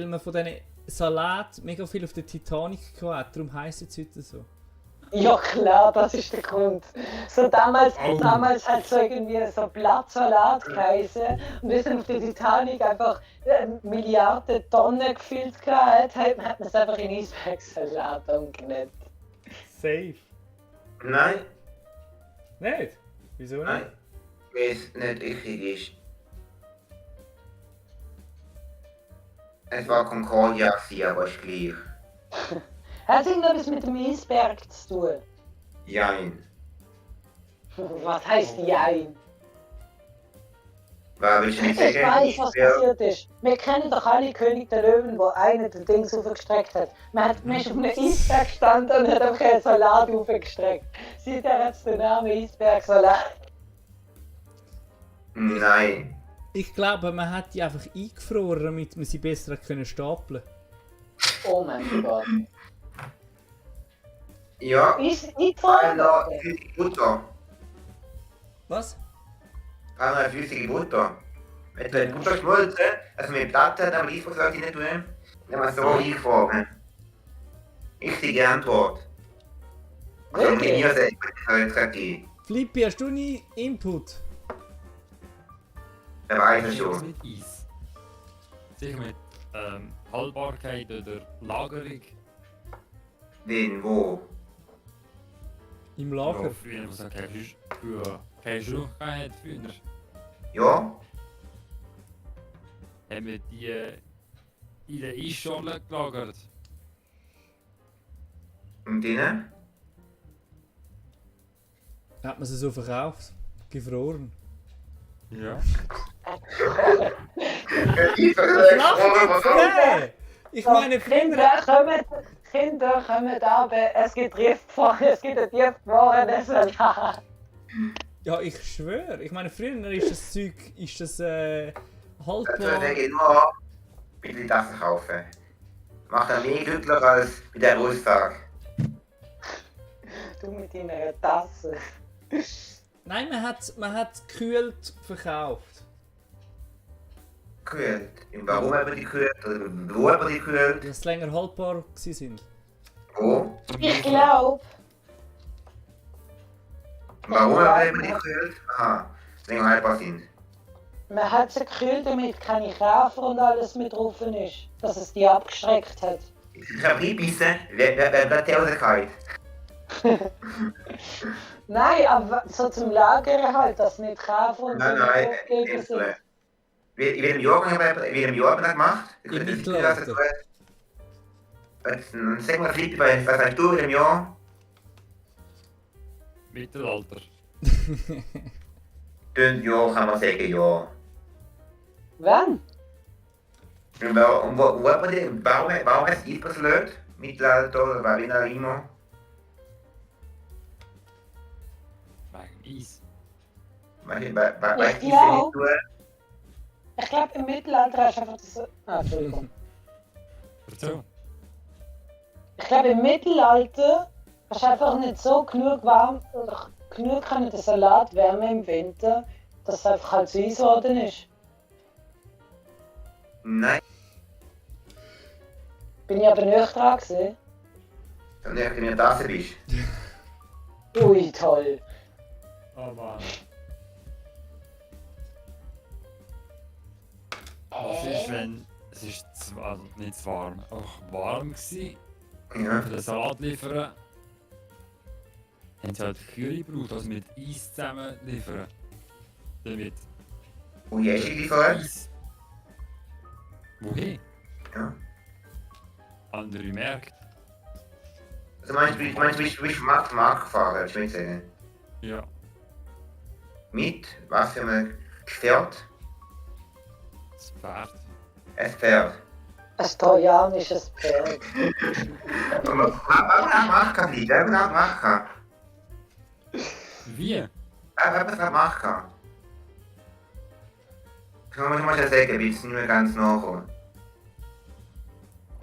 man von diesen Salat mega viel auf der Titanic hat, darum heisst es heute so. Ja klar, das ist der Grund. So damals hat es so irgendwie so Blattsalat geheißen und wir sind auf der Titanic einfach Milliarden Tonnen gefüllt gehabt, hat man es einfach in Eisbergsalat umgenannt. Safe. Nein, Nicht? Wieso nicht? nein. Weil es nicht richtig ist. Es war Concordia, aber ist gleich. Hat es irgendetwas mit dem Eisberg zu tun? Jein. Was heisst Jein? Was willst du nicht Ich sagen? weiß, was passiert ist. Wir kennen doch alle König der Löwen, wo einer den Dings aufgestreckt hat. Man ist auf einem Eisberg gestanden und hat einfach einen Salat aufgestreckt. Seitdem hat es den Namen Eisbergsalat. Nein. Ich glaube, man hat die einfach eingefroren, damit man sie besser können stapeln. Oh mein Gott. Ja, Ist nicht Einmal vorher. flüssige Butter. Was? Einmal flüssige Butter. Wenn du die Butter schmolzen, also mit Platte, aber die sollte ich nicht tun, dann man so eingefroren. Richtige Antwort. Also mit mir selbst, ich sag die. Flippi, hast du nie Input? Der weiß es Das schon. mit Eis. Sicher mit Haltbarkeit oder Lagerung. Den wo? Im Ja, Lager? früher muss man keine Schluch gehabt früher. Ja? Haben wir die in der Eisschorle gelagert. Und denen? Hat man sie so verkauft? Gefroren? Ja. Ich Nee! Ich meine, früher... Kinder kommen aber es gibt ein tiefgefrorenes Salat. Ja, ich schwöre. Ich meine, früher ist das Zeug... Ist das haltbar... Der geht nur ab, mit die Tasse kaufen. Macht er mehr glücklicher als mit der Aussage. Du mit deiner Tasse. Nein, man hat gekühlt verkauft. Gekühlt. Und warum haben wir die gekühlt? Oder wo haben wir die gekühlt? Dass sie länger haltbar sind. Wo? Ich glaube, Warum haben wir die gekühlt? Aha, länger haltbar sind. man hat sie gekühlt, damit keine Käfer und alles mit drauf ist. Dass es die abgeschreckt hat. Ich habe reinbissen, wer bleibt der rausgefallen? Nein, aber so zum Lagern halt, dass nicht Käfer und Nein, so nein, draufgegeben sind. in welchem Jahr haben wir das gemacht? Ich Im könnte nicht Mittelalter. Sag mal, Philipp, was sagst du in dem Jahr? Mittelalter. Dann ja, kann man sagen, ja. Wann? Und wo hat man die, warum hat es etwas gelöst? Mittelalter oder warum auch immer? Wegen Eis. Weißt du, Ich wie glaub- tun? Ich glaube, im Mittelalter hast du einfach das. Ah, Entschuldigung. Erzähl. Ich glaube, im Mittelalter hast du einfach nicht so genug warm. genug können den Salat wärmen im Winter, dass es einfach halt so Eis geworden ist? Nein, Bin ich aber nicht dran gewesen? wenn du in der Tasse bist. Ui, toll. Oh Mann. Was ist, wenn es ist also nicht zu warm, einfach warm gsi Ja. für den Salat liefern? Haben sie halt Kühle gebraucht, also mit Eis zusammen liefern. Damit Und jetzt ist die Frage. Eis. Wohin? Ja. Andere Märkte. Also meinst du bist vom Markt gefahren, willst du nicht sagen? Ja. Mit was für einem Gefährt? Das Pferd. Ein Pferd. Ein trojanisches Pferd. Aber mach kann nicht, wer genau gemacht kann. Wie? Wer das gemacht kann. Kann man ja sagen, weil es nicht mehr ganz nachkommen.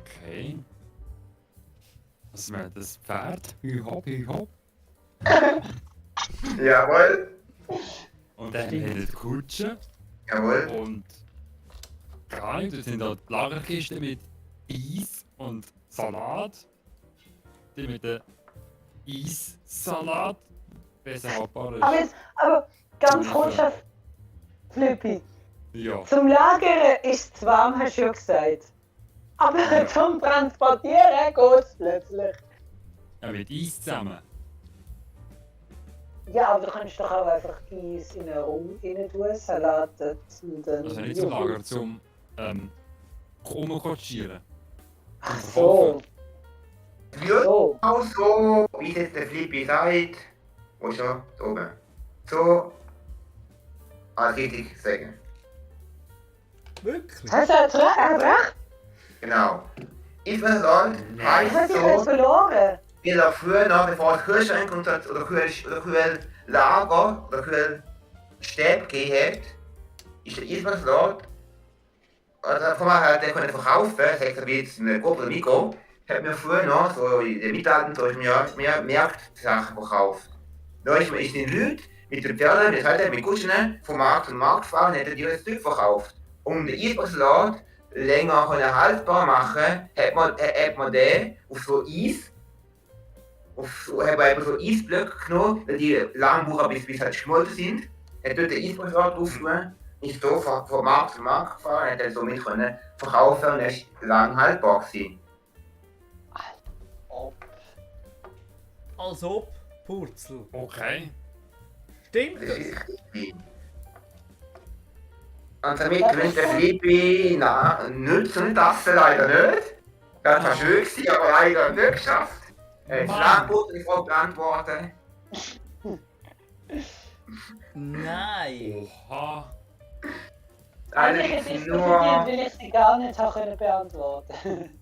Okay. Was meint das Pferd? Hü-hopp, hü-hopp. Jawohl, Und dann haben wir die Kutsche. jawohl. Und keine Ahnung, das sind halt Lagerkisten mit Eis und Salat. Die mit dem Eissalat besser haltbar ist. Aber ganz kurz, Flippi. Ja. Zum Lagern ist es warm, hast du ja gesagt. Aber zum Transportieren geht es plötzlich. Ja, mit Eis zusammen. Ja, aber du kannst doch auch einfach Eis in einen Raum rein tun, Salat und dann... Also nicht zum Lager, zum rumkutschieren. Ach so, Ja, so. auch so, wie es jetzt der Flippi sagt. Wo ist er? Da oben. So. Als richtig sagen. Wirklich? Hast du hat recht? Genau. Island Ich heisst habe dich jetzt so, verloren. weil er früher noch, bevor es Kühlschrank und oder Kühllager oder Kühlstäbe gegeben hat, ist der Island also von her, der konnte verkaufen, sagt er wie jetzt eine Gruppe oder Mikro, hat mir früher noch, so in der Mittelalter, so ist mir Märkte-Sachen verkauft. Da ist den Leuten mit den Pferden, das heißt, mit Kuschen vom Markt zum Markt gefahren, hat er dir das Stück verkauft. Um den Eisbergsalat länger haltbar machen, hat man den auf so Eis, hat man eben so Eisblöcke genommen, weil die lang bis halt geschmolzen sind, hat dort den Eisbergsalat drauf getan, ist so von Markt zu Markt gefahren, hat dann so mit können verkaufen und ist lang haltbar gewesen. Als ob, Purzel. Okay. Stimmt Das das? ist richtig. Und damit gewinnt der Flippi, nicht so eine Tasse leider nicht. Das war schön gewesen, aber leider nicht geschafft. Er ist Mann. lang gut die Frage beantwortet. Nein. Oha. Leider Eigentlich ist ist es es nur nur, weil ich sie gar nicht habe können beantworten.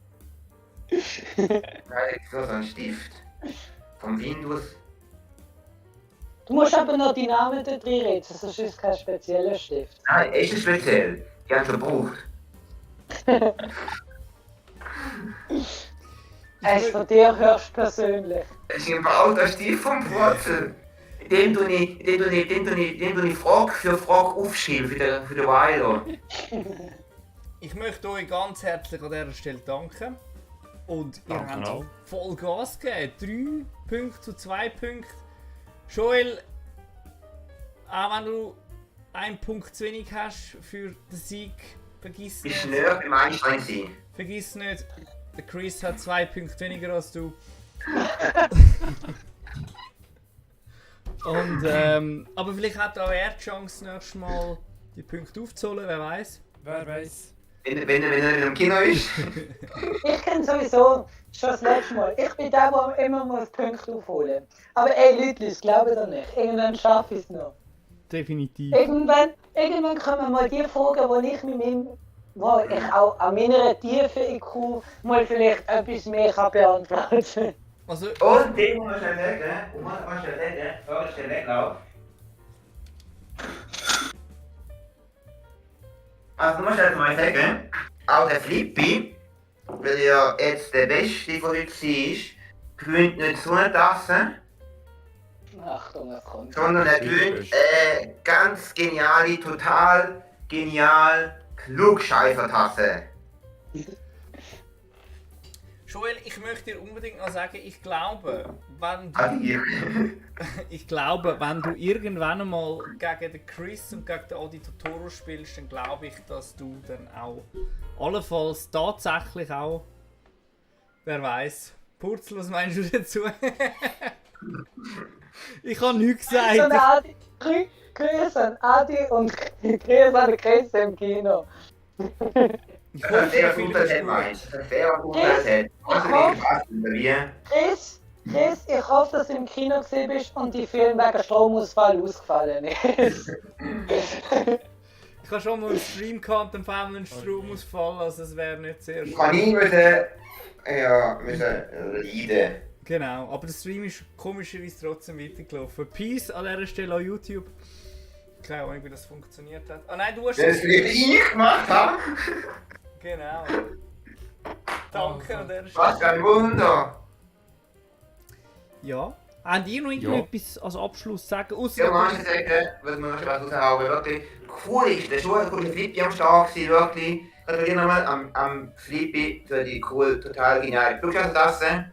leider ist es nur so ein Stift. Vom Windows. Du musst aber noch die Namen da drin reden, sonst ist es kein spezieller Stift. Nein, ist es speziell. Die haben sie gebraucht. Er ist von dir höchstpersönlich. Es ist im alter Stift vom Purzel. Dem du ich Frage für Frage aufschreiben für den Weiler. Ich möchte euch ganz herzlich an dieser Stelle danken. Und ihr Danke habt auch. voll Gas gegeben. 3 Punkte zu 2 Punkten. Joel, auch wenn du 1 Punkt zu wenig hast für den Sieg, vergiss Bist nicht. näher beim Einstein sein. Vergiss nicht, der Chris hat 2 Punkte weniger als du. Und, aber vielleicht hat auch er die Chance, nächstes Mal die Punkte aufzuholen, wer weiß. Wer weiß. Wenn er in einem Kino ist. Ich kenne sowieso schon das letzte Mal. Ich bin der, der immer muss Punkte aufholen. Aber ey, Leute, glaubt ihr nicht. Irgendwann schaffe ich es noch. Definitiv. Irgendwann kommen mal die Fragen, wo ich auch an meiner tiefen IQ mal vielleicht etwas mehr kann beantworten kann. Also, Und dem muss man schnell sagen, bevor ich schnell weglaufe. Also du musst jetzt mal sagen, auch der Flippi, weil er jetzt der Beste von uns war, gewinnt nicht so eine Tasse, Achtung, es kommt. sondern er gewinnt ganz geniale, total genial Klugscheißer-Tasse. Joel, ich möchte dir unbedingt noch sagen, ich glaube, wenn du irgendwann einmal gegen den Chris und gegen den Adi Totoro spielst, dann glaube ich, dass du dann auch allenfalls tatsächlich auch, wer weiß. Purzel, was meinst du dazu? Ich habe nichts gesagt. Grüß an Adi und Grüß an Chris im Kino. Ich Das hoffe, ist sehr du gut, findest das es meint. gut. Das ist sehr gut, das hat. Chris, ich hoffe, dass du im Kino gesehen bist und die Film wegen Stromausfall ausgefallen ist. Ich habe schon mal einen Stream gehabt, dann fällt mir ein Stromausfall, also es wäre nicht sehr Ich kann nie müssen leiden. Genau, aber der Stream ist komischerweise trotzdem weitergelaufen. Peace an dieser Stelle auf YouTube. Keine Ahnung, wie das funktioniert hat. Ah nein, du hast Wenn es vielleicht ich gemacht habe. Genau. Danke an dieser Was Stelle. für ein Wunder. Ja. Habt ihr noch irgendetwas als Abschluss sagen? Ausser Ja, man muss sagen, was man noch raushauen, wirklich cool ist. Der Schuh, der Flippy am Start gewesen, wirklich. Gratuliere nochmal am Flippy für die cool, total geniale Flugscheißtasse.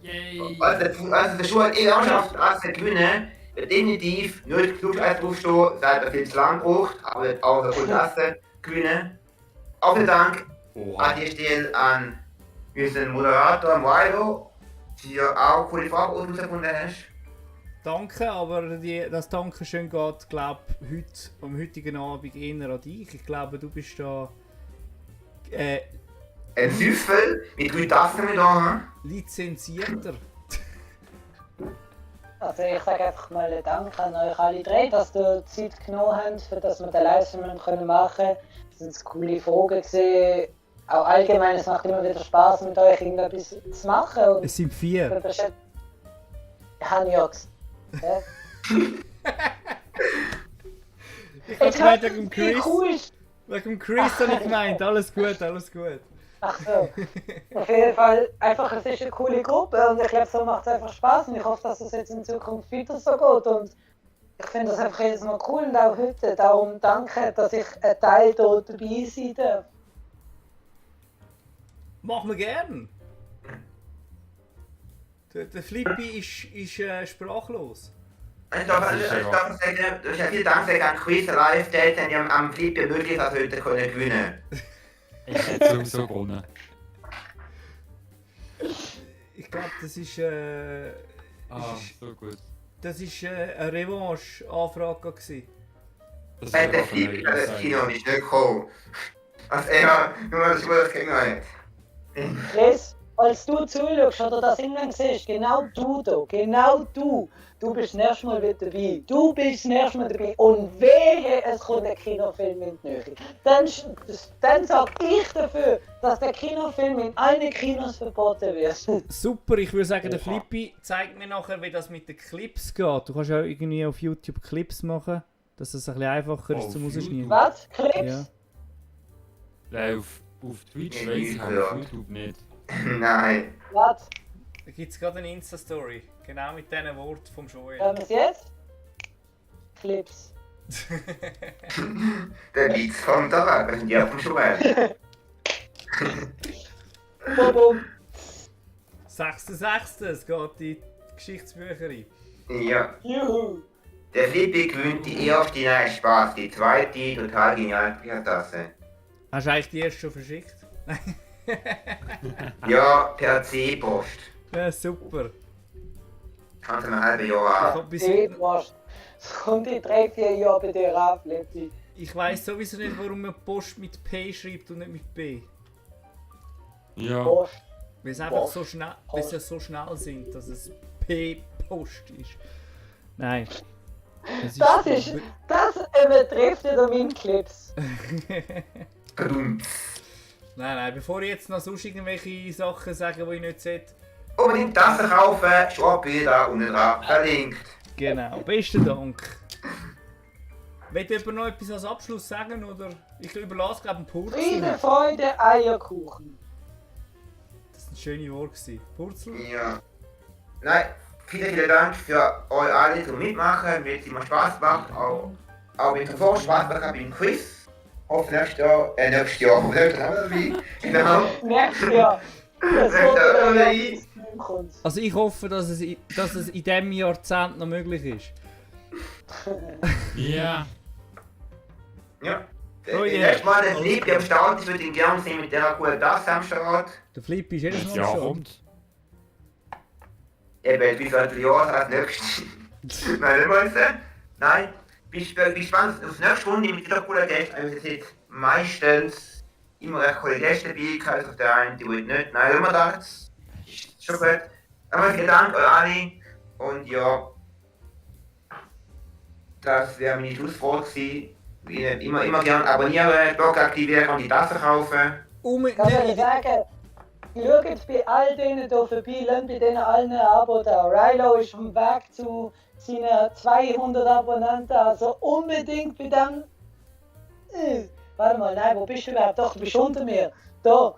Yay! Also der Schuh hat eh Mannschaft Tasse gewinnen, wird definitiv nur die Flugscheiß draufstehen, seit er viel zu lang braucht, aber wird auch eine coole Tasse gewinnen. Auch vielen Dank an die Stelle an unseren Moderator Moiro, der auch coole Farbe herausgefunden hast. Danke, aber das Dankeschön geht, glaube ich, am heutigen Abend eher an dich. Ich glaube, du bist da Ein Süffel mit 3 Tassen mit an. lizenzierter. Also ich sage einfach mal Danke an euch alle drei, dass ihr Zeit genommen habt, für dass wir den Livestream machen können. Das sind coole Fragen gewesen. Auch allgemein, es macht immer wieder Spaß mit euch irgendetwas zu machen. Und Es sind 4. habe ich ja gesagt. Ja? Ich habe gemeint wegen dem wie Chris. cool ist. Wegen dem Chris habe ich gemeint. Alles gut, alles gut. Ach so. Auf jeden Fall, einfach, es ist eine coole Gruppe und ich glaube, so macht es einfach Spaß und ich hoffe, dass es jetzt in Zukunft weiter so geht. Und ich finde das einfach jedes Mal cool und auch heute. Darum danke, dass ich ein Teil hier dabei sein darf. Machen wir gern. Der Flippy ist sprachlos. Ich darf sagen, du hast ja vielen Dank an Quiz Live, der hat ja am Flippy wirklich das heute können gewinnen. Ich hätte sowieso gewonnen. Ich glaube, das ist So gut. das ist eine Revanche-Anfrage gewesen. Das Wenn der wäre Flippy aber das Kino nicht gekommen. Also er nur das Spiel das Gegner hat. Chris, als du zuschaust oder das irgendwann siehst, genau du bist das nächste Mal wieder dabei. Du bist das nächste Mal dabei. Und wehe, es kommt ein Kinofilm in die Nähe. Dann sag ich dafür, dass der Kinofilm in allen Kinos verboten wird. Super, ich würde sagen, der Flippy zeigt mir nachher, wie das mit den Clips geht. Du kannst ja irgendwie auf YouTube Clips machen, dass es ein bisschen einfacher ist zum Rausschneiden. Was? Clips? Ja. Nein, auf Twitch weiss ich, aber auf YouTube nicht. Nein. Was? Da gibt es gerade eine Insta-Story. Genau mit diesen Worten vom Joel. Hören wir es jetzt? Clips. Der Witz kommt da weg, das sind die auf dem Schuhe. Bum. 6.6. Es geht in die Geschichtsbücherei. Ja. Juhu. Der Flippy gewinnt die erste, nein, Spaß, die zweite, total geniale Tasse. Hast du eigentlich die erste schon verschickt? Ja, per C-Post. Ja, super. Kannst du ein halbes Jahr Ich, an. hab bis Es kommt in 3-4 Jahren bei dir an, Flippy. ich weiss sowieso nicht, warum man Post mit P schreibt und nicht mit B. Ja. Post. Weil es einfach Post. so schnell, weil sie so schnell sind, dass es P-Post ist. Nein. Es Das übertrifft wieder meine Clips. Badum. Nein, bevor ich jetzt noch sonst irgendwelche Sachen sage, die ich nicht sollte. Unbedingt Tasse kaufen, Shopbilder unten dran verlinkt. Genau, besten Dank. Will jemand noch etwas als Abschluss sagen, oder? Ich überlasse, glaube ich, einen Friede, Purzel. Freude, Eierkuchen. Das war ein schönes Wort. Purzel? Ja. Nein, vielen Dank für euch alle zum Mitmachen, weil es immer Spaß macht, auch wenn es davor Spaß gemacht hat beim Quiz. Hoffe nächstes Jahr, nächstes Jahr haben wir dabei. Genau. Nächstes Jahr. Das kommt. Also ich hoffe, dass es in diesem Jahrzehnt noch möglich ist. Ja. Ja. Oh Das yeah. nächste Mal, der Flipp am Start ist, würde ich gerne sehen mit dieser coolen Tasse am Start. Der Flip ist jedes Mal Ja, schon. kommt. Eben, wie viel Jahr als nächstes? Nein, nicht mal so. Nein, bist gespannt auf die nächste Runde mit dieser coolen Gäste. Also, es sind meistens immer recht coole Gäste dabei, also auf der einen, die will nicht. Nein, immer da jetzt. Schon gut. Aber vielen Dank euch alle. Und ja, das wäre meine Schlussfrage gewesen. Immer gerne abonnieren, Blog aktivieren und die Tasse kaufen. Kann ich sagen, schaut bei all denen hier vorbei, lasst bei denen allen ein Abo da. Rilo ist auf dem Weg zu seinen 200 Abonnenten, also unbedingt bei dem... Warte mal, nein, wo bist du überhaupt? Doch, du bist unter mir. Da.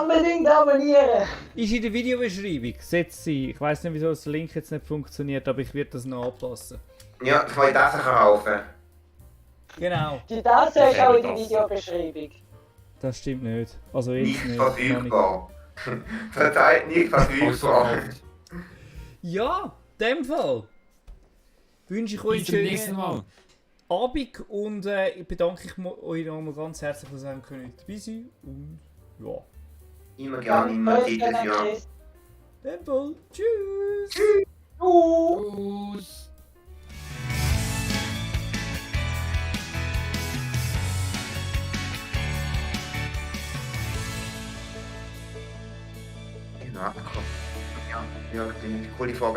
Unbedingt abonnieren. Ist in der Videobeschreibung. Setzt sie. Ich weiß nicht, wieso das Link jetzt nicht funktioniert, aber ich werde das noch anpassen. Ja, ich will Tasse kaufen. Genau. Die Tasse ist auch in der Videobeschreibung. Das stimmt nicht. Also Nicht jetzt nicht. Noch nicht. verfügbar. Verzeiht, nicht verfügbar. Ausverkauft. Ja, in dem Fall wünsche ich euch Bis zum einen nächsten schönen Mal. Abend und ich bedanke euch nochmal ganz herzlich, dass ihr können dabei sein und ja. Immer gerne, immer jedes Jahr. In dem Fall, tschüss! Tschüss. Genau. Ja, die coole Frage.